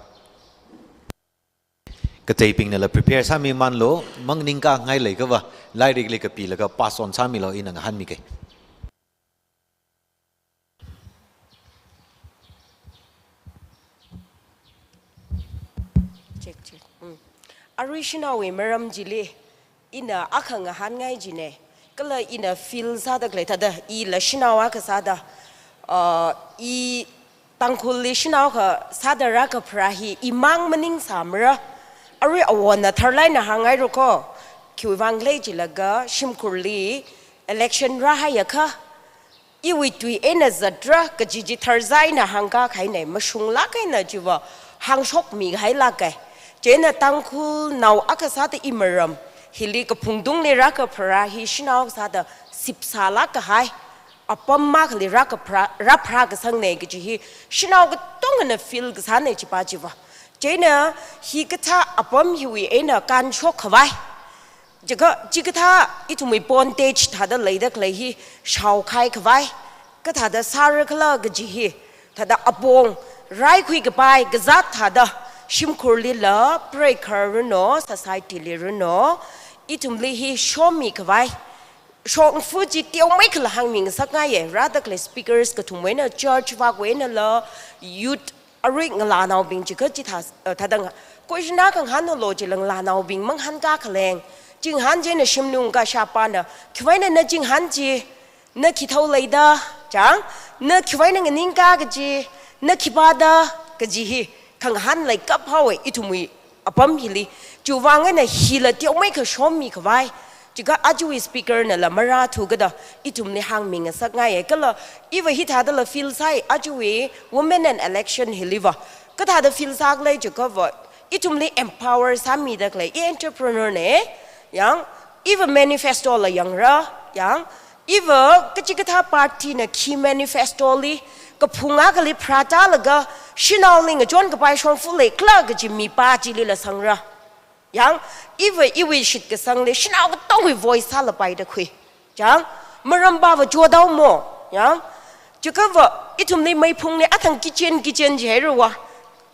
Kateibingnala prepare sāmimanlu, maningkangai leiakha va, lairikli kapilaga pass on sāmilu, ina ngahānmika. Check, check. Mm. Arui shanaowui maram chili, ina akha ngahānngai china, kala ina feel sāda khalei thāda, ila shanao akha sāda, uh, i Tangkhulli shanao akha sāda rākapharā hi imang maningsāmara. Arui awona tharlāk eina hāngngaira ko, khiwui vang khala jilaga shimkhurli election rāhaiakha, iwui tui eina zatra kaji chi tharzā eina hāngkahaina, mashunglāk eina chiva hāngshokmihailāka. Chieina Tangkhulnao akha sāda imaram hili kaphungtungli rākapharā hi shanao sāda sipsālāk kahai apam akhali rākapharā, rāpharā kasangna kaji hi shanao katongana feel kasāna chipā chiva. Chieina hikathā apam hiwui eina kānshokkhavai, chikha, chikathā ithumwui bondage thāda leida khalei hi shaokhai khavai, kathāda sāra khala kaji hi, thāda apong raikhui kapai kazāt thāda, shimkhurlila, preikhar ranu, society li ranu, ithumli hi shomi khavai, shongfa chi teomeikhala hāngmi ngasakngaiya, rāda khalei speakers kathumwui eina, church vakwui einala, youth, arui ngalānaobing chikha chithā, eh, thāda nga, question akha ngahānlu chila ngalānaobing mangahānkā khaleng. Chi ngahān chieina shimnung kashapana, khiwui eina na chi ngahān chi, na khi thao leida, chang, na khiwui eina nganingka kaji, na khipāda kaji hi, khangahān leikap haowa ithumwui apam hili. Chiwui vang eina hila teomeikha shomi khavai, chikha ajawui speaker nala marāthu kada ithumli hāngmi ngasakngaiya. Kala iva hithādala feel sāi, ajawui women and election hiliva. Kathāda feel sākhala jiakhava, ithumli empower sāmida khalei, i entrepreneur na, yang, iva manifesto la yangra, yang, iva kachikathā party na khi manifesto li, kaphung akhali pharātālaga, shanaoli ngachon kapai shongfa leikhala kaji mipā chilila sangra. Yang, iva iwui shitkasangli, shanao katongwui voice sālapaida khui. Yang, maram pava chodao mo. Yang, chiakhava, ithumli meiphungli athang kitchen, kitchen jihairuwa.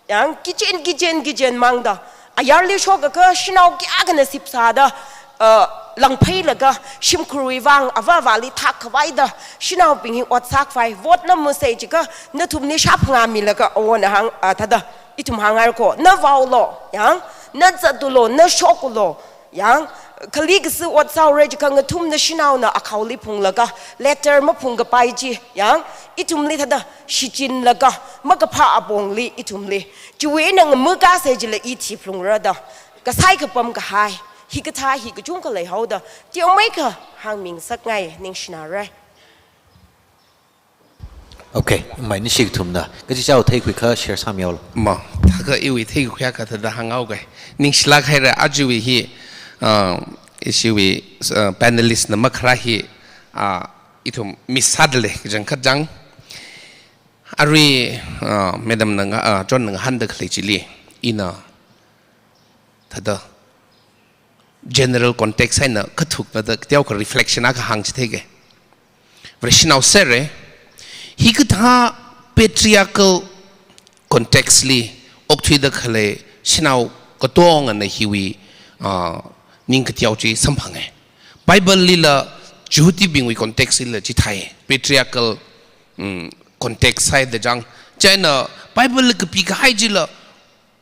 Yang, kitchen, kitchen, kitchen mangda. Ayarli shokakha, shanao kayākhana sipsāda, uh, langpheilaga, shimkhurwui vang, avāvali thak khavaida, shanaobing hi ot sākhavai, vote namu sai jiakha, nathumli shap ngamilaga, awona hāng, ah, thāda, ithum hāngngaira ko, na vaolu, yang, na zatulu, na shokulu, yang, kali kasi ot sāura jiakha ngathumna shanaona akhaoli phunglaga, letter maphung kapai chi, yang, ithumli thāda, shichinlaga, makaphā apongli, ithumli. Chiwui eina ngamukasai jila i thiphalungra da. Kasai kapam kahai, hikathā hi kachungkha leihaoda, teomeikha hāngmi ngasakngai, ningshinara. Okay, mai nishi kathumna, kachichao theikhuikha share sāmihaolu. Ma, thākha iwui theikhuiya kathāda hānghaoga. Ningshilāk haira ajawui hi, ah, ishiwui, ah, panelist na makharā hi, ah, ithum miss sādalei, kachangkhat chang. Arui, ah, madam na nga, ah, John na ngahānda khalei chili, ina thāda general context eina kathukna da teokha reflection akha hāngchitheika. Vare shanao sera, hikathā patriarchal context li okthuida khalei shanao katongana hiwui, ah, ningkateo chi samphanga. Bible lila Jihudibingwui context hila chithāi, patriarchal, mm, context sāda chang. Chieina Bible li kapi kahai chila,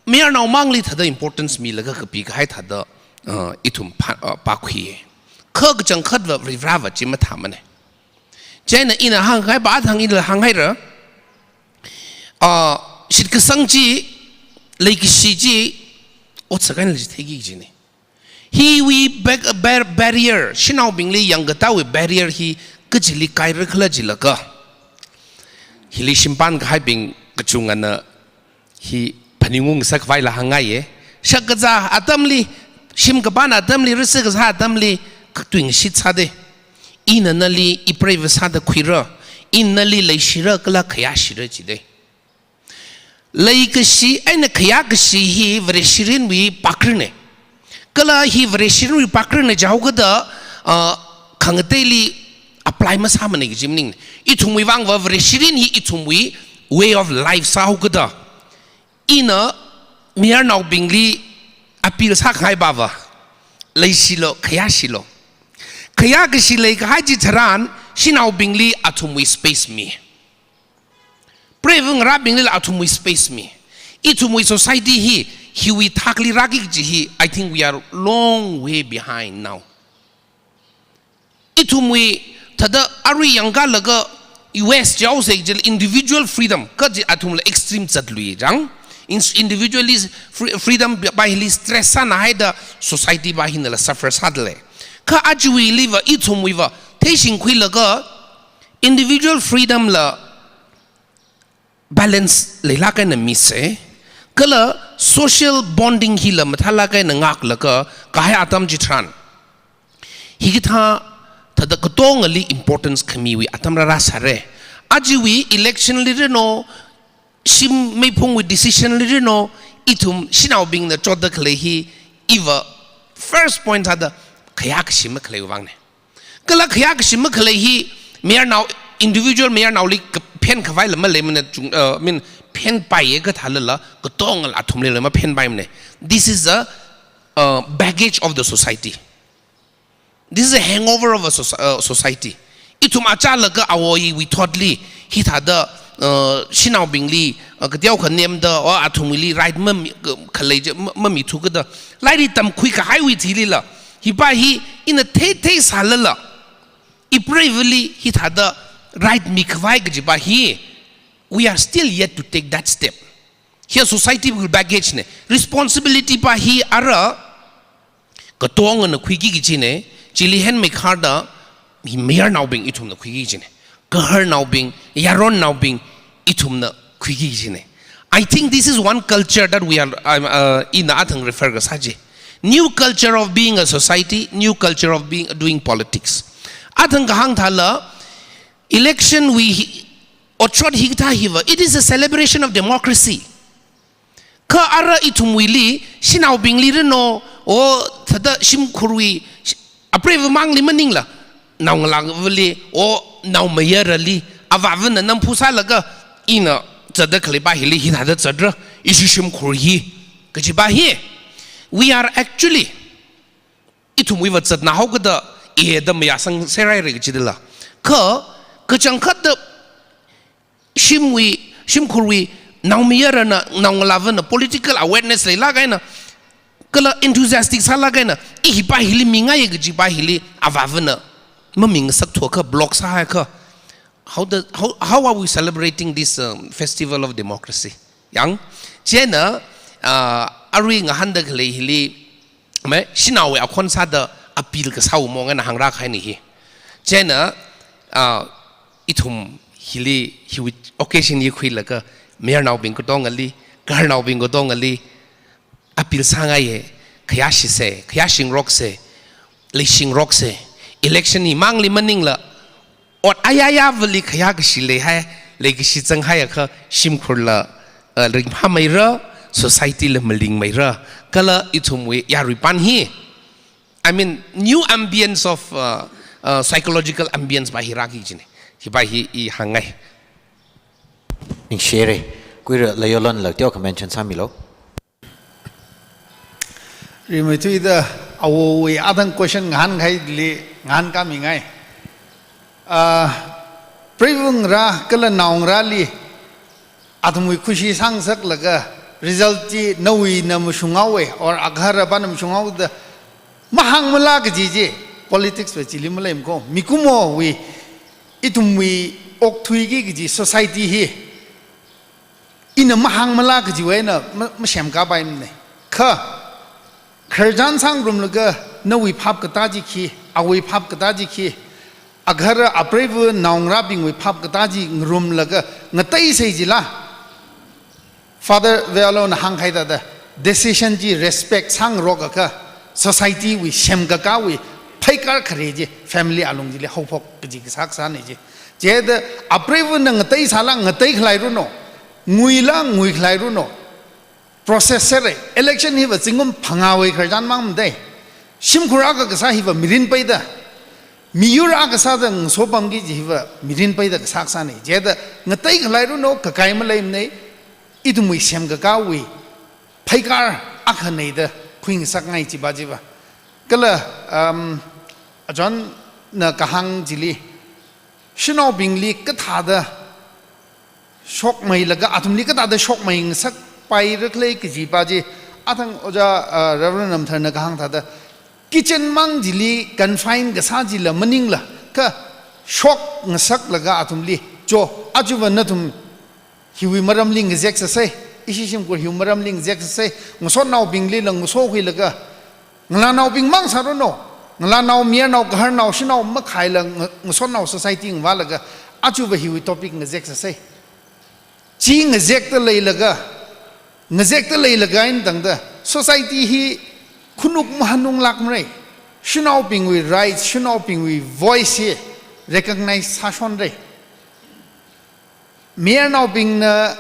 mayarnao mangli thāda importance milaga kapi kahai thāda, uh, ithum pha-, uh, pākhuiya. Kha kachangkhatva Varivarava chi mathāmana. Chieina ina hānghaiva athang ila hānghaira. Uh, shitkasang chi, leikashi chi, otsak eina chi theiki kajina. Hiwui back, bar-, barrier, shanaobingli yangkatāwui barrier hi kachili kaira khala jilaga, hili shimpan kahaibing kachungana hi phaningung sākhavaila hāngngaiya. Shakazā atamli, shim kapan atamli, risi kazā atamli, katuingashit sāda, ina nali ipreiva sāda khuira, ina nali leishira kala khayāshira jida. Leikashi eina khayākashi hi Vareshirinwui pakrinna. Kala hi Vareshirinwui pakrinna jihaokida, ah, khangateili apply masāmana kaji maningna. Ithumwui vangva Vareshirin hi ithumwui way of life sāhaokida, ina mayarnaobingli appeal sākhangaipava, leishilo, khayāshilo. Khayākashi leikahai chitharan, shanaobingli athumwui space mi. Preiva ngarābinglila athumwui space mi. Ithumwui society hi, hiwui thakli rāki kaji hi, I think we are long way behind now. Ithumwui thāda arui yangkalaga U S jihaosa kajila individual freedom, kaji athumla extreme zatlui chang. In-, individualist free-, freedom pa hili stress sānahaida society pa hinala suffer sādalei. Kha ajawuiliva ithumwuiva theishingkhuilaga individual freedom la balance leilāk eina misa, kala social bonding hila mathālāk eina ngaklaga kahai atam chitharan, hikathā thāda katongali importance khamiwui atam rārāsāra. Ajawui election li rino, shim meiphungwui decision li rino, ithum shanaobingna chotda khalei hi, iva first point thāda khayākashi makhaleiwui vangna. Kala khayākashi makhalei hi, mayarnao, individual mayarnaoli kaphen khavaila maleimana chung, uh, I mean, phenpaiya kathālala, katongala athumlila maphenpaimana. This is a, uh, baggage of the society. This is a hangover of a soci-, uh, society. Ithum achālaga awoiwui thotli, hithāda, uh, shanaobingli, uh, kateokha nemda, o athumli right mami, khalei chi, ma-, mamithu kada. Lairik tamkhui kahaiwui thilila, hipa hi ina thei theisālala, ipreivali hithāda right mikhavai kajipa hi, we are still yet to take that step. Hi society wui baggage na, responsibility pa hi ara katongana khuiki kajina, chili henmeikharda hi mayarnaobing ithumna khuiki kajina. Gaharnaobing, yaronnaobing ithumna khuiki kajina. I think this is one culture that we are, um, uh, ina athang refer kasā chi. New culture of being a society, new culture of being, doing politics. Athang kahāng thāla, election wui hi, otshot hikathā hiva, it is a celebration of democracy. Kha ara ithumwuili, shanaobingli rino, o thāda shimkhurwui, sh-, apreiva mangli maningla, naongalāvali, o naomayarali, avāvana namphu sālaga, ina zatda khaleipa hili hithāda zatra, ishi shimkhur hi, kajipa hi. We are actually, ithumwuiva zatnā haokada, ida mayāsang sāhaira kajidala. Kha, kachangkhatta shimwui, shimkhurwui, naomayarana, naongalāvana, political awareness leilāk eina, kala enthusiastic sālāk eina, i hipa hili mingaiya kajipa hili, avāvana mamingasakthuakha, block sāhaiakha, how the, how, how are we celebrating this, um, festival of democracy? Yang, chieina, uh, arui ngahānda khalei hili, me, shanaowui akhon sāda appeal kasāwui maong eina hāngrākahaina hi. Chieina, uh, ithum hili, hiwui occasion hi khuilaga, mayarnaobing katongali, gaharnaobing katongali, appeal sāngaiya, khayāshisa, khayāshingroksa, leishingroksa, election hi mangli maningla, ot ayayāvali khayākashi leihai, leikashi zanghaiakha shimkhurla, uh, ringphāmeira, society la malingmeira, kala ithumwui yaruipan hi. I mean, new ambience of, uh, uh, psychological ambience pa hi rāki kajina. Hipa hi i hāngngai. Ningshire. Kuira Layolonla teokha mention sāmilu. Rimeithuida awowui athang question ngahānkahaili ngahānkāmingai. Ah, preivungra kala naongarāli athumwui khushi sāngasaklaga result chi nawuina mashunghaowe or agahara pana mashunghaoda mahāngmala kaji chi politics va chili maleimako. Mikumowui, ithumwui okthuiki kaji society hi ina mahāngmala kajiwui eina ma-, masemkapaimane. Kha khararchan sāngarumlaga nawui phap katā chi khi, awui phap katā chi khi, agahara apreiva naongarābingwui phap katā chi ngarumlaga ngateisei jila, Father Vealona hāngkahai thāda decision chi respect sāngarokakha society wui semkakāwui pheikar khare chi family alung chili haophok kaji kasā kasāne chi. Chithāda apreivana ngateisāla ngateikhalairanu, nguila nguikhalairanu, process sere. Election hiva zingkum phangāwui khararchan mang made. Shimkhur akha kasā hiva mirin peida, miyur akha sāda ngasopamki kaji hiva mirin peida kasā kasāne. Chithāda ngateikhalairuno, kakai maleimane, ithumwui semkakāwui pheikar akhane da khuingasakngai chipa chiva. Kala, um, Ajonna kahāng chili, shanaobingli kathāda shokmeilaga, athumli kathāda shokmeingasakpaira khala kajipa chi, athang Ojā, uh, Reverend Ramtharna kahāng thāda, kitchen mang chili confine kasā chila maningla, kha shokngasaklaga athumli, cho, achuva nathum hiwui maramli ngazek sāsei, ishi shimkhur hiwui maramli ngazek sāsei, ngasotnaobinglila ngasokhuilaga, ngalānaobing mang sāranu, ngalānao, mayarnao, gaharnao, shanao makhaila nga-, ngasotnao society ngavālaga, achuva hiwui topic ngazek sāsei. Chi ngazekta leilaga, ngazekta leilaga eina tangda, society hi khanuk mahanunglākmare. Shanaobingwui rights, shanaobingwui voice hi recognize sāshonre. Mayarnaobingna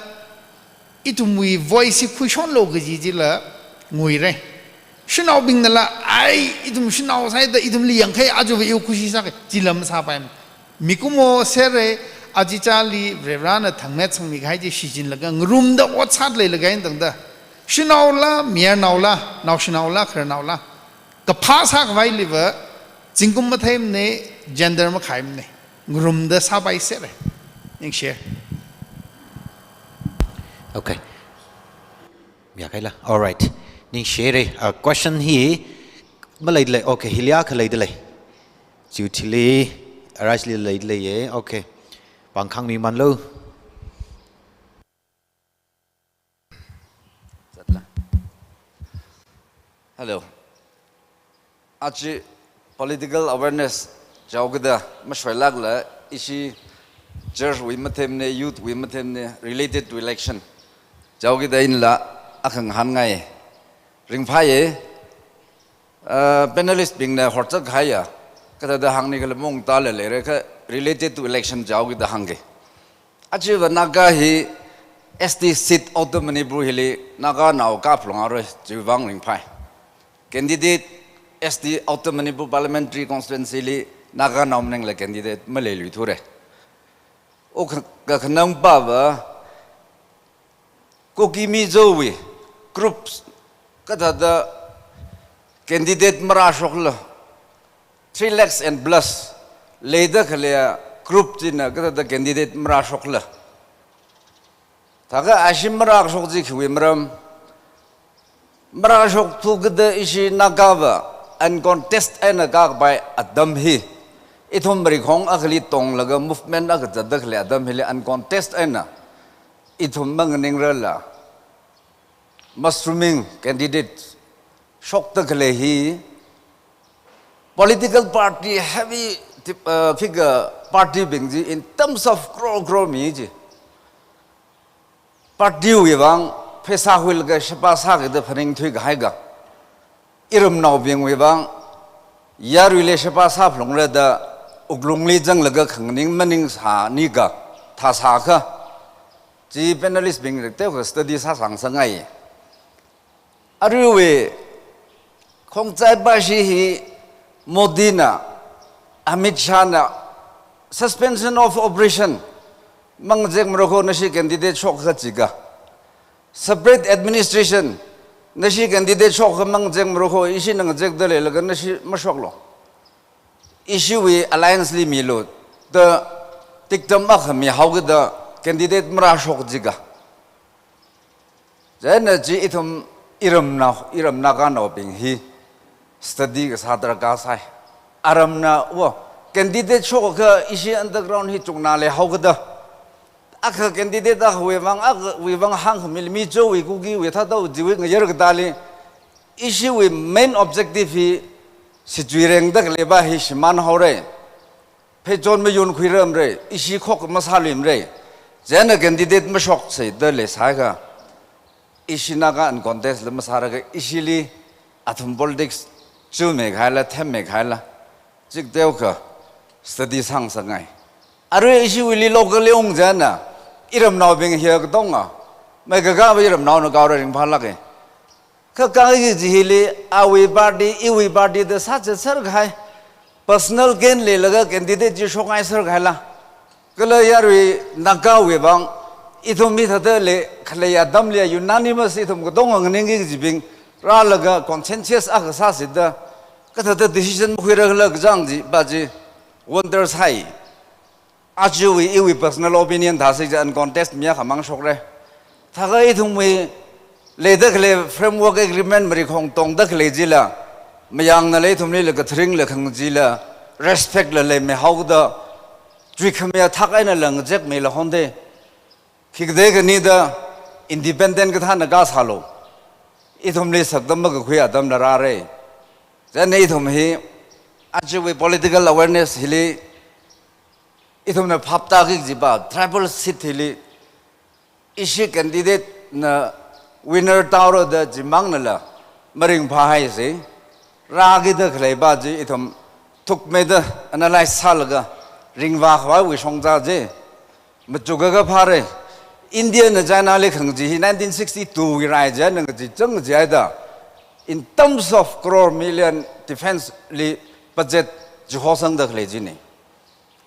ithumwui voice hi khuishonlu kaji chila nguire. Shanaobingnala, ai, ithum shanao sāhaida ithumli yangkhai, achuva iwui khushi sākahai, chila masāpaimane. Mikumo sere, achichāli Varivarana thangmet sangmikahai chi shichinlaga ngarumda ot sāda leilaga eina tangda, shanaola, mayarnaola, naoshinaola, khararnaola, kaphā sākhavailiva zingkum matheimane, gender makhaimane. Ngarumda sāpai sere. Ningshi. Okay. Miyakaila. All right. Ningshire. Uh, question hi maleilei. Okay, hili akha leidalei. Chiwui thili, arise li leidalei ye. Okay. Pāng khāngmimanlu. Zatla. Hello. Aja political awareness jaokida mashoilākla ishi church wui mathemne, youth wui mathemne, related to election jaokida inla akha ngahānngai. Ringphāye, uh, panelist bingna horchak haiya, kathāda hāngni khala mung tala leire kha related to election jaokida hāngke. Achiva Naga hi S T seat Outer Manipur hili Naganao kaphalung aroi chiwui vang ringphāi. Candidate S T Outer Manipur Parliamentary Constituency li Naganao maningla candidate maleiluithure. O ka, kakhanangpava Kuki Mizowui groups kathāda candidate marāshokla, three lakhs and plus leida khaleiya group china kathāda candidate marāshokla. Thākha ashi marāshok chi khiwui maram, marāshok thukida ishi Nagava uncontest eina kakapai atam hi, ithum marikhong akhali tonglaga movement akha zatda khalei atam hili uncontest eina ithum manganingrarla, mushrooming candidate shokda khalei hi, political party heavy tip-, uh, figure party bing chi in terms of crore, crore mi chi, party wui vang pheisā huilaga sheba sākida phaningthui kahai ka, iramnaobingwui vang yaruili sheba sāphalungra da wuklungli zanglaga khanganing maningsāni ka, thāsākha, chi panelist bing teokha study sāsang sāngai. Aruiwui khongzaipa shi hi Modi na, Amit Shah na suspension of operation mangazekmara kho, nashi candidate shokakha chika, separate administration nashi candidate shokakha mangazekmara kho, ishina ngazekda leilaga nashi mashoklu. Ishiwui alliance li milu. da tiktam akha mihaokida candidate marāshok jikha. Chieina chi ithum iramnao, iram Naganaobing hi study kasā darkar sai. Aramna wo candidate shokakha ishi underground hi chungna leihaokida. Akha candidate akhawui vang, akhawui vang hāngkhami, Mizo wui, Kuki wui, Thadou wui, Ziwui ngayar katali, ishiwui main objective hi shichui rengda khaleiva hi shimānhaora. Pheichon mayunkhuirarmara, ishi khok masāluimara. Chieina candidate mashoksa da leisāakha, ishi Naga uncontest la masārakha, ishili athum politics chumei kahaila, themmei kahaila, chikateokha study sāngasakngai. Arui ishiwuili local li ung chieina, iramnaobing hi katonga, maikakā iramnaona gaora ringphālāka. Kha kha kaji hili, awui party, iwui party da sāchatser kahai, personal gain leilaga candidate chi shokngaiser kahaila. Kala yarui Nagawui vang, ithum hithāda lei khalei atamli unanimous ithum katonga nganingki kajibing rālaga consensus akha sāsida, kathāda decision makhuirakhala kachang chiva chi wonder sai. Ajawui iwui personal opinion thāsi chi uncontest mi akhamang shokra. Thākha ithumwui leida khalei framework agreement marikhong tongda khalei chila, mayangna ithumlila katharingla khangachila, respect la leimihaokida, chuikhami athak einala ngazekmeila honda. Khikha da khanida independent kathāna kasālu. Ithumli sakda makakhui atamla rāra. Chieina ithum hi, ajawui political awareness hili, ithumna phaptāki kajiva, tribal seat hili, ishi candidate na winner tāhaora da chimangnala maringphāhaisa. Rākida khaleiva chi ithum thukmeida analyze sālaga ringvākhavaiwui shongza chi. Machukakha phāra. India na China li khangachee hi nineteen sixty-two wui rai chieina ngachee chang ngacheehaida, in terms of crore, million, defense li budget chihosangda khalei china.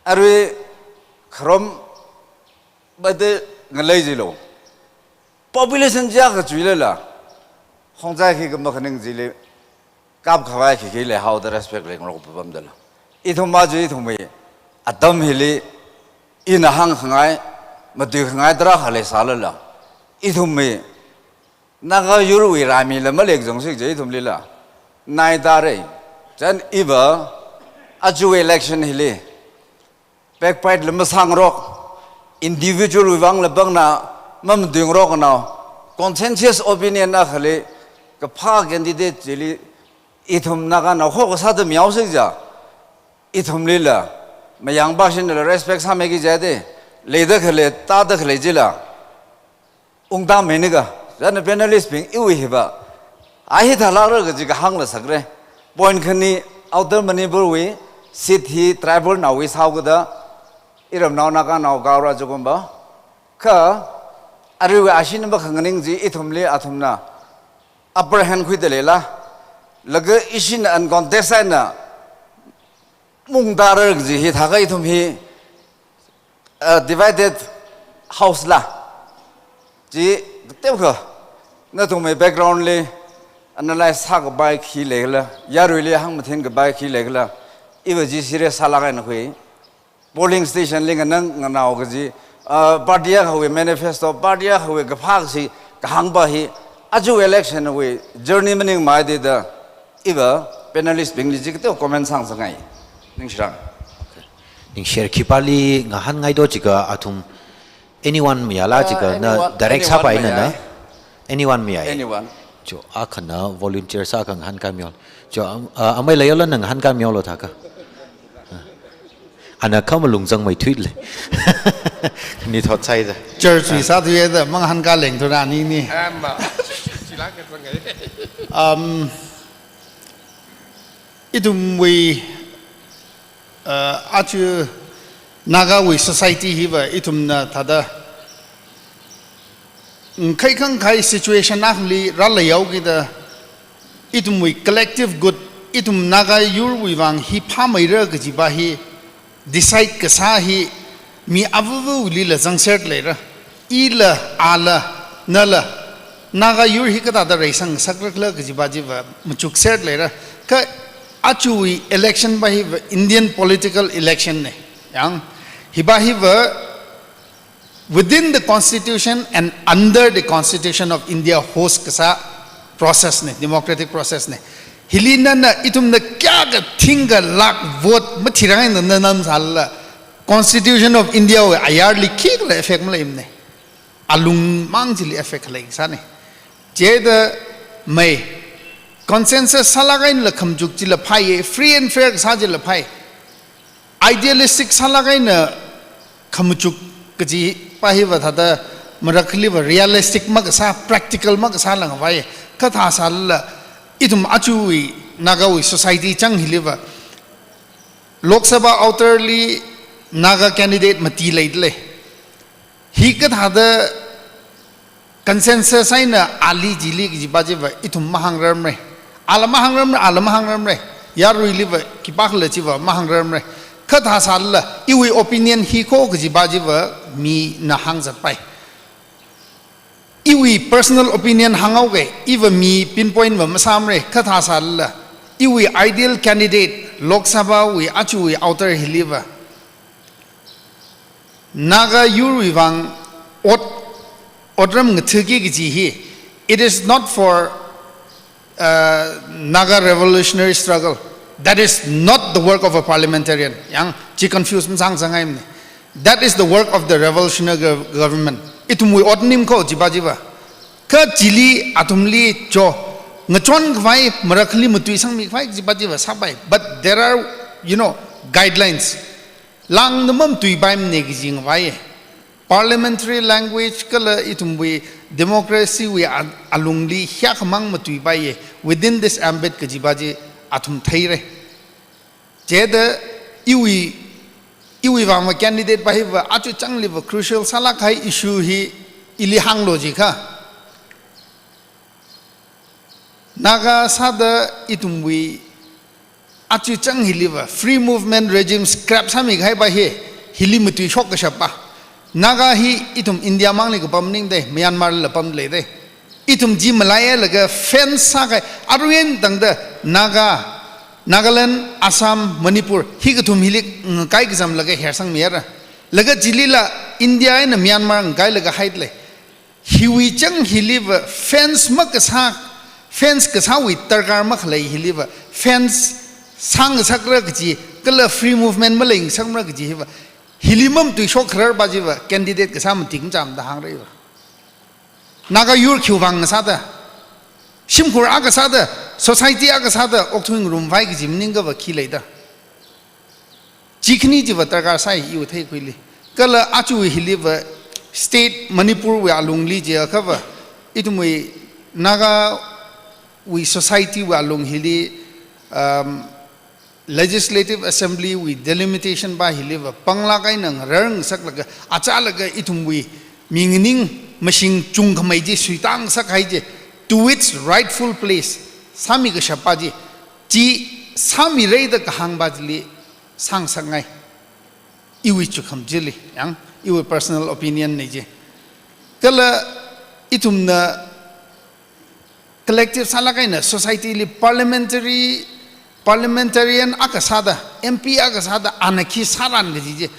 Arui kharom bade ngalei chilo. Population chi akha chuilala, khongzai khikha makhaning chili, kapkhavai khikha leihaoda respect leingarok papamdala. Ithum aja ithumwui atam hili, ina hāngkhangai, matuikhangai tarākha leisālala, ithumwui Naga yurwui raimila maleikazangsi kaji ithumlila naitāra. Chieina iva, ajawui election hili, backbite la masāngarok, individual wui vangla pangna mamatuingaroknao, consensus opinion akhali, kaphā candidate chili, ithum Naganao khokha sāda mihaosi kaja, ithumlila, mayangvāshinala respect sāmeiki kaja da, leida khalei, tāda khalei chila ungtāmeini kha, chieina panelist bing iwui hiva, a hithālākra kaji kahāngla sakra. Point khani, Outer Manipur wui seat hi tribal naowui sāhaokida, iramnao Naganao gaora chikumva. Kha, aruiwui ashina makhanganing chi ithumli athumna upper hand khuida leila, laga ishina uncontest eina maungtāra kaji hi thākha ithum hi, uh, divided house la. Chi, teokha, nathumwui background li analyze sākapai khi leikhala, yaruili hāngmathinkapai khi leikhala, iva chi serious sālāk eina khui. Polling station li nganang nganao kaji, uh, party akhawui manifesto, party akhawui kaphā kaji kahāngva hi, aja election wui journey maningmei da, iva panelist bingli chi kateo comment sāngasakngai. Ningshirang. Ningshir khipāli ngahānngai do jiakha athum, anyone mayāla jiakha, uh, na anyone, direct anyone sāpai na na. Mayāi. Anyone mayāi. Anyone. Cho, akhana volunteer sākha ngahānkai mihaolu. Cho, am-, uh, amei leiyaola na ngahānkai mihaolu thākha. Ana khamalung zangmeithuile. Ni thot sai da. Church wui sāthuida, mangahānkai lengthura ni ni. Ama. Um, ithumwui, uh, aja Nagawui society hiva ithumna thāda, mm, khaikhang khai situation akhali rāleihaokida, ithumwui collective good, ithum Naga yurwui vang hi phāmeira kajiva hi, decide kasā hi, mi avāvāwuilila zangser leira. Ila, ala, nala, Naga yur hi kathāda reisang sakrakhala kajiva chiva machukser leira. Kha ajawui election va hiva Indian political election na. Yang, Hiva hiva within the constitution and under the constitution of India host kasā process ne, democratic process ne. Hili nana ithumna kayākha thingkha lakh vote mathirang eina nana namsālala, Constitution of India wui ayarli khikhala effect maleimane. Alungmang chili effect khalei kasāne. Chithāda mai consensus sālāk einala khamachuk chila phāye, free and fair kasā chila phāye. Idealistic sālāk eina khamachuk kajipa hiva thāda marakhaliva realistic makasā, practical makasā langvai. Kathā sālala ithum achuwui Nagawui society chang hiliva Lok Sabha outer li Naga candidate mati leidalei. Hi kathāda consensus eina ali chili kajipa chiva ithum mahāngrarmare. Ala mahāngrarmare, ala mahāngrarmare. Yaruiliva khipākhala chiva mahāngrarmare. Kathā sālala iwui opinion hi kho kajipa chiva mina hāngzatpai. Iwui personal opinion hānghaoke, iva mi pinpoint va masāmare, kathā sālala iwui ideal candidate Lok Sabha wui achuwui outer hiliva Naga yurwui vang ot, otram ngathaki kaji hi, it is not for, uh, Naga revolutionary struggle. That is not the work of a parliamentarian. Yang chi confuse masāngasakngaimane. That is the work of the revolutionary gov-, government. Ithumwui otnim kho chipa chiva. Kha chili athumli cho ngachonkhavai, marakhali matuisangmikhavai chipa chiva sāpai. But there are, you know, guidelines. Lāngna mamatuipaimane kaji ngavai. Parliamentary language kala ithumwui democracy wui a-, alungli hiyākhamang matuipaiye. Within this ambit kajipa chi athum theire. Chithāda iwui, iwui vangva candidate pa hiva achu changliva crucial sālāk kahai issue hi ili hānglu jiakha, Naga sāda ithumwui achu chang hiliva free movement regime scrap sāmikahaipa hi, hili matuishok kashappa. Naga hi ithum India mangli kapam maningde, Myanmar lila pamleide. Ithum chi malailaga fence sākahai, aruiwui eina tangda Naga, Nagaland, Assam, Manipur, hi kathum hili ngakai kazamlaga hersangmihaira. Laga chilila India eina Myanmar ngakailaga haidalei. Hiwui chang hiliva fence makasā, fence kasāwui darkar makhalei hiliva fence sāngasakra kaji, kala free movement maleingasakmara kaji hiva, hili mamatuishok khararpa chiva candidate kasā matikum cham da hāngraiva. Naga yur khiwui vang sāda, shimkhur akha sāda, society akha sāda okthuingarumvai kaji maningkhava khi leida. Chi khani chiva darkar sāi iwui theikhuili. Kala achu hiliva state Manipur wui alungli jiakhava, ithumwui Nagawui society wui alung hili, um, Legislative Assembly wui delimitation pa hiliva panglāk eina ngararngasaklaga, achālaga ithumwui minganing mashing chungkhamei chi suitāngasakhai chi to its rightful place sāmi kashappa chi, chi sāmira da kahāngpa chili sāngasakngai. Iwui chukham chili, yang, iwui personal opinion ne chi. Kala ithumna collective sālāk eina society li parliamentary, parliamentarian akha sāda, M P akha sāda, ana khi sāran kaji chi.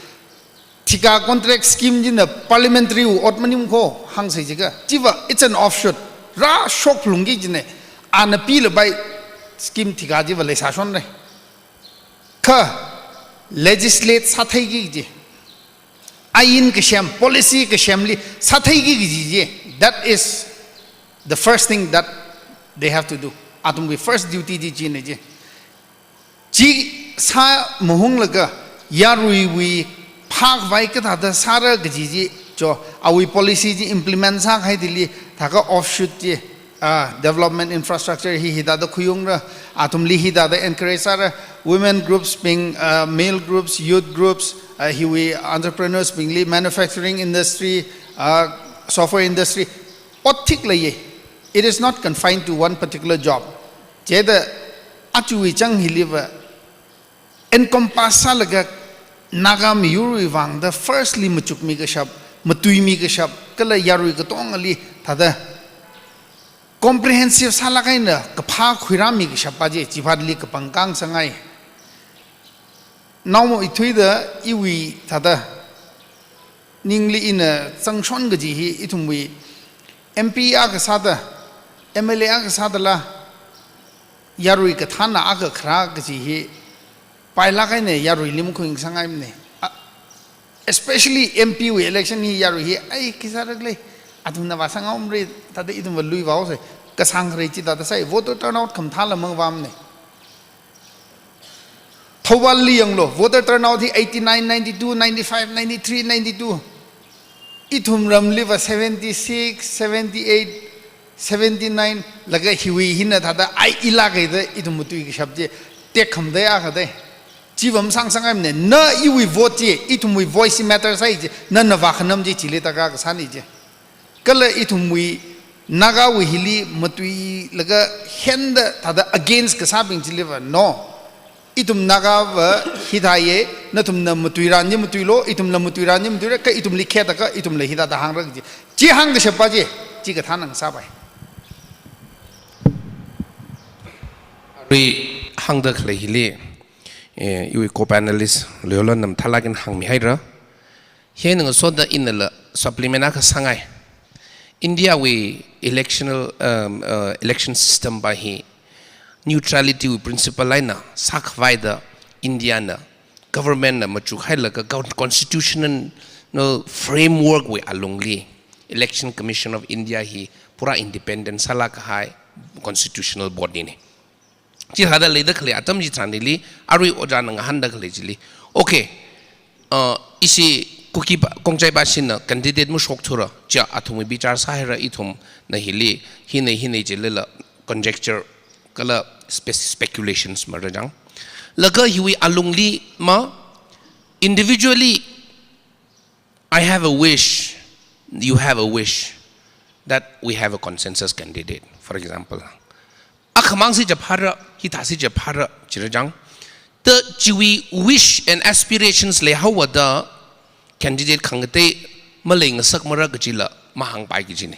Thika contract scheme china parliamentary wui ot maning kho hāngsai jiakha. Chiva, it's an offshoot. Rāshok phalungki kajine. Ana pilapai scheme thika chiva leisāshonre. Kha legislate sātheiki kaji, ain kasem, policy kasemli sātheiki kaji chi, that is the first thing that they have to do. Athumwui first duty chi chine chi. Chi sāmahunglaga yaruiwui phākhavai kathāda sāra kaji chi, cho, awui policy chi implement sākahai chili thākha offshoot chi, ah, development infrastructure hi hithāda khuiungra, athumli hithāda encourage sāra, women groups bing, ah, male groups, youth groups, ah, hiwui entrepreneurs bingli, manufacturing industry, ah, software industry, ot thik leiye. It is not confined to one particular job. Chithāda achuwui chang hiliva encompass sālaga Naga miyurwui vangda firstly machukmi kashap, matuimi kashap, kala yarui katongali thāda comprehensive sālāk eina kaphā khuirāmi kashappa chi, chiphatli kapangkang sāngai. Naomayathuida iwui thāda ningli ina zangshon kaji hi ithumwui M P akha sāda, M L A akha sādala, yarui kathāna akha kharā kaji hi pailāk eina yaruili makhuisangngaimana. A, especially M P wui election hi yarui hi, ai, khi sāra khala, athumna vāsang aum re, thāda ithumva luivāhaosa, kasāng kharei chi thāda sai, voter turnout khamathāla mavāmana. Thouballi yanglu, voter turnout hi eighty-nine, ninety-two, ninety-five, ninety-three, ninety-two. Ithum ramliva seventy-six, seventy-eight, seventy-nine, laga hiwui hina thāda ai ilāk eina ithum matui kashap chi, tekhamatei akha dei. Chiva masāngsangngaimana, na iwui vote chi, ithumwui voice matter sai chi, nana vākhanam chi, chili taka kasāna chi. Kala ithumwui Nagawui hili matuilaga henda thāda against kasābing chiliva, no. Ithum Nagava hithāya, nathumna matuiran chi matuilu, ithumla matuiran chi matuira, kha ithumli khetaka, ithumla hithāda hāngra kaji. Chi hāngkashappa chi, chi kathāna ngasāpai. Arui hāngda khalei hili, eh, iwui co-panelist Loyolon nam thalak in hāngmihaira. Hi eina ngasoda inala supplement akha sāngai. India wui electional, um, uh, election system pa hi neutrality wui principle eina sākhavaida India na government na machukhailaga con-, constitutional framework wui alungli Election Commission of India hi pura independent sālāk kahai constitutional body na. Chithāda leida khalei atam chitharanli, arui ojāna ngahānda khalei chili. Okay, uh, ishi Kuki pa, Khongjai pashina candidate mashokthura, chiya athumwui bichar sāhaira, ithumna hili, hina, hina chilila conjecture kala spe-, speculations mara jang. Laga hiwui alungli ma, individually, I have a wish, you have a wish that we have a consensus candidate, for example. Akhamang si chapharra, hithā si chapharra, chira jang. Ta chiwui wish and aspirations leihaowada candidate khangatei maleingasakmara kajila mahāngpai kajina.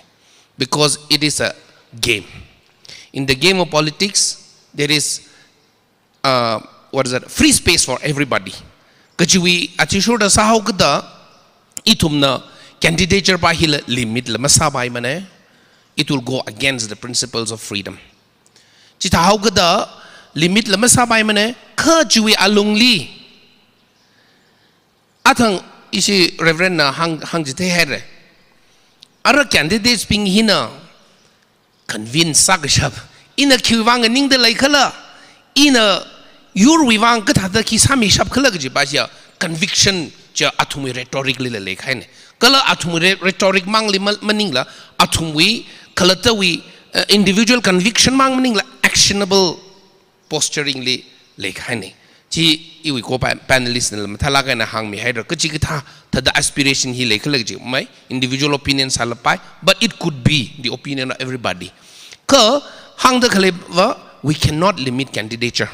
Because it is a game. In the game of politics, there is uh, what is that? Free space for everybody. Kachiwui athishurda sāhaokida, ithumna candidature pa hila limit la masāpaimana. It will go against the principles of freedom. Chithāhaokida limit la masāpaimana, kha chiwui alungli. Athang ishi Reverend na hāng, hāngchitheihaira. Ara candidates bing hina convince sākashap. Ina khiwui vang nganingda leikhala, ina yurwui vang kathāda khi sāmishap khala kaji pa chiya conviction chiya athumwui rhetoric lila leikahaina. Kala athumwui rhe-, rhetoric mangli ma-, maningla, athumwui khalattawui, uh, individual conviction mang maningla actionable posturing li leikahaina. Chi iwui co-pa-, panelist nala mathālāk eina hāngmihaira, kachikathā thāda aspiration hi leikhala kaji, mai individual opinion sālapai, but it could be the opinion of everybody. Kha hāngda khaleiva, we cannot limit candidature.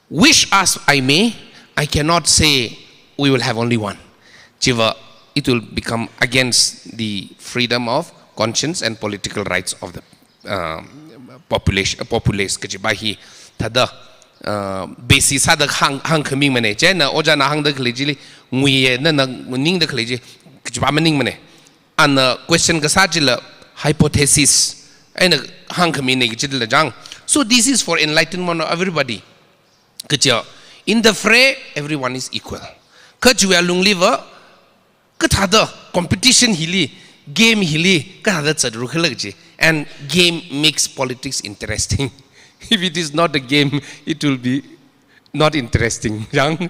Wish as I may, I cannot say we will have only one. Chiva, it will become against the freedom of conscience and political rights of the, uh, population, uh, populace kaji pa hi thāda, uh, basis sāda hāng, hāngkhamimana. Chieina ojāna hāngda khalei chili nguiya, nana nganingda khalei chi kaji pa maningmana. Ana question kasā chila hypothesis eina hāngkhamina kajila jang. So this is for enlightenment of everybody. Kaja, in the fray, everyone is equal. Kha chiwui alungliva, kathāda competition hili, game hili, kathāda zatru khala kaji. And game makes politics interesting. If it is not a game, it will be not interesting. Jang.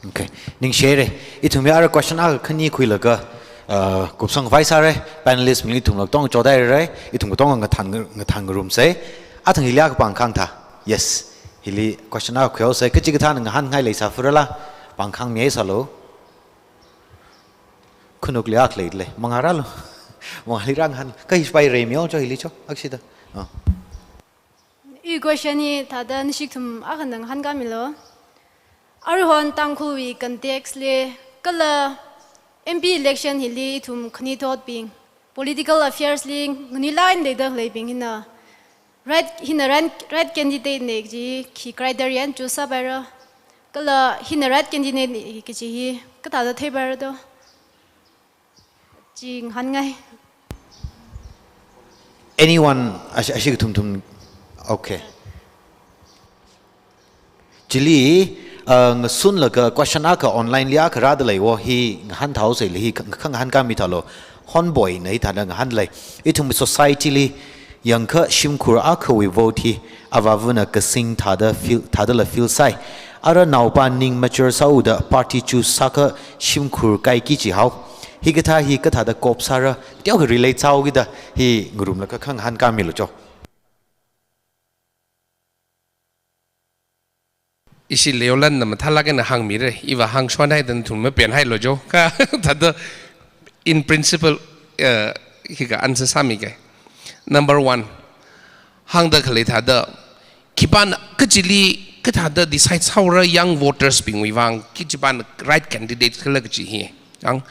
Okay. Ningshihaira. Ithumwui ara question akha khani khuilaga, uh, kupsang vai sāra, panelist bingli ithumla katonga chodaira, ithum katonga ngathang, ngathang ngarumsa. Athang hili akha pāngkhāng tha. Yes. Hili question akha khuihaosa. Kachikathāna ngahānngai leisāfurala, pāngkhāngmi sālu. Khanukli akha leilei. Mangā rālu. Mangāli rāngahān. Kha hi pai reimeo cho hili cho. Akshida. Oh. I question hi thāda nashi ithum akhana ngahānkāmilu. Aruihon Tangkhulwui context li kala M P election hili ithum khanuithotbing political affairs li nganilāk eina leida khaleibing hina right, hina right, right candidate na kaji khi criteria choose sāpaira. Kala hina right candidate na kaji hi kathāda theipaira do. Chi ngahānngai. Anyone, ashi, ashi kathum thum. Okay. Chili, uh, ngasunlaga question akha online li akha rāda lei wo, hi ngahānthao sāli, hi kha, kha ngahānkāmi thālo. Honboi na hithāda ngahānlei. Ithum society li yangkha shimkhur akhawui vote hi avāvana kasing thāda feel, thādala feel sāi. Ara naopa ning mature sāuda party choose sākha shimkhur kaiki jihao. Hikathā hi kathāda cope sāra, teokha relate sāhaokida hi ngarumlaga kha ngahānkāmilu jo. Ishi Leolan na mathālāk eina hāngmira, iva hāngshonhaida nathum mapenhailo jo. Kha thāda in principle, uh, hika answer sāmike. Number one, hāngda khalei thāda, khipāna kachili kathāda decide sāhaora young voters bingwui vang, khipāna right candidate khala kaji hi. Ang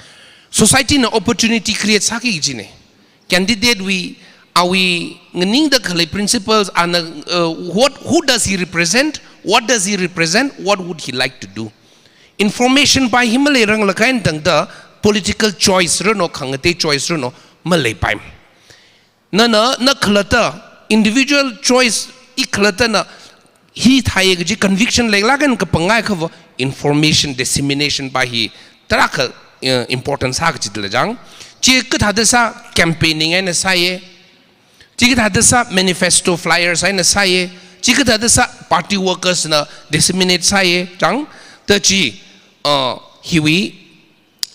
society na opportunity create sāki kajina. Candidate wui, awui nganingda khalei principles ana, uh, what, who does he represent? What does he represent? What would he like to do? Information pai hi maleiranglakha eina tangda political choice rano, khangatei choice rano, maleipai. Nana, na khalatta, individual choice i khalattana, hithāya kaji conviction leilāk eina kapangai akhava, information dissemination pai hi tarākha, uh, important sā kajila jang. Chi kathāda sā, campaigning eina sāya. Chi kathāda sā, manifesto flyers eina sāya. Chi kathāda sā, party workers na disseminate sāya jang. Thāda chi, uh, hiwui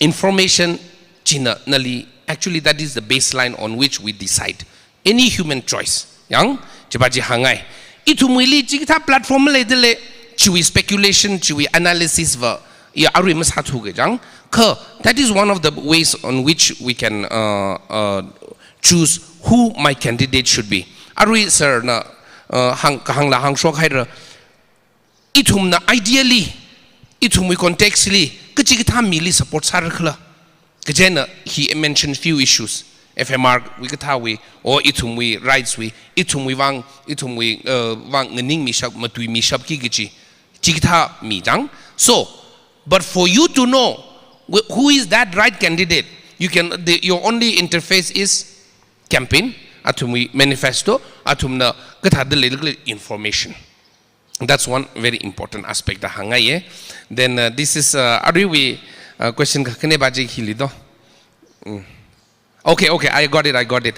information china nali, actually that is the baseline on which we decide any human choice. Yang, chipa chi hāngngai. Ithumwuili chikathā platform leidalei, chiwui speculation, chiwui analysis va, ya arui masāthuke jang. Kha, that is one of the ways on which we can, uh, uh, choose who my candidate should be. Arui sir na, uh, hāng, kahāngla hāngshok haira. Ithumna ideally, ithumwui context li, kachikathā mili support sāra khala. Kajina, he mentioned few issues. F M R wui kathāwui, or ithumwui rights wui, ithumwui vang, ithumwui, uh, vang nganingmishap, matuimishapki kaji. Chikathā mi jang. So, but for you to know wh-, who is that right candidate, you can, the, your only interface is campaign, athumwui manifesto, athumna kathāda leilakla information. That's one very important aspect da hāngngaiya. Then, uh, this is, uh, aruiwui, uh, question kakhane ba chi hili do. Mm. Okay, okay, I got it, I got it.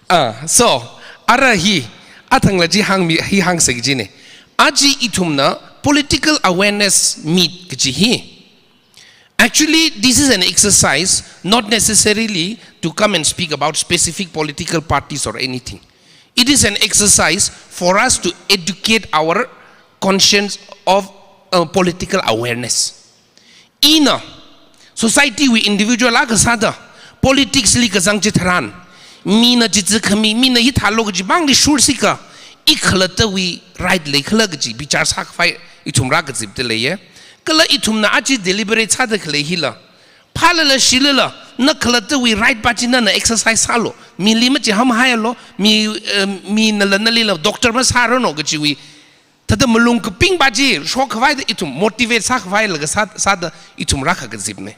Uh, so, ara hi, athangla chi hāngmi, hi hāngsa kajina. Aja ithumna political awareness meet kaji hi. Actually, this is an exercise not necessarily to come and speak about specific political parties or anything. It is an exercise for us to educate our conscience of, uh, political awareness. Ina, society wui individual akha sāda, politics li kazang chitharan, mina chitsi khami, mina hithālo kaji bangli shursika, i khalattawui right lei khala kaji bichar sākhavai ithum rākazipda leiya. Kala ithumna aja deliberate sāda khalei hila, phālala shilala, na khalattawui right pa chi nana exercise sālu, mili machiham haialu, mi, eh, minala nalila doctor masāranu kajiwui thāda malung kaping pa chi shokkhavai da ithum motivate sākhavailaga sā, sāda ithum rākha kazipna.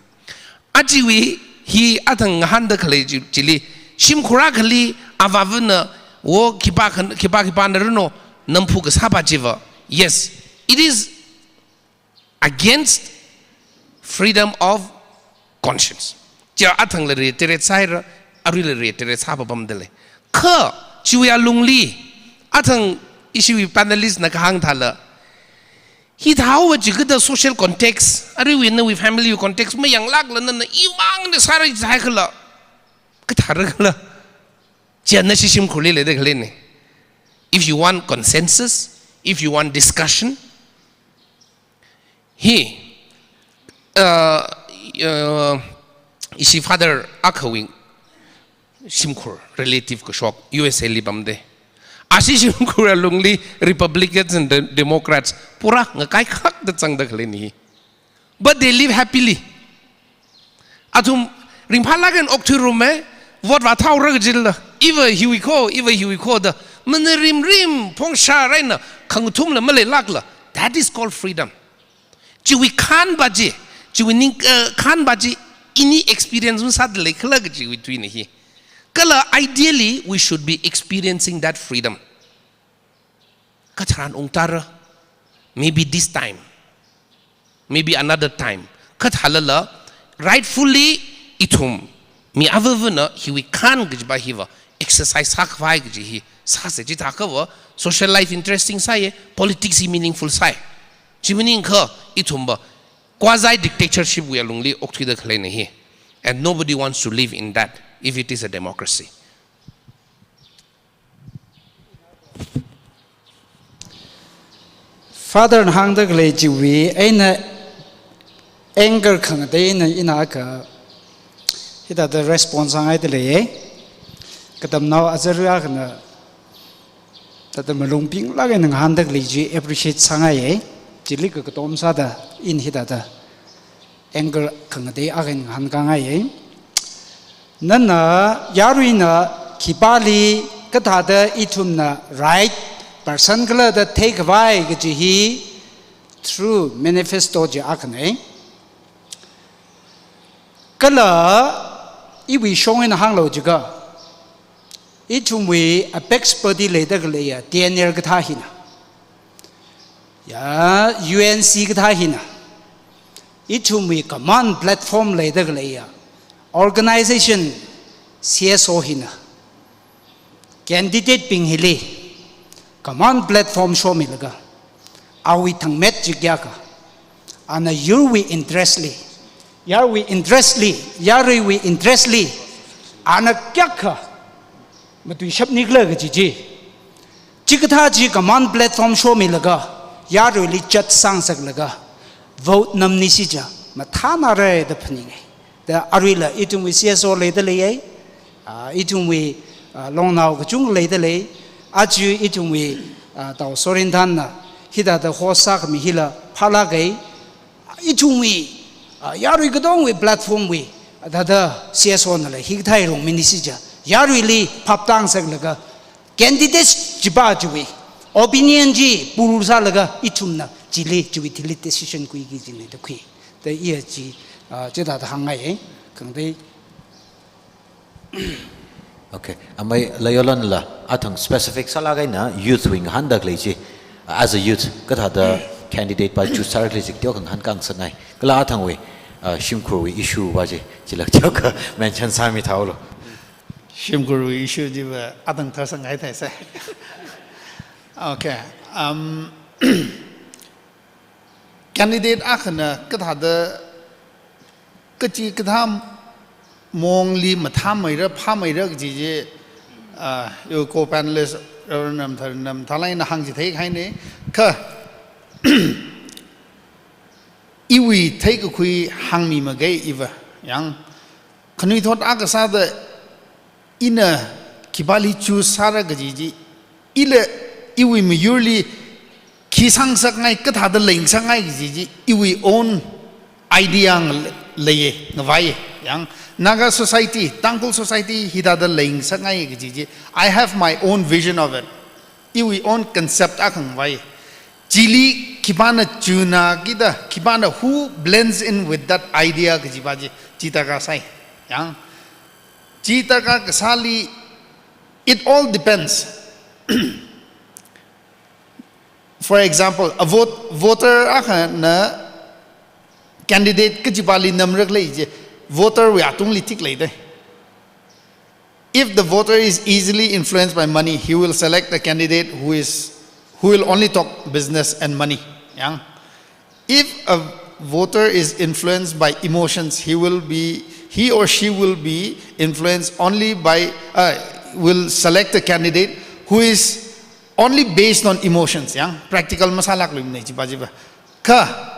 Ajawui hi athang ngahānda khalei chi, chili, shimkhur akhali avāvana, wo khipā khan, khipā khipāna ranu, namphu kasā pa chiva. Yes, it is against freedom of conscience. Chi athangla reiterate sāhaira, aruila reiterate sāpapamda lei. Kha, chiwui alungli, athang ishiwui panelist na kahāng thāla, hithāhaowa jiakha da social context, aruiwui nawui family wui context mayanglākla nana iwui vang da sāra jihaikhala, kathārakhala. Chi nashi shimkhurli leida khaleina. If you want consensus, if you want discussion, hi, uh, uh, ishi father akhawui shimkhur, relative kashok, U S A li pamda. Ashi shimkhur alungli Republicans and De-, Democrats pura ngakai khakda zangda khaleina hi. But they live happily. Athum ringphālāk eina okthuirumma, vote vāthaora kajila, iva hiwui kho, iva hiwui kho da, mana rimrim phongsha raina, khangathumla maleilākla. That is called freedom. Chiwui khān pa chi, chiwui ning, eh, khān pa chi, Ini experience masāda leikhala kajiwui tuina hi. Kala ideally, we should be experiencing that freedom. Katharan ungtara, maybe this time, maybe another time. Kathālala, rightfully, ithum, mi avāvana, hiwui khān kajipa hiva, exercise sākhavai kaji hi, sāsa chithākhava, social life interesting sāya, politics hi meaningful sāya. Chi maningakha, ithumva, quasi dictatorship wui alungli okthuida khaleina hi. And nobody wants to live in that if it is a democracy. Father na hāngda khalei chiwui eina angle khangatei eina ina akha hithāda response sāngaida leiya. Katamnao azarui akhana thāda malung pinglāk eina ngahānda khalei chi appreciate sāngaiya. Chili kakatom sāda ina hithāda angle khangatei akha eina ngahānkāngaiya. Nana yaruina khipāli kathāda ithumna right person khala da theikhavai kaji hi through manifesto chi akhana. Kala iwui shong eina hānglu jiakha, ithumwui apex body leida khaleiya T N L kathā hina, ya U N C kathā hina, ithumwui command platform leida khaleiya organization C S O hina, candidate bing hili command platform shomilaga, awui thangmet chi kayākha, ana yurwui interest li, yarwui interest li, yaruiwui interest li, ana kayākha matuishapnikhala kaji chi, chikathā chi command platform shomilaga, yaruili chat sāngasaklaga, vote namnisi chiakha mathānara da phaninga. Da aruila ithumwui C S O leida leiya, ah, ithumwui, ah, longnao kachungkha leida lei, aja ithumwui, ah, Tao Sorinthanna hithāda host sākhami hila phālāka, ithumwui, ah, yarui katongwui platform wui, ah, thāda C S O nala hikathā rungminisi chiakha, yaruili phaptāngasaklaga, candidates chipa chiwui opinion chi pool sālaga ithumna chili chiwui thili decision khuiki kajina da khui. Da iya chi, ah, chithāda hāngngaiya, khangatei. Okay, amei Layolonla, athang specific sālāk eina youth wui ngahānda khalei chi, as a youth, kathāda candidate pa choose sāra khalei chi teokha ngahānkāngasakngai. Kala athangwui, ah, shimkhurwui issue pa chi, chila teokha mention sāmithālu. Shimkhurwui issue chiva athang tharsang hai thaisa. Okay. Um, candidate akhana kathāda kachikathā mongli mathāmeira, phāmeira kaji chi, ah, iwui co-panelist Reverend Namthar, Namtharlai na hāngchithei kahaina. Kha, iwui theikakhui hāngmi maga iva, yang, khanuithot akha sāda ina khipāli choose sāra kaji chi, ila iwui miyurli khi sāngasakngai, kathāda leingasakngai kaji chi, iwui own idea nga-, leiya, ngavaiya. Yang, Naga society, Tangkhul society hithāda leingasakngai kaji chi, I have my own vision of it. Iwui own concept akha ngavai. Chili khipāna chunakida, khipāna who blends in with that idea kajipa chi, chi darkar sai. Yang, chi darkar kasāli, it all depends. For example, a vote, voter akhana candidate kachipali namra khalei chi, voter wui atungli tik leida. If the voter is easily influenced by money, he will select a candidate who is, who will only talk business and money. Yang. If a voter is influenced by emotions, he will be, he or she will be influenced only by, uh, will select a candidate who is only based on emotions. Yang, practical masālākluimana chipa chipa. Kha,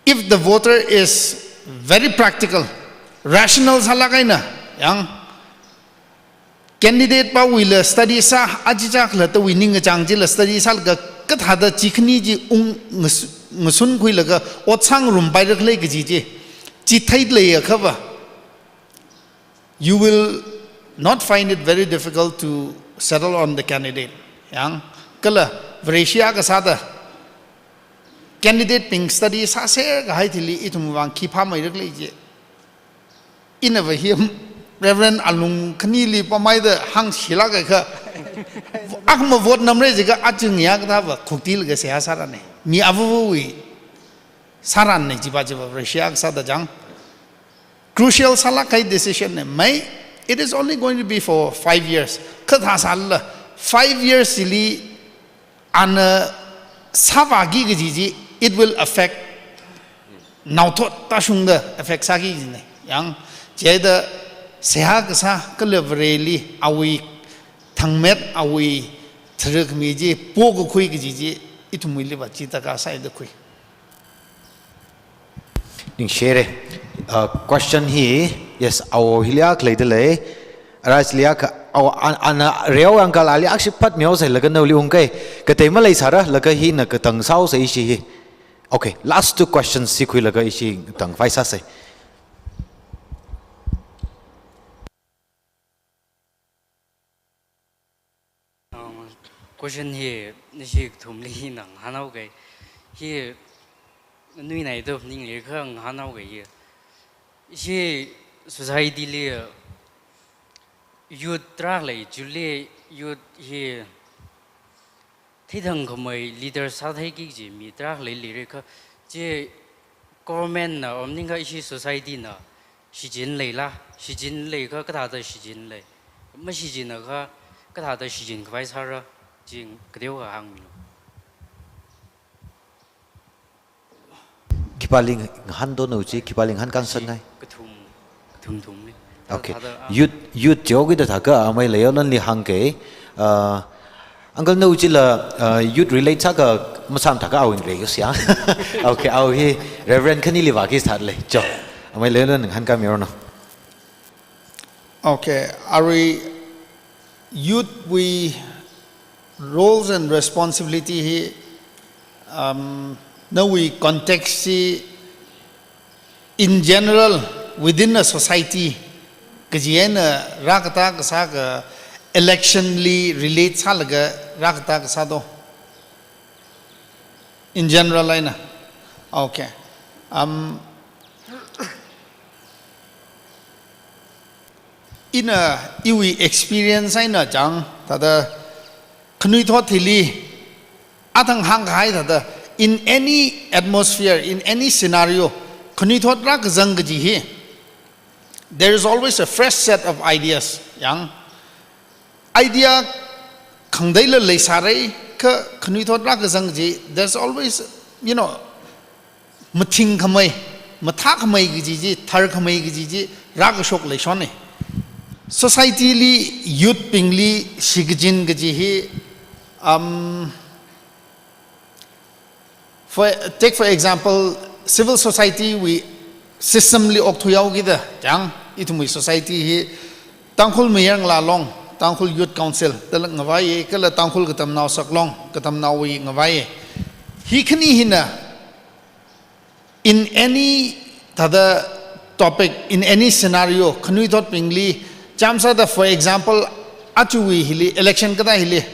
if the voter is very practical, rational sālāk eina, yang, candidate pawuila study sā, achichā khalattawui ningkachāng chila study sālaga kathāda chi khani chi ung ngas-, ngasunkhuilaga ot sāngarum paira khalei kaji chi, chi theida leiakhava, you will not find it very difficult to settle on the candidate. Yang, kala Vareshi akha sāda candidate bing study sāser kahai thili ithumwui vang khi phāmeira khalei chi, Ina va hi Reverend alung khanili pamai da hāngshilāk kahai kha, akma vote namra jiakha aching ya kathā va khukti laga seihā sārane. Mi avāvawui sāranne jiva jiva Russia kasā da jang. Crucial sālāk kahai decision ne. Mai, it is only going to be for five years. Kathā sālala, five years li ana sāvāki kaji chi, it will affect, naothot tāshungda affect sāki kajine. Yang, chieina seihā kasā kala Vareli awui thangmet, awui tharuk mi chi pokakhui kaji chi, ithumwuili va chi taka sāida khui. Ningshire. Uh, question hi, yes, awo hili akha leida lei. Arise li akha, awo, an, ana reo uncle ali akha shiphat mihaosei laga naoli ungkei. Katei maleisāra, laga hina katang sāhaosei ishi hi. Okay, last two questions chi khuilaga ishi tangkhavai sāsei. Um, question hi, nashi kathumli nang hānhaokei. Hi, nui nai to ning le kha ngahānhaokei hi. Ishi society li youth tarākha lei, chili youth hi theithangkhamei leader sātheiki kaji mi tarākha leilire kha, chi government na, om ningkha ishi society na shichin leila, shichin lei kha kathāda shichin lei, mashichin akha kathāda shichinkhavai sāra, chi kateokha hāngmilu. Khipāli ngahān to nao chi, khipāli ngahānkān sāngai? Kathum, kathum thumli. Okay. Thāda, ah. Youth, youth chi okida thākha amei Leolan li hāngkei. Uh, uncle nao chila, uh, youth relate sākha masam thākha awui ngarei yusi ya. Okay, awo hi Reverend khanili vāki sāthalei. Cho. Amei Leolan ngahānkāmiro nao. Okay, arui youth wui roles and responsibility hi, um, nawui context chi in general within a society kaji eina rākatā kasā kha election li relate sālaga rākatā kasā to. In general eina. Okay. Um, ina iwui experience eina chang, thāda khanuithot hili, athang hāngkahai thāda, in any atmosphere, in any scenario, khanuithot rākazang kaji hi, there is always a fresh set of ideas. Yang, idea khangateila leisārai kha khanuithot rākazang chi, there's always, you know, mathingkhamei, mathākhamei kaji chi, tharkhamei kaji chi rākashok leishonne. Society li youth bingli shikachin kaji hi, um, for, take for example, civil society wui system li okthuihaokida, chang, ithumwui society hi Tangkhul Mayar Ngalā Long, Tangkhul Youth Council da ngavaiye, kala Tangkhul Katamnao Saklong, Katamnaowui ngavaiye. Hi khani hina, in any thāda topic, in any scenario, khanuithotbingli, chāmsāda, for example, achuwui hili, election kathā hili,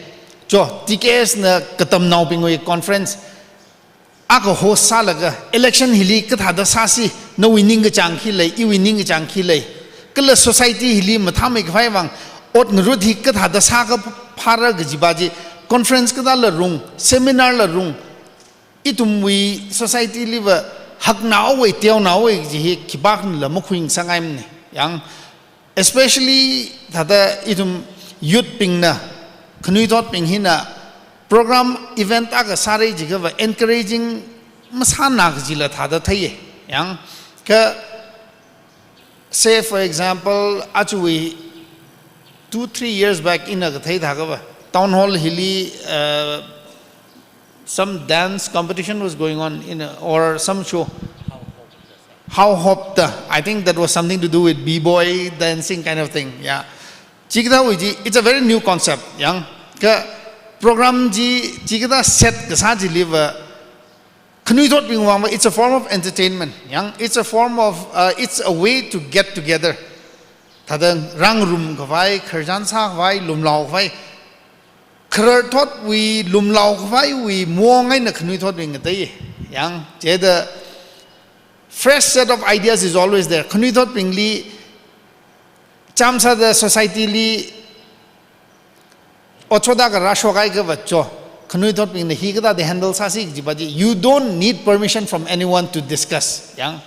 cho, T K S na katamnaobingwui conference akha host sālaga, election hili kathāda sāsi, nawui ningkachāng khi lei, iwui ningkachāng khi lei, kala society hili mathāmeikhavai vang ot ngarut hi kathāda sākha phāra kajiva chi, conference kathāla rung, seminar la rung, ithumwui society liva haknaowui, teonaowui kaji hi khipākhanala makhuingasakngaimane. Yang, especially thāda ithum youth bingna, khanuithotbing hina program event akha sārai jiakhava encouraging masāna kajila thāda theiye. Yang, kha, say for example, achuwui two, three years back ina kathei thākhava, town hall hili, uh, some dance competition was going on in a, or some show. Hao Hop da. I think that was something to do with b-boy dancing kind of thing. Yeah. Chikathāwui chi, it's a very new concept. Yang, kha program chi, chikathā set kasā chiliva, khanuithotbing vangva, it's a form of entertainment. Yang, it's a form of, uh, it's a way to get together. Thāda rāngarumkhavai, khararchan sākhavai, lumlaokhavai, khararthotwui, lumlaokhavaiwui maong eina khanuithotbing ngatei. Yang, chieina fresh set of ideas is always there. Khanuithotbingli Chāmsāda society li otchoda kha rāshok kahai kava cho. Khanuithotbingna hi kathāda handle sāsi kajiva chi. You don't need permission from anyone to discuss. Yang,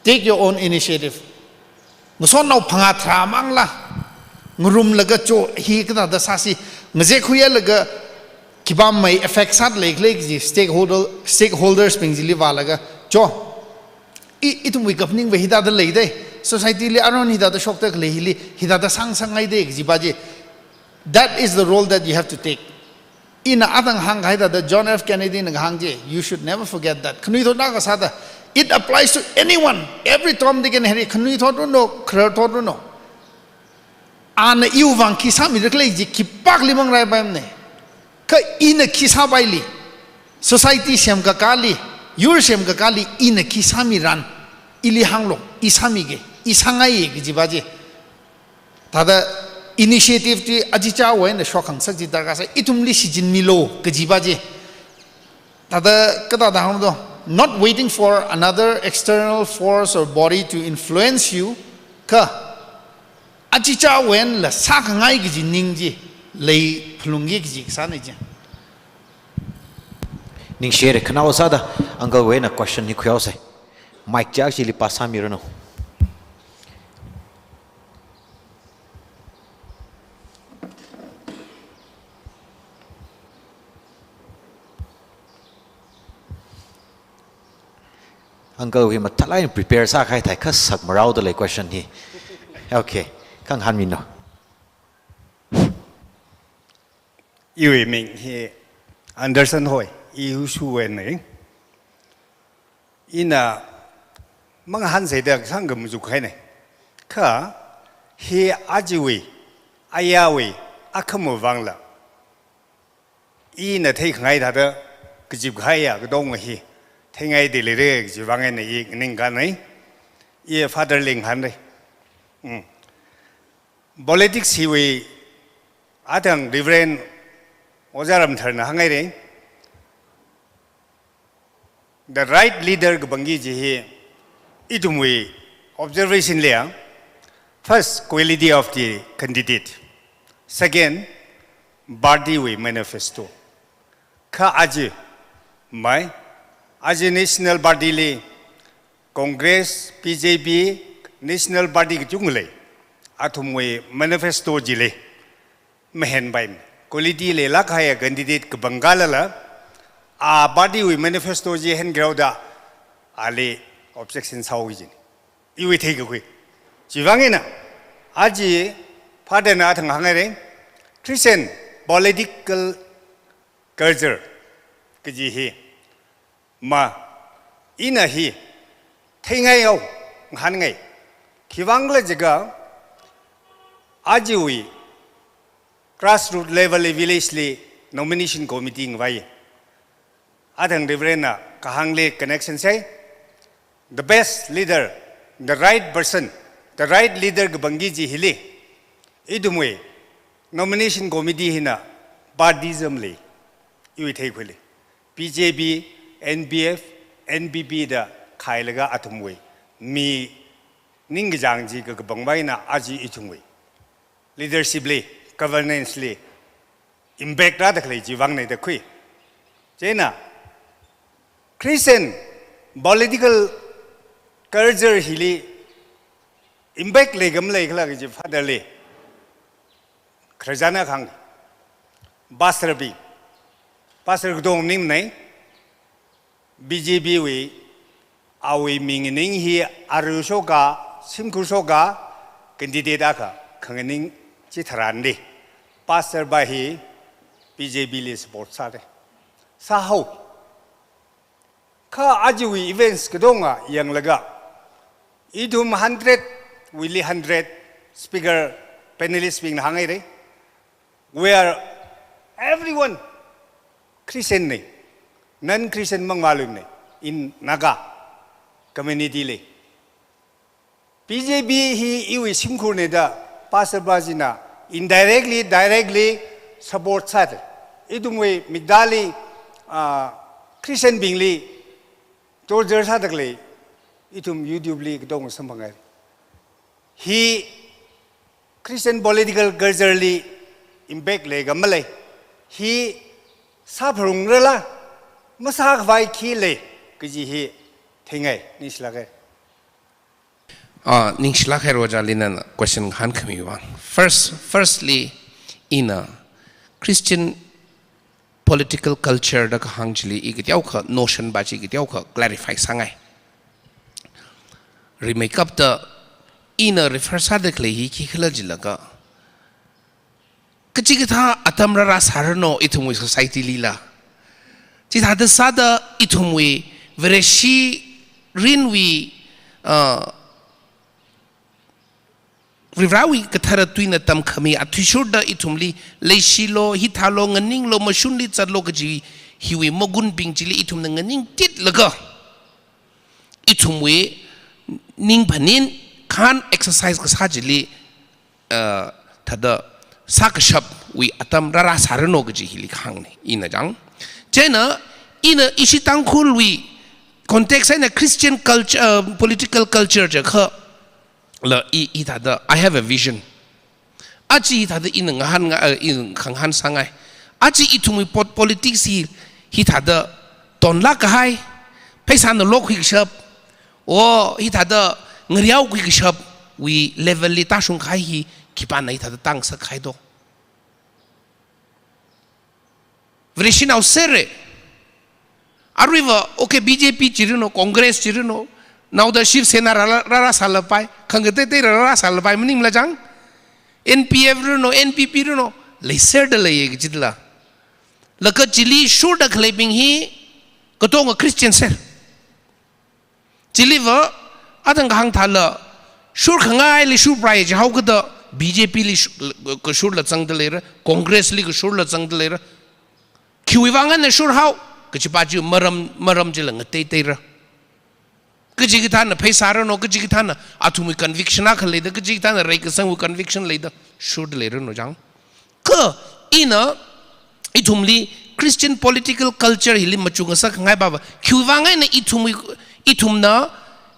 take your own initiative. Ngasotnao phangā tharā mangla ngarumlaga cho hi kathāda sāsi. Ngazek khuilaga khipā mei effect sāda leikhala kaji stakeholder, stakeholdersbing chili vālaga cho. I, ithumwui kaphaningva hithāda leidei. Society li aron hithāda shokta khalei hili, hithāda sāngasakngaidei kajiva chi. That is the role that you have to take. Ina athang hāngkahai thāda John F Kennedy na kahāng chi, you should never forget that. Khanuithotna kasāda, it applies to anyone. Every Tom, Dick and Harry, khanuithot runo, khararthot runo. Ana iwui vang khi sāmira khalei chi khipākli mang raipaimana. Kha ina khi sāpaili, society semkakāli, yur semkakāli ina khi sāmiran, ili hānglu, i sāmige, i sāngaiye kajiva chi. Thāda initiative chi achichāwui eina shokngasak chi darkar sāi, ithumli shichinmilu kajiva chi. Thāda kathāda hāngdo, not waiting for another external force or body to influence you, kha achichāwui einala sākhangai kaji ning chi leiphalungki kaji kasāna chi. Ningshire, khanaowa sāda uncle wui eina question hi khuihaosei. Mic chi actually pass sāmiranu. Uncle wui mathālāk eina prepare sākahai thāi, kha sakmarao dalei question hi. Okay, khangahān mino. Iwui ming hi Anderson Hoi, i Wushu wui einei. Ina mangahānsei da sangam zuk hainei. Kha hi ajawui, ayāwui, akhama vangla ina theikhangai thāda kazipkahaiya katonga hi theingaidalei re kajiwui vang eina i nganingkanei. I father li ngahānrei. Mm. Politics hiwui athang Reverend Ojā Ramtharna hānghairei. The right leader kapangki kaji hi ithumwui observation liya, first, quality of the candidate. Second, party wui manifesto. Kha aja mai, aja National Party li Congress, B J P, National Party kachungkha lei, athumwui manifesto chili mahenpaimana. Quality leilākhaiya candidate kapangkalala, a party wui manifesto chi hengrauda, ali objection sāhaoki kajina. Iwui theikakhui. Chiwui vang eina, aja father na athang hānghairei, Christian political culture kaji hi ma, ina hi theingaihao, ngahānngai. Khiwui vangkhala jiakha, ajawui grassroot level li, village li nomination committee ngavai. Athang Reverend na kahāngli connection sāi. The best leader, the right person, the right leader kapangki kaji hili, ithumwui nomination committee hina partyism lei, iwui theikhuili. B J P, N P F, N P P da khailaga athumwui mi ningkachāng chi kakapangva eina aja ithumwui leadership li, governance li impact rāda khalei chiwui vangnei da khui. Chieina Christian political culture hili impact leikha maleikhala kaji father li khararchanna kahāng. Pastor bing, pastor katong ningmanei, B J P wui, awui mi nganing hi aru shoka, shimkhur shoka, candidate akha khanganing chitharanli, pastor pa hi B J P li support sāde. Sāhao. Kha ajawui events katonga yanglaga, ithum hundred wuili hundred speaker, panelist bingna hānghairei. We are everyone Christian nei, non-Christian mang maluimnei in Naga community li. B J P hi iwui shimkhurnei da pastor pa china indirectly, directly support sāda, ithumwui miktāli, ah, Christian bingli torture sāda khalei, ithum YouTube li katong samphanghairei. Hi Christian political culture li impact lei ka malei, hi sāpharungrala, masākhavai khi lei kaji hi theingai, ningshilāk haira. Ah, ningshilāk haira ojāli nana question hāngkhami vang. First, firstly, ina Christian political culture da kahāng chili i kateokha notion pa chi kateokha clarify sāngai. Rimeikapta ina refer sāda khalei hi khikhala jilaga, kachikathā atam rārāsāranu ithumwui society lila. Chithāda sāda ithumwui Vareshirinwui, ah, Varivarāwui kathara tuina tamkhami athishurda ithumli leishilu, hithālu, nganinglu, mashunli zatlu kaji hiwui magunbing chili ithumna nganingtitlaga, ithumwui ningphaning khān exercise kasā chili, uh, thāda sākashapwui atam rārāsāranu kaji hili kahāngna ina chang. Chieina ina ishi Tangkhulwui context eina Christian culture, uh, political culture jiakha la i, i thāda, I have a vision. Aja i thāda ina ngahān nga, uh, ina khangahān sāngai. Aja ithumwui pot politics hi, hithāda tonlāk kahai, pheisāna lokhui kashap, o hithāda ngariao khui kashapwui level li tāshung kahai hi khipāna hithāda tāngasak kahai do. Vareshinao sere. Aruiva, okay, B J P jiranu, Congress jiranu, naoda Shiv Sena rārā, rārāsālapai, khangateiteira rārāsālapai maningmala chang. N P F ranu, N P P ranu, leiserda leiya kajila. Laga chili shurda khaleibing hi katonga Christian ser. Chiliva, atang kahāng thāla, shurkhangaili shurprai jihaokada, B J P li shu-, kashurla zangda leira, Congress li kashurla zangda leira. Khiwui vang eina shurhao, kajipa chi maram, maram chila ngateiteira. Kachikathāna pheisāranu, kachikathāna athumwui conviction akha leida, kachikathāna reikasangwui conviction leida, shurda leiranu chang. Kha ina ithumli Christian political culture hili machukngasak khangai pava, khiwui vang eina ithumwui, ithumna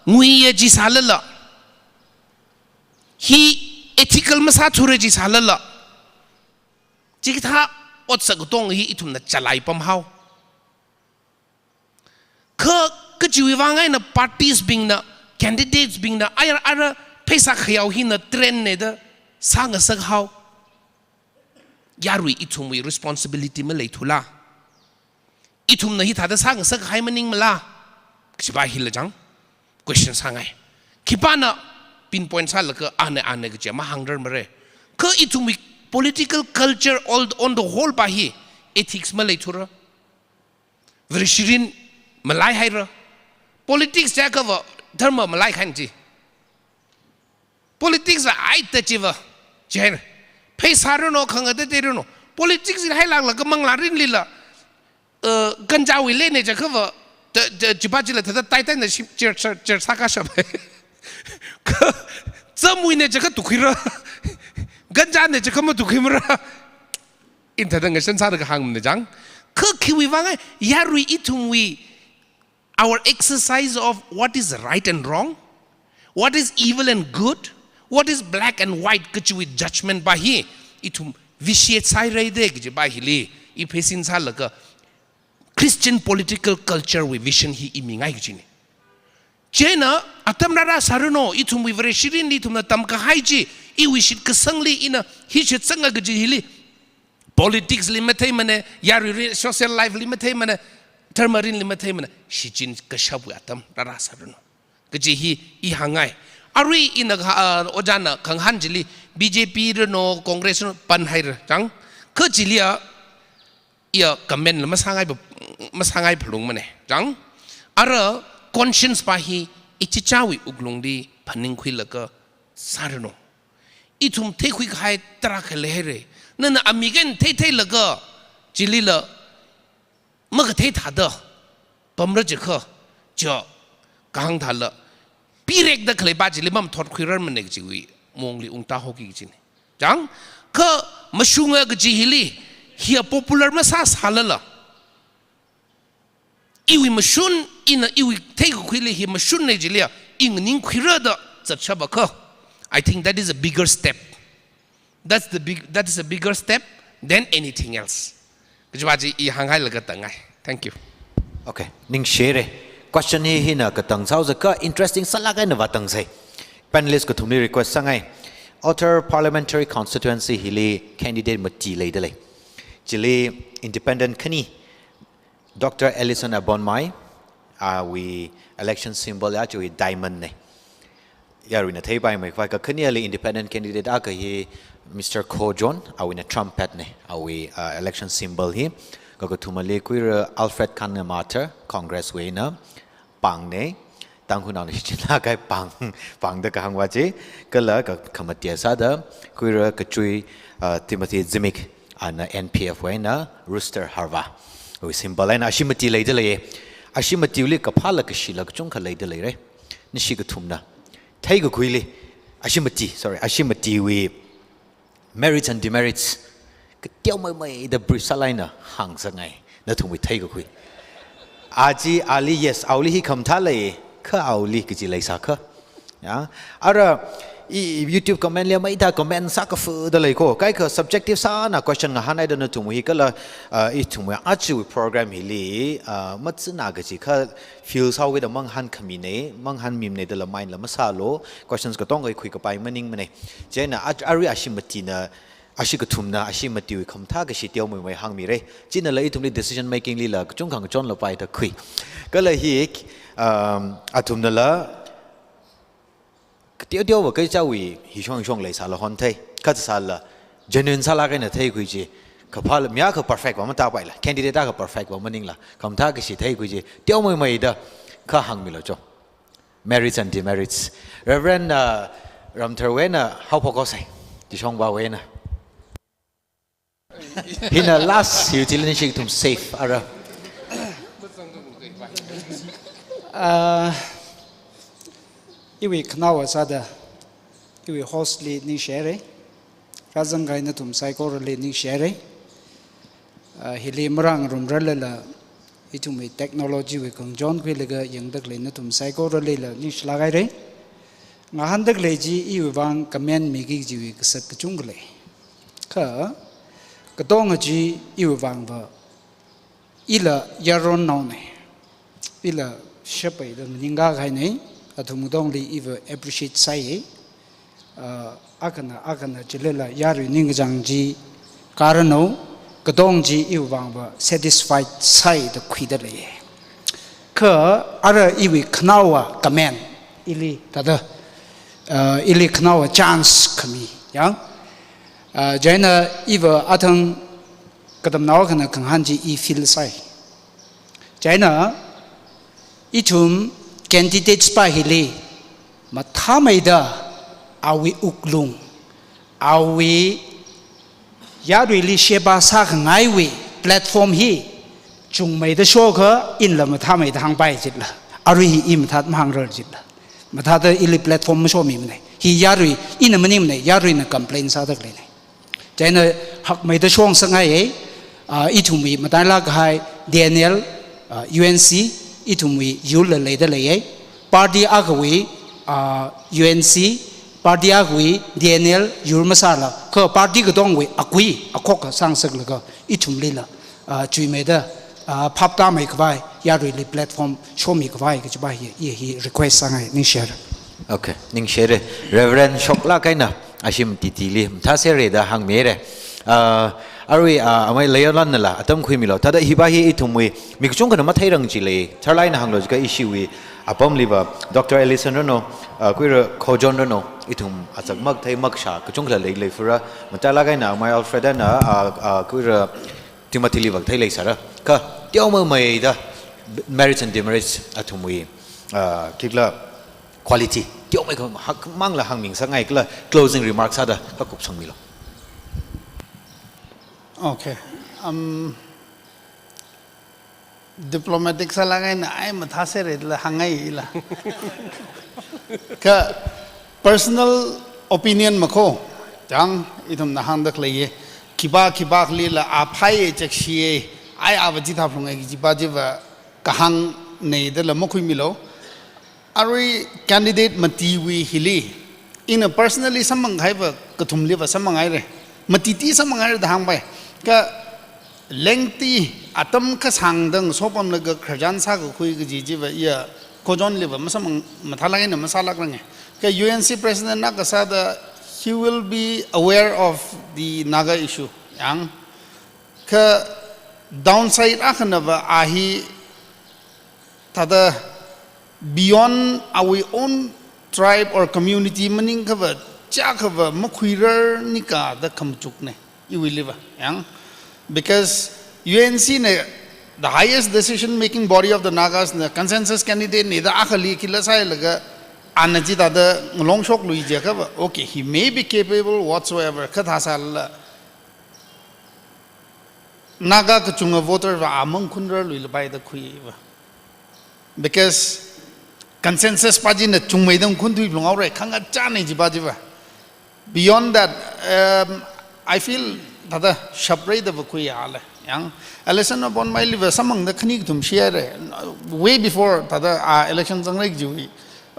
nguiya jisālala, hi ethical masāthura jisālala, chikathā otsak katonga hi ithumna chalaipamhao. Kha, kachiwui vang eina parties bingna, candidates bingna, ara, ara pheisā khayao hina trend na da sāngasakhao. Yarui ithumwui responsibility maleithula. Ithumna hithāda sāngasakhai maningmala. Kajipa hila chang. Question sāngai. Khipāna pinpoint sālaga ana, ana kaji mahāngrarmara. Kha ithumwui political culture all, on the whole pa hi ethics maleithura. Vareshirin malaihaira. Politics jiakhava dharma malaikhaina ji. Politics la aita chiva. Jihaina. Pheisāranu, khangateiteiranu. Politics li hailāklaga manglārinlila, uh, ganjawui leina jiakhava, ta, ta, chipa chila thāda taitaina shim, chir, chir, chir sākashap. Kha, zamwuina jiakha tukhuira. Ganjana jiakha matukhuimara. Ina thāda ngashan sāda kahāngmana chang. Kha khiwui vang eina, yarui ithumwui, our exercise of what is right and wrong, what is evil and good, what is black and white, kachiwui judgment pa hi, ithum vitiate sāhaira de kajipa hili, i pheisin sālaga, Christian political culture wui vision hi i mingai kajina. Chieina, atam rārāsāranu, ithumwui Vareshirinli ithumna tamkahai chi, iwui shitkasangli ina hi shitsanga kaji hili, politics li matheimana, yaruirin social life li matheimana, dharmarinli matheimana, shichin kashapwui atam rārāsāranu. Kaji hi i hāngngai. Arui ina kha, ah, ojāna khangahān chili B J P ranu, Congress ranu panhaira chang. Kha chiliya, iya comment la masāngai pa, masāngai phalungmana. Chang, ara conscience pa hi ichichāwui wuklungli phaningkhuilaga sāranu. Ithum theikhui kahai tarākha leihaira. Nana amik eina theitheilaga chilila makathei thāda pamra jiakha, chi kahāng thāla, pirekda khaleipa chili mamathot khuirarmana kajiwui mongli ungta hoki kajina. Chang, kha mashunga kaji hili, hiya popular masāsālala, iwui mashun, ina iwui theikakhuili hi mashunna chiliya, i nganingkhuira da zatshapakha, I think that is a bigger step. That's the big, that is a bigger step than anything else. Kajiva chi i hānghailaga tāngai. Thank you. Okay, ningshire. Question hi hina katang sāhaosa, interesting sālāk eina vātāngsei. Panelist kathumli request sāngai. Outer Parliamentary Constituency hili candidate mati leidalei. Chili independent khani, Doctor Ellison Abonmai, awui election symbol ya chiwui diamond nei. Yaruina theipaimei khavai. Kakhaneli independent candidate akha hi Mister Kho John, awuina trumpet nei, awui, uh, election symbol hi. Kakathumali khuira Alfred Kanengma Arthur, Congress wui eina, pāng nei. Tangkhulnaona shichinlāk kahai pāng, pāngda kahāngva chi. Kala ka, khamati sāda khuira kachui, uh, Timothy Zimik, ana N P F wui eina Rooster Harvah wui symbol eina. Ashi mati leidalei. Ashi matiwuili kaphāla kashila kachungkha leidalei re. Nashi kathumna theikakhuili, ashi mati, sorry, ashi matiwui merits and demerits kateomeimeida brief sālāk eina hāngsāngai, nathumwui theikakhui. Achi ali, yes, awuili hi khamathā lei, kha awuili kaji leisākha. Ya. Ara, i YouTube comment li maida comment sākafuda lei kho. Kaikha subjective sāna question ngahānhaida nathumwui hi kala, uh, ithumwui achiwui program hili, uh, matsina kaji kha feel sāhaoda mangahān khami nei, mangahānmi nei dala mind la masālu, questions katonga khuikapai maningmanei. Chieina a, arui ashi matina, ashi kathumna ashi matiwui khamathā kashi teomeimei hāngmire. Chinala ithumli decision making lila kachungkha ngachonlapai da khui. Kala hi, um, athumnala kateoteova kachāwui hishong hishong leisāla honthei. Kha sāla genuine sālāk eina theikhui chi. Kaphāla mi akha perfect va matāpaila, candidate akha perfect va maningla, khamathā kashi theikhui chi teomeimeida kha hāngmilu cho. Merits and demerits. Reverend, uh, Ramthar wui eina haophok haosei. Tishongva wui eina. Hina last, hi chili nashi kathum safe, ara. Ah, iwui khanaowa sāda, iwui host li ningshire. Rāzang kahai nathum saikorali ningshire. Ah, hili marāngarumrarlala, ithumwui technology wui khangachon khuilaga yangda khalei nathum saikoralila ningshilāk haire. Ngahānda khalei chi iwui vang comment miki kajiwui kasat kachungkha lei. Kha, katonga chi iwui vangva, ila yaronnao nei, ila shapeida maningakha nei, athum katongli iva appreciate sāi. Ah, akhana, akhana chilila yarui ningkachāng chi karanao, katong chi iwui vangva satisfied sāi da khuida lei. Kha ara iwui khanaowa comment, ili thāda, ah, ili khanaowa chance khami, ya. Ah, chieina iva athang katamnao akhana khangahān chi i feel sāi. Chieina, ithum candidates pa hili, mathāmeida awui wuklung, awui yaruili sheba sākhangaiwui platform hi chungmeida shokha inla mathāmeida hāngpai jitla. Arui hi i mathāda mahāngrar jitla. Mathāda ili platform mashomimanei. Hi yarui, ina maningmanei, yaruina complain sāda khaleinei. Chieina hakmeida shong sāngaiye, ah, ithumwui matailāk kahai D N L, ah, U N C, ithumwui yurla leida leiye. Party akhawui, ah, U N C, party akhawui D N L yur masāla, kha party katongwui akui, akhok kasāng saklaga, ithumlila, ah, chuimeida, ah, phaptāmei khavai, yaruili platform shomi khavai, kajiva hi, i hi request sāngai, ningshire. Okay, ningshire. Reverend shoklāk eina, ashi matili, mathāsere da hāngmire. Ah, arui, ah, amei Leolan nala, atam khuimilu. Thāda hiva hi ithumwui, mi kachungkhana matheirang jilei, tharlāk eina hānglu jiakha ishiwui, apamliva, Doctor Ellison ranu, ah, khuira Kho John ranu, ithum achak makathei makashā, kachungkhala leilei fura, matailāk eina amei Alfred eina, ah, ah, khuira Timothy liva kathei leisāra. Kha, teomeimeida merits and demerits athumwui, ah, khikhala quality. Teomeikha hak mangla hāngmi ngasakngai kala closing remarks sāda kakupsangmilu. Okay. Um, diplomatic sālāk eina ai mathāserela hāngngaila. Kha personal opinion makho, chang ithumna hāngda khaleiye. Khipā khipālila aphāye chakshiye, ai ava chithā phalungai kajiva chiva kahāng nei dala makhuimilu. Arui candidate matiwui hili, ina personally samphang kahaiva kathumliva samphanghaire. Matiti samphanghaira da hāngpai. Kha lengthi atam kasāngda sopamlaga khararchan sākakhui kaji chiva iya kochonliva masamphang, mathālāk eina masālākranga. Kha U N C president na kasāda, he will be aware of the Naga issue. Yang, kha downside akhanava a hi thāda beyond our own tribe or community maningkhava, chiyākhava makhuirar nika da khamachukna, iwuiliva, yang. Because U N C na the highest decision making body of the Nagas na consensus candidate na da akhali khila sāhailaga, ana chithāda ngalongshok lui jiakhava, okay, he may be capable whatsoever, kha thāsālala Naga kachunga voter va a mangkhunrar luilapai da khuiva. Because consensus pa china chungmeida khun thuiphalunghaora, khangachāna chipa chiva. Beyond that, um, I feel thāda shaprai da va khuiya le. Yang, Alison Abonmai liva samphangda khani kathum shihaira. Way before thāda, ah, election zangra kajiwui,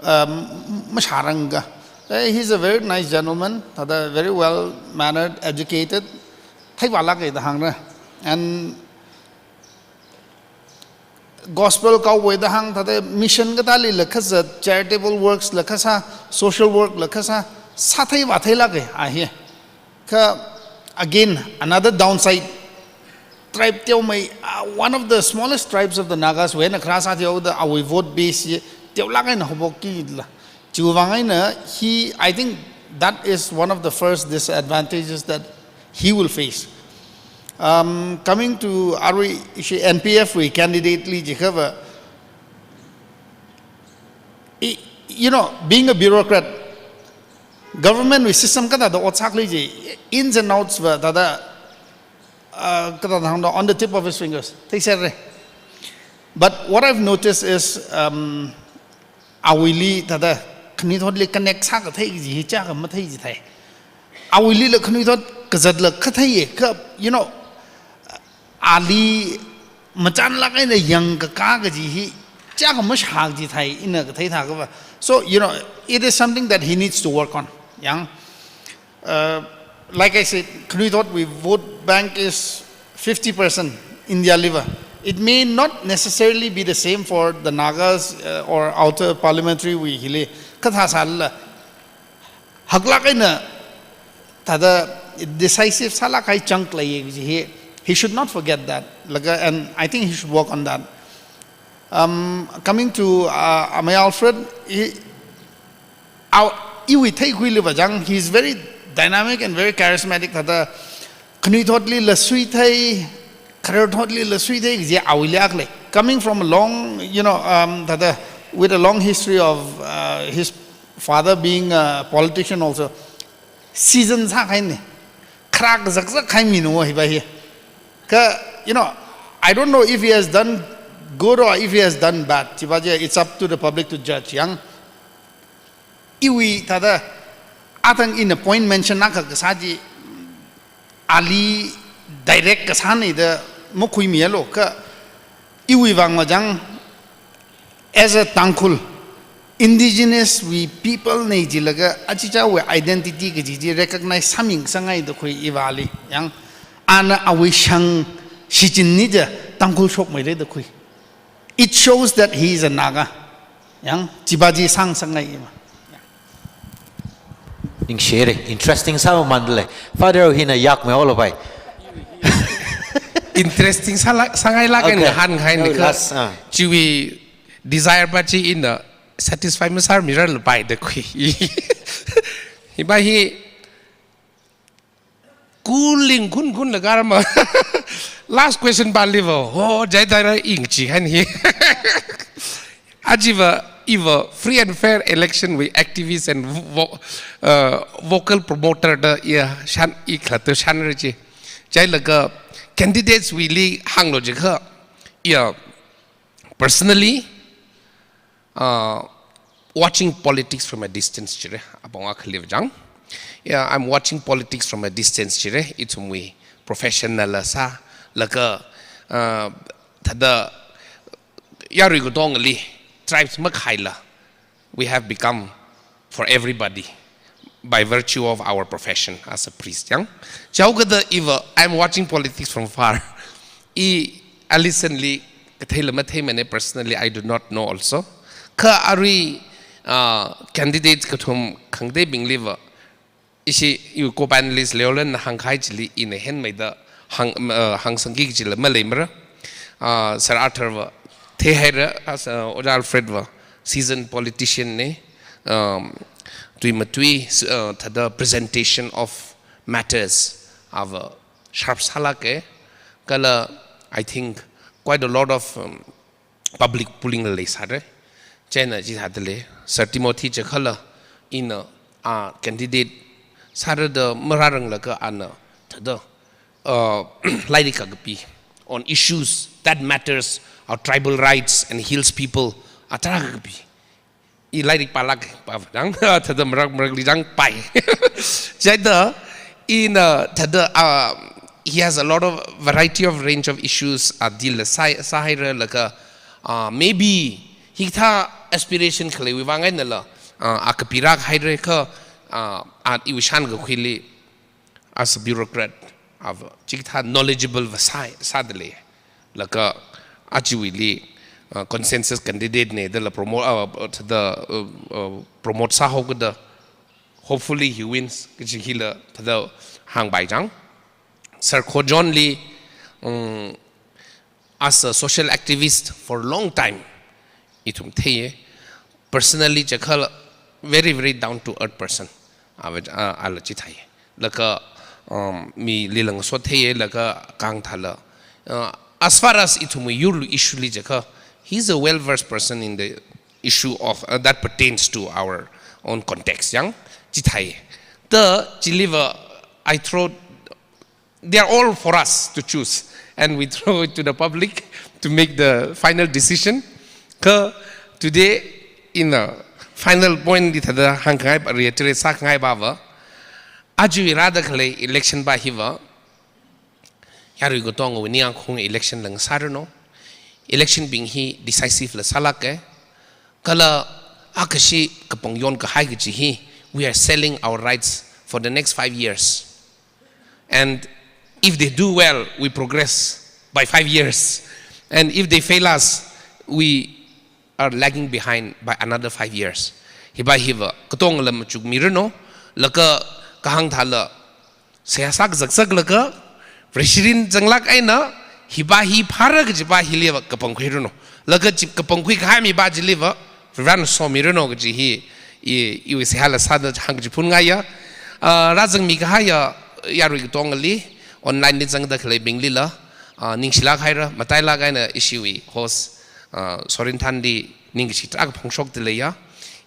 um, mashāranga. Eh, he's a very nice gentleman, thāda very well mannered, educated. Theivālāka da hāngra. And gospel kaowa da hāng, thāda mission kathālila kazat, charitable works la kasā, social work la kasā, sāthei vātheilāka a hi. Kha, again, another downside, tribe teomei, uh, one of the smallest tribes of the Nagas, wui eina kharā sāthuida awui vote base hi teolāk eina haophokkila. Chiwuivang eina he, I think that is one of the first disadvantages that he will face. Um, coming to arui ishi N P F wui candidate li jiakhava, i-, you know, being a bureaucrat, government wui system kathāda ot sākhala chi, ins and outs va thāda, uh, kathāda hāngda, on the tip of his fingers. Theiserra. But what I've noticed is, um, awuili thāda khanuithotli connect sākathei kaji hi chiyākha mathei chithei. Awuilila khanuithot kazatla kathei kha, you know, ali machānlāk eina yangkakā kaji hi chiyākha mashā chithei ina kathei thākhava. So, you know, it is something that he needs to work on. Yang, uh, like I said, khanuithotwui vote bank is fifty percent India liva. It may not necessarily be the same for the Nagas, uh, or outer parliamentary wui hili. Kha thāsālala haklāk eina thāda decisive sālāk kahai chunk leiya kaji hi, he should not forget that. Laga, and I think he should work on that. Um, coming to, uh, Amei Alfred, he, our, iwui theikhuiliva chang, he is very dynamic and very charismatic. Thāda khanuithotlila suithei, khararthotlila suithei kaji awuili akha lei. Coming from a long, you know, um, thāda, with a long history of, uh, his father being a politician also, season sākahaina. Kharā kazakzak kahai mina hiva hi. Kha, you know, I don't know if he has done good or if he has done bad. Chiva chi, it's up to the public to judge. Yang, iwui thāda, athang ina point mention akha kasā chi, ali direct kasāna da makhuimialu kha, iwui vangva chang, as a Tangkhul, indigenous wui people na jilaga achichāwui identity kaji chi recognize sāmingasakngai da khui iva ali. Yang, ana awui shang shichinna chi Tangkhul shokmeira da khui. It shows that he is a Naga. Yang, chiva chi sāngasakngai ima. Ningshire, interesting sāmamānda lei. Father hina yak me all of I. Interesting sāla-, sāngailāk eina Okay. hānghai No, ni kha. last, ah. Chiwui desire pa chi ina satisfy masārmirarlapai da khui. Hiva hi kuling khunkhunlaga rama. Last question pa liva, ho, jai daira ing chi han hi. Achiva, iva free and fair election wui activist and vo-, uh, vocal promoter da iya shan i khala to shanra chi. Jailaga candidates wuili hānglu jiakha, iya personally, uh, watching politics from a distance jire, apong akhaliva chang. Yeah, I'm watching politics from a distance jire, ithumwui professional la sālaga, uh, thāda yarui katongali, tribes makhaila, we have become for everybody. by virtue of our profession as a priest, yang. Chaokada iva, I'm watching politics from far. I, I listen li, kathei lama thei mane, personally, I do not know also. Kha arui, uh, candidate kathum khangatei bing liva, ishi, iwui co-panelist Leolan na hāngkahai chili ina hen maida hāng, uh, hāngsangki chila maleimara. Uh, Sir Arthur va, theihaira, as, uh, Ojā Alfred va, seasoned politician ne, um, tui matui, s-, uh, thāda presentation of matters, ava sharp sālāke, kala, I think, quite a lot of, um, public pulling la leisāre. Chieina chithāda lei, Sir Timothy chikhala, ina, a candidate sāra da marāranglakha ana, thāda, uh, lairik kakapi on issues that matters, our tribal rights and hills people, a tarākha kapi. I lairik pālāk pā dang, thāda marak marakli dang pai. Chieina, ina, thāda, uh, he has a lot of variety of range of issues, uh, deal sā, sāhairalakha, uh, maybe hikathā aspiration khaleiwui vang einala, uh, a kapirak haira kha, uh, a iwui shānkakhuili, as a bureaucrat, ava chikathā knowledgeable va sā, sāda lei. Laga ajawuili, uh, consensus candidate ne dala promote, uh, uh, thāda, uh, uh, promote sāhaokada, hopefully he wins, kaji hila thāda hāngpai chang. Sir Kho John li, um, as a social activist for a long time, ithum theiye. Personally, chikhala very, very down to earth person. Ava, a, ala chitheiye. Laga, um, mili lang so theiye, laga kang thala. Uh, as far as ithum yurlu issue li chikha, he's a well-versed person in the issue of, uh, that pertains to our own context, yang chitheiye. The, chiliva, I throw they are all for us to choose, and we throw it to the public to make the final decision. Kha today, in the final point, li thāda hāngkhangai, reiterate sākhangai pava, aja rāda khalei election pa hiva, yarui katongawui ningyāng khaung election la ngasāranu. Election bing hi decisive la sālāke. Kala akashi kapangyon kahai kaji hi, we are selling our rights for the next five years. And if they do well, we progress by five years. And if they fail us, we are lagging behind by another five years. Hipa hiva, katongala machukmiranu, laga kahāng thala, seihā sākazakzaklaga, President zanglāk eina, hipa hi phāra kajipa hiliva kapangkhuiranu. Laga chi kapangkhui kahai mipa chiliva, Varena somiranu kaji hi, i, iwui seihā la sāda hāngkachiphun ngaiya. Ah, rāzangmi kahaiya, yarui katongali, online li zangda khaleibinglila, ah, ningshilāk haira, matailāk eina ishiwui host, ah, Sorinthanli, ningkashi tarākha phongshokda leiya,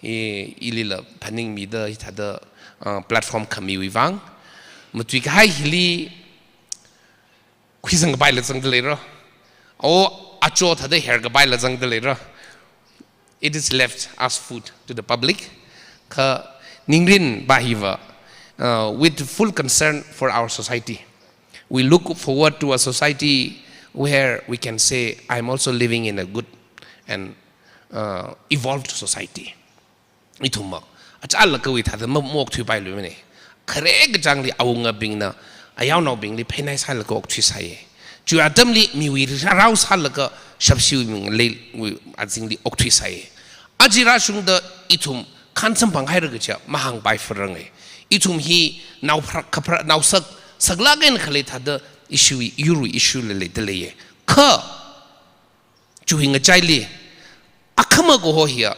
i, ilila phaningmida hithāda, ah, platform khamiwui vang. Matui kahai hili, khuisang kapaila zangda leira. O, acho thāda her kapaila zangda leira. It is left as food to the public. Kha ningrin pa hiva, uh, with full concern for our society. We look forward to a society where we can say, "I'm also living in a good and, uh, evolved society." Ithumva, achālakha wui thāda ma, maokthuipailuimane. Khare kachāngli awungabingna, ayaonaobingli pheinai sālaga okthuisāye. Chiwui atamli miwui rarao sālaga shapshiwui ming lei, wui azingli okthuisāye. Aja rāshungda ithum khān samphang haira kaja, mahāngpai furrange. Ithum hi nao phra, kaphra, naosak, saklāk eina khalei thāda issue, yurwui issue la leida leiye. Kha, chiwui ngachaili, akhama kaho hiya,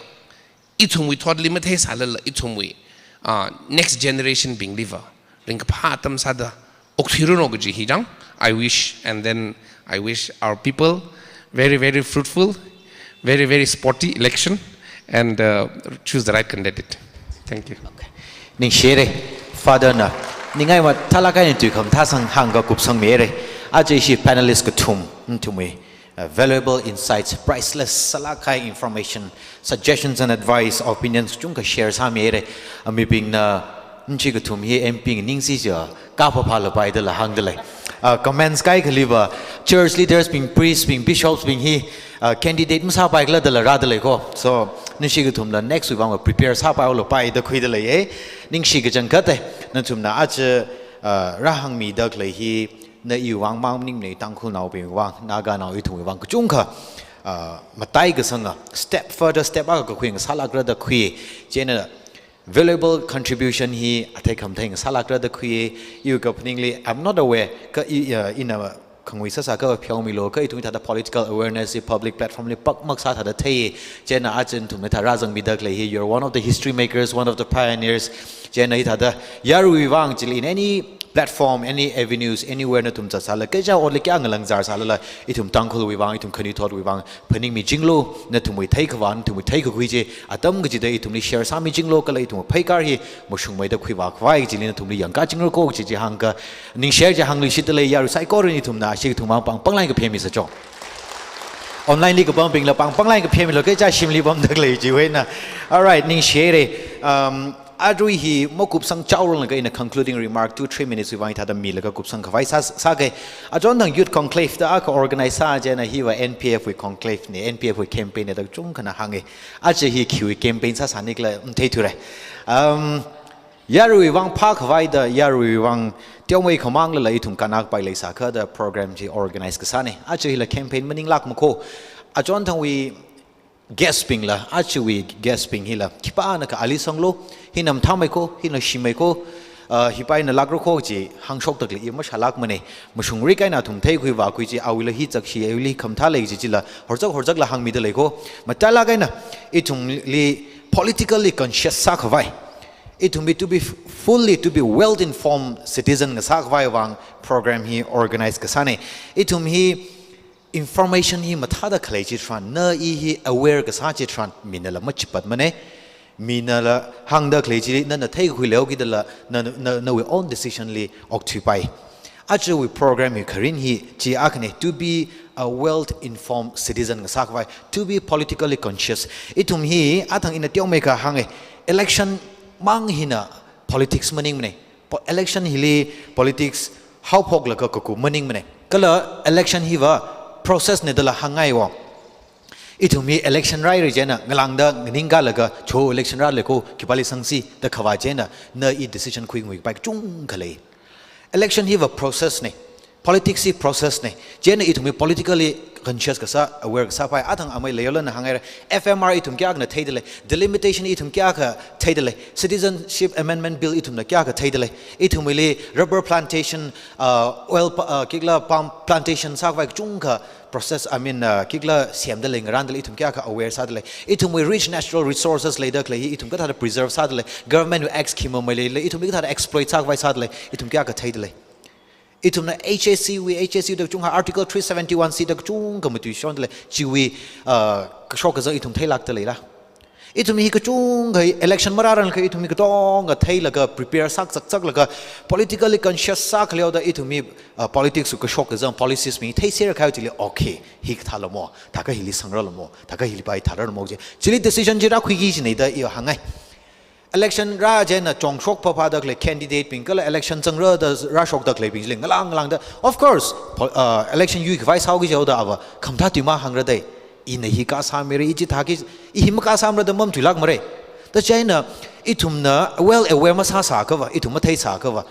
ithumwui thotli matheisālala, ithumwui, ah, next generation bingliva, ringkaphā atam sāda, okthuiranu kaji hi chang, I wish, and then I wish our people very, very fruitful, very, very sporty election, and, uh, choose the right candidate. Thank you. Okay. Ningshire, Father na, ningai mathālāk eina tui khamathā sang hāngkakupsangmire, aja ishi panelist kathum, nathumwui, uh, valuable insights, priceless sālāk kahai information, suggestions and advice, opinions kachungkha share sāmire. Amibingna, nachi kathum hi M P ningsi ja, kaphāphālapai dala hāngda lei. Uh, comments kaikhaliva, church leaders bing, priests bing, bishops bing hi, uh, candidate masāpaikhala dala rāda lei ko. So, ningshi kathumla next week vang prepare sāpailu pai da khuida lei e. Ningshi kachangkhat e, nathumna aja, uh, rāhāngmida khalei hi, na iwui vang mang maningne, Tangkhulnaobing vang, Naganao ithumwui vang kachungkha, uh, mataikasanga, step further, step akha kakhui ngasālākra da khui. Chieina, valuable contribution hi athei khamathei ngasālākra da khui, iwui kaphaningli, I'm not aware, kha i, uh, ina khangui sāsā kha pheomilu, kha ithum hithāda political awareness hi public platform li pakmak sā thāda thei, chieina aja nathumna thā rāzangmida khalei hi, you're one of the history makers, one of the pioneers, chieina hithāda yaruiwui vang chili in any platform, any avenues, anywhere nathum zatsāla, kachā otli kayākha ngalāng zarsālala, ithum Tangkhulwui vang, ithum khanuithotwui vang, phaningmichinglu, nathumwui theikhavā, nathumwui theikakhui chi, atam kachida ithumli share sāmichinglu, kala ithumwui pheikar hi mashungmeida khuivā khavai chili nathumli yangkachinglu ko kaji chi hāngkha, ningshi chi hāngluishitda lei, yarui saikora ithumna, ashi kathum mang pāng pānglāk eina kaphemisacho. Online li kapambingla pāng pānglāk eina kaphemilu, kachā shimli pamda khalei chiwui eina. Alright, ningshi re. Um, Arui hi makupsang chaorang laga ina concluding remark two, three minutes wui vang hithāda milaga kupsang khavai sā, sāke. Achonthang youth conclave da akha organize sā chieina hiva N P F wui conclave ne, N P F wui campaign ne da kachungkhana hānge. Aja hi khiwui campaign sāsānikhala matheithure. Um, yaruiwui vang phākhavai da, yaruiwui vang teomeikha manglala ithum kannakpai leisākha da program chi organize kasāne. Aja hila campaign maninglākma ko. Achonthangwui guest bingla, ajawui guest bing hila, khipānakha ali sanglu, hina mathāmei ko, hina shimei ko, uh, hipa eina lākra ko chi hāngshokda khalei i mashālākmane, mashungrika eina athum theikhui vākhui chi, awuila hi zakshi, awuila hi khamathā lei chi chila, horzak horzakla hāngmida lei ko, matailāk eina, ithumli politically conscious sākhavai, ithumli to be fully, to be well informed citizen ngasākhavai vang program hi organize kasāne, ithum hi, information hi mathāda khalei chitharan, na i hi aware kasā chitharan, minala machipatmane, minala hāngda khalei chi, nana theikakhui leokidala, na, na, nawui own decision li okthuipai. Ajawui program hi kharing hi, chi akhane, to be a well-informed citizen ngasākhavai, to be politically conscious. Ithum hi, athang ina teomeikha hānge, election mang hina politics maningmane. Po-, election hili politics haophoklaga kaku maningmane. Kala election hiva process ne dala hāngngaiwo. Ithum hi election rāhaira chieina ngalāngda nganingkalaga cho election rāle ko khipāli sangsi da khavā chieina na i decision khuinguipai kachungkha lei. Election hiva process ne. Politics hi process ne. Chieina ithum hi politically conscious kasā, aware kasāpai, athang amei leiyola na hānghaira, F M R ithum kayākhana theida lei, delimitation ithum kayākha theida lei, Citizenship Amendment Bill ithumna kayākha theida lei, ithumwuili rubber plantation, uh, oil pa-, uh, khikhala palm plantation sākhavai kachungkha process, I mean, uh, khikhala semda lei, ngarānda lei, ithum kayākha aware sāda lei, ithumwui rich natural resources leida khalei hi, ithum kathāda preserve sāda lei, government wui acts khi mamei leilei, ithumwui kathāda exploit sākhavai sāda lei, ithum kayākha theida lei. Ithumna H A C wui, H A C da kachungkha Article three seventy-one C da kachungkha matuishonda lei, chiwui, uh, kashok kazang ithum theilākda leila. Ithum hi kachungkha election marāranglakha ithum hi katonga theilaga prepare sākzakzaklaga politically conscious sākhaleoda ithum hi, uh, politics wui kashok kazang policies mi theiserkahai chili okay, hi kathālamo, thākha hili sangralamo, thākha hili pai thāralamo chi. Chili decision chi rākhuiki chine da i hāngngai. Election rā chieina chongshok phaphāda khalei candidate bing kala election zangra da rāshokda khaleibing chili ngalāng ngalāngda. Of course, po-, uh, election yuikhavai sāhaoki jihaoda ava khamathā tui mahāngra dei. Ina hi kasāmira, i chithāki, i hi makasāmara da mamatuilākmare. Da chieina ithumna well aware masāsākhava, ithum matheisākhava,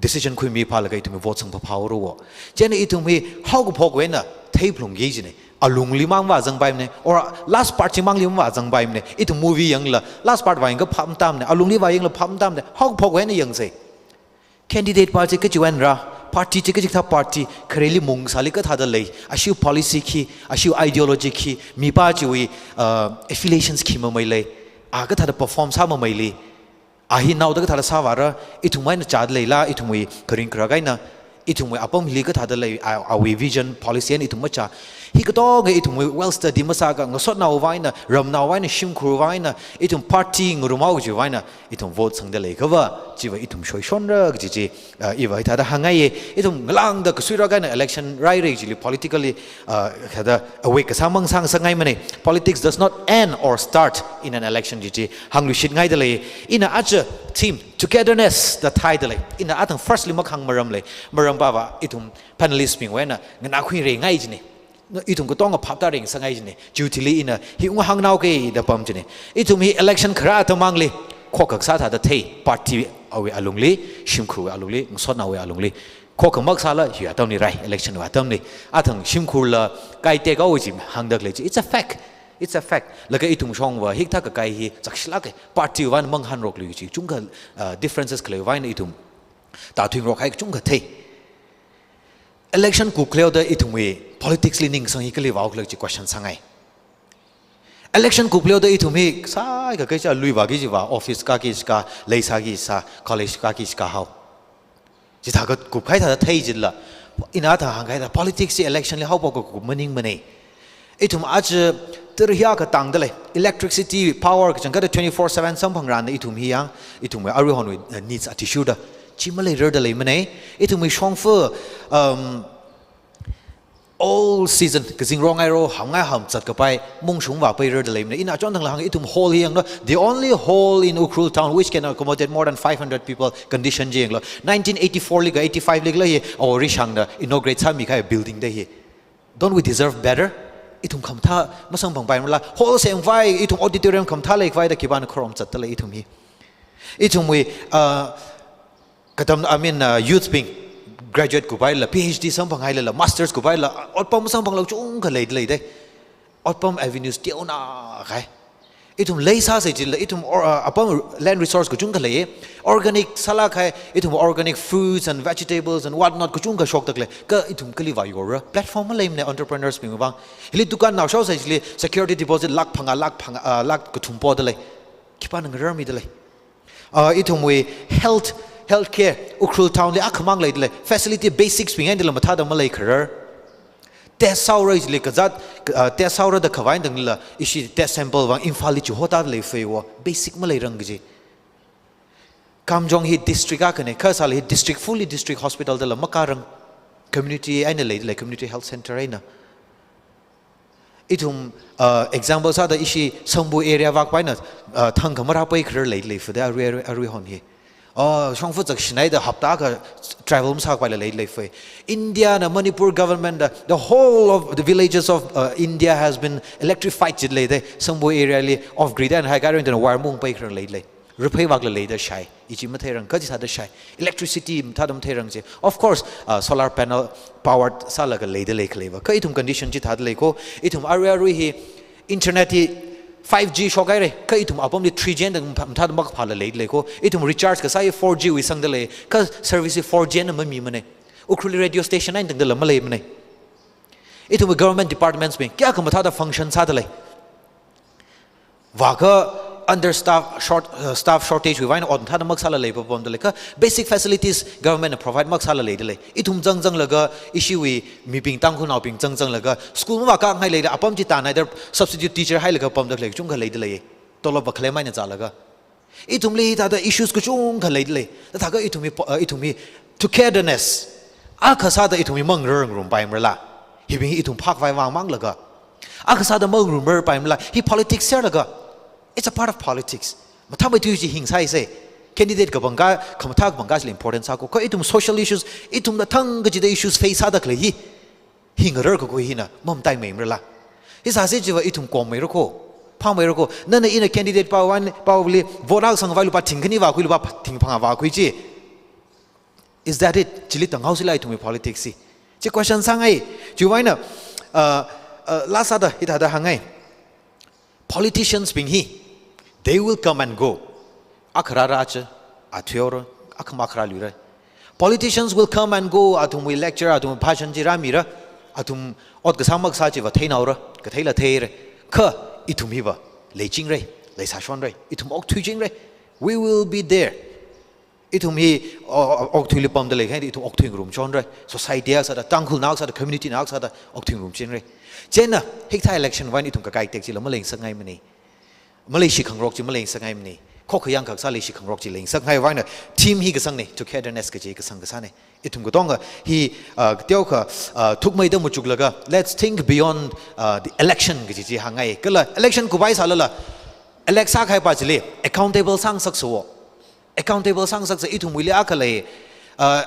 decision khuimiphālaga ithum vote sangphaphāhaorawo. Chieina ithum hi haokaphok eina theiphalungki chine. Alungli mang vāzangpaimane, or last part chi mangli mang vāzangpaimane. Ithum movie yangla last part vāyangakha phap matamane, alungli vāyangla phap matamane. Haokaphok eina yangsei. Candidate pa chi kachiwui eina rā, party chi kachikathā party, khareli mungsāli kathāda lei, ashiwui policy khi, ashiwui ideology khi, mipa chiwui, uh, affiliations khi mamei lei, a kathāda perform sāmameili, a hi naoda kathāda sāvāra, ithum eina chāda leila, ithumwui kharing kharak eina, ithumwui apam hili kathāda lei, a, awui vision, policy eina ithum machā. Hi katonga ithum well study masākha, ngasotnaowui vang eina, ramnaowui vang eina, shimkhurwui vang eina, ithum party ngarumhaowa chiwui vang eina, ithum vote sangda leikhava, chiva ithum shoishonra kaji chi, uh, iva hithāda hāngngaiya. Ithum ngalāngda kasuira kahaina election raira chili politically, uh, hithāda awake kasā mang sāngasakngaimanei. Politics does not end or start in an election chi chi hāngluishitngaida lei. Ina aja theme togetherness da thāhaida lei. Ina athang firstly mahāng maram lei. Maram pava ithum panelist bingwui eina nganākhuirangai jina. Ithum katonga phaptārangasakngai jina. Chiwui thili ina hi ung hāngnaoke da pam jina. Ithum hi election kharā atam mangli, khokkha kasā thāda thei, party awui alungli, shimkhurwui alungli, ngasotnaowui alungli. Khokkha makasāla hi atamli rai, election wui atamli. Athang shimkhurla kai tekhaowa chi hāngda khalei chi. It's a fact. It's a fact. Laga ithum shongva hikathā kakai hi chakshilāka. Partywui vang mangahānroklu chi. Chungkha, uh, differences khaleiwui vang eina ithum tāthuingarokhai kachungkha thei. Election kupkhaleoda ithumwui politics li ningsang hi kali vāokhala chi question sāngai. Election kupkhaleoda ithum hi sāikha kaicha lui vāki jiva, office kāki jiakha, lei sāki sā, college kāki jiakha hao. Chithākha kupkahai thāda thei jila. Ina thā hāngkahai thā politics chi election li haophok kakup maningmanei. Ithum aja tara hi akha tangda lei. Electricity, power kachangkhatta twenty-four seven samphangrāna ithum hi yang, ithumwui aruihonwui, uh, needs athishurda. Chi maleirarda leimanei. Ithumwui shongfa, um, all season, kazing rongai ro, hamngai ham zatkapai, mungshung vāpairarda leimanei. Ina achon thangla hāng ithum hall hi yanglu, the only hall in Ukhrul town which can accommodate more than five hundred people condition chi yanglu. Nineteen eighty-four li kha eighty-five li khala hi, Awo Rishangna inaugurate sāmikahai building da hi. Don't we deserve better? Ithum khamathā masamphangpai mala. Hall semkhavai, ithum auditorium khamathā leikhavai da khipāna khorum zatda lei ithum hi. Ithumwui, uh, katam, I mean, uh, youth bing, graduate kuphailala, P H D samphanghailala, masters kuphailala, otpam masamphangla chungkha leida lei dei. Otpam avenues teonā kahai. Ithum lei sāsa jila, ithum or, uh, apam land resource kachungkha lei. Organic sālākkahai, ithum organic fruits and vegetables and what not kachungkha shokda khalei. Kha ithum kali vāyora. Platform maleimanei entrepreneurs bingwui vang. Hili dukānnao shaosa jili security deposit lakh phangā, lakh phangā, uh, lakh kathum poda lei. Khipāna ngararmida lei. Uh, ithumwui health, healthcare, Ukhrul town li akhamang leida lei. Facility basics bing eina dila mathāda maleikharar. Test sāora jili kazat, uh, test sāora da khavai tangla, ishi test sample vang Imphal li chihotāda leifeiwo. Basic maleirang kaji. Kamjong hi district akhana, kha sāla hi district, fully district hospital dala makārang. Community eina leida lei, community health center eina. Ithum, uh, example sāda ishi Sangbu area vākhavai eina, uh, thangkha marāpaikharar leida leifada arui, arui, aruihon hi. Oh, shongfa chakshinaida hapta akha travel masākhavaila leida leifai. India na Manipur government da, the whole of the villages of, uh, India has been electrified jida lei dei. Sangbu area li off grid eina haikha arui tangda wire maungpaikharar leida lei. Raphei vākla leida shai. Ichi matheirang, kha chi sāda shai. Electricity mathāda matheirang chi. Of course, uh, solar panel powered sālaga leida lei khaleiva. Kha ithum condition chithāda lei ko. Ithum arui arui hi internet hi five G shokhaira. Kha ithum apamli three G eina mathāda makaphāla leida lei ko. Ithum recharge kasā hi four G wui sangda lei. Kha service hi four G eina mamimanei. Ukhrulli radio station eina tangdala maleimanei. Ithumwui government departments bing kayākha mathāda function sāda lei. Vākha understaff short, uh, staff shortage wui vang eina ot mathāda makasāla leipapamda lei kha basic facilities government na provide makasāla leida lei. Ithum zangzanglaga ishiwui mibing Tangkhulnaobing zangzanglaga school mavākāngai leida apam chitā eina either substitute teacher hailaga pamda khalei chungkha leida lei. Tolop va khalei maina zālaga. Ithumli hithāda issues kachungkha leida lei. Thākha ithumwui po-, uh, ithumwui togetherness akha sāda ithumwui mangararngarumpai marala. Hibing hi ithum phākhavai vang manglaga. Akha sāda mangarumrarpai marala. Hi politics serlaga. It's a part of politics. Mathāmeithui chi hingsāisa. Candidate kapangkha, khamathā kapangkha chili important sāko. Kha ithum social issues, ithumna thangkachida issues face sāda khalei hi. Hi ngararkakhui hina, mamataimei marala. Hi sāsa chiva ithum kommeira ko, phāmeira ko. Nana ina candidate pā vang, pāli vote aksang vālu pa thingkhani vākhui, lu pa thingphangā vākhui chi. Is that it? Chili tanghaosila ithumwui politics hi. Chi question sāngai. Chiwui vang eina, uh, uh, last sāda hithāda hāngngai. Politicians bing hi, they will come and go. Akha rāra chi, athuihaora, akha makha rāluira. Politicians will come and go, athumwui lecture, athumwui bhashan chi rāmira, athum ot kasā makasā chiva theinaora, katheila theira. Kha ithum hiva, leichingra, leisāshonra, ithum okthuichingra. We will be there. Ithum hi, o-, o-, okathuili pamda leikahai, ithum okathui ngarum chonra. Society akha sāda, Tangkhulnao akha sāda, community nao akha sāda, okathui ngarum chinra. Chieina, hikathā election vang ithum kakai tek chila malei ngasakngaimana. Maleishi khangarok chi malei ngasakngaimana. Khokkha yangkak sā leishi khangarok chi lei ngasakngai vangna theme hi kasangne, togetherness kaji kasang kasāne. Ithum katonga hi, uh, teokha, uh, thukmeida machuklaga, let's think beyond, uh, the election kaji chi hāngngai. Kala election kupai sālala, elect sākahaipa chili accountable sāngasaksa wo. Accountable sāngasaksa, ithumwuili akha lei, uh,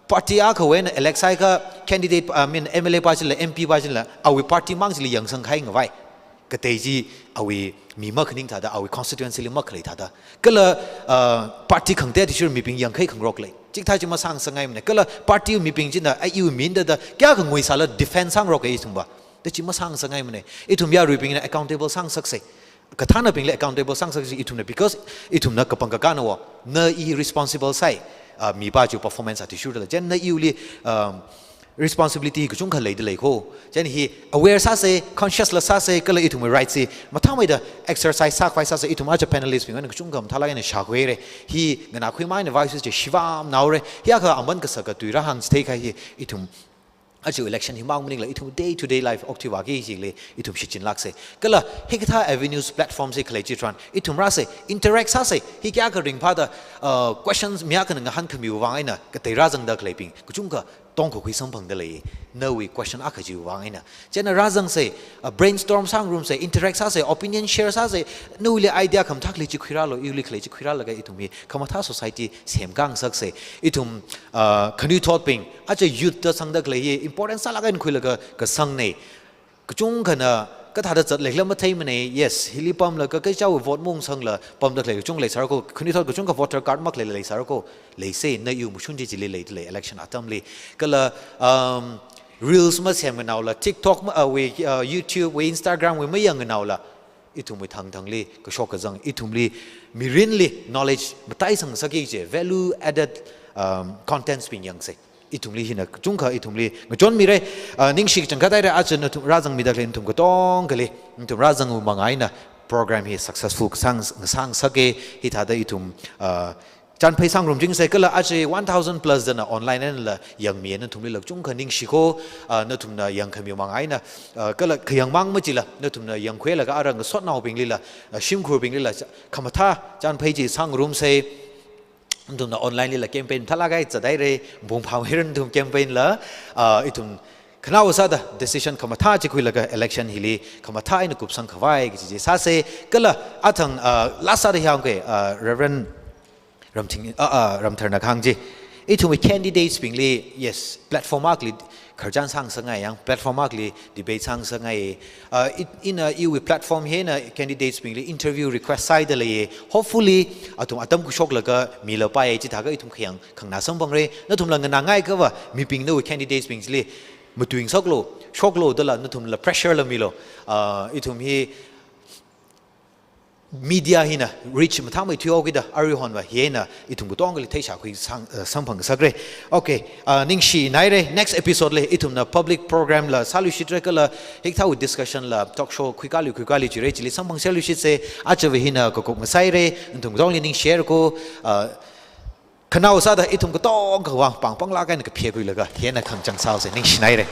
party akhawui eina elect sāakha candidate, I mean, M L A pa chila, M P pa chila, awui party mang chili yangsangkahai ngavai. Katei chi awui mi makhaning thāda, awui constituency li makhalei thāda. Kala, uh, party khangatei athishurda mibing yangkhai khangarok lei. Chikathā chi masāngasakngaimana. Kala party mibing china, a iwui mi eina da, kayākha ngui sāla defend sāngaroka ithumva. Da chi masāngasakngaimana. Ithum yaruibingna accountable sāngasaksa. Kathānabingli accountable sāngasaksa ithumna, because ithumna kapang kakāna wo. Na i responsible sāi, uh, mipa chiwui performance athishurdala. Chieina iwuili, um, responsibility kachungkha leida lei ko. Chieina hi aware sāsa, conscious la sāsa, kala ithumwui right chi mathāmeida exercise sākhavai sāsa, ithum aja panelist bing eina kachungkha mathālāk eina shākhuira. Hi nganākhuimang eina voices chi shivamnaora. Hiyākha aman kasaka tui rāhāngchithei kahai hi ithum aja election himang maningla ithum day to day life okthui vāki chili ithum shichinlāksa. Kala hikathā avenues, platforms hi khalei chitharan ithum rāsa, interact sāsa, hi kayākha ringphāda, uh, questions mi akhana ngahānkhamiwui vang eina katei rāzangda khaleibing kachungkha tongkakhui samphangda lei, nawui question akha chiwui vang eina. Chieina rāzangsa, uh, brainstorm sāngarumsa, interact sāsa, opinion share sāsa, nawuili idea khamathā khalei chi khuirālu, iwuili khalei chi khuirālaga ithum hi khamathā society semkhangasaksa. Ithum, uh, khanuithotbing, aja youth da sangda khalei hi important sālāk eina khuilaga kasangna. Kachungkhana kathāda zatleila matheimana, yes, hili pamlaga kachāwui vote maungsangla pamda khalei kachungkha leisāra ko, khanuithot kachungkha voter card makhalei leisāra ko, leisa, na iwui mashun chi chili leida lei election atamli. Kala, um, reels masemnganaola, TikTok ma, uh, wui, uh, YouTube wui, Instagram wui mayangnganaola, ithumwui thangthangli kashok kazang, ithumli mirinli knowledge mataisang sāki kaji value added, um, contents bing yangsa. Ithumli hina kachungkha ithumli ngachonmira, uh, ningshi kachangkhat haira, aja nathum rāzangmida khalei nathum katongali, nathum rāzangwui manga eina program hi successful kasang, ngasāngasaka, hithāda ithum, uh, chānphei sāngarumchingsa. Kala aja one thousand plus dana online einala yangmi, nathumlila kachungkha ningshi ko, uh, nathumna yangkhamiwui manga eina, uh, kala khayangmang machila, nathumna yangkhuilaga ara ngasotnaobinglila, uh, shimkhurbinglila, khamathā chānphei chi sāngarumsa. Nathumna online lila campaign mathālāk eina zathaira, mapung phāmeira nathum campaign la, uh, ithum khanaowa sāda decision khamathā chi khuilaga election hili khamathā eina kupsangkhavai kaji chi sāsa. Kala athang, uh, last sāda hāngke, uh, Reverend Ramthing, uh, uh, Ramtharna kahāng chi, ithumwui candidates bingli, yes, platform akhali khararchan sāngasakngai, yang platform akhali debate sāngasakngai. Uh, i-, ina iwui platform hi eina candidates bingli interview request sāhaida leiya. Hopefully, athum atam khuishoklaga milapai chithākha ithum khayang khanganā samphangra. Nathumla nganāngai kava mibingna candidates bing chili matuingasaklu, shoklu dala nathumla pressure la milu. Uh, ithum hi media hina reach mathāmeithui haokida, aruihonva hi eina ithum katongali theishākhui sang, uh, samphangngasakra. Okay, uh, ningshinaira, next episode li ithumna public program la sāluishitra kala hikathāwui discussion la talk show khuikāli khuikāli chira, chili samphangserluishitsa, ajava hina kakup ngasaira, nathum katongli ningshira ko, uh, khanaowa sāda ithum katongawui vang pāng panglāk eina kaphikhuilaga hi eina khangachang sāhaosa, ningshinaira.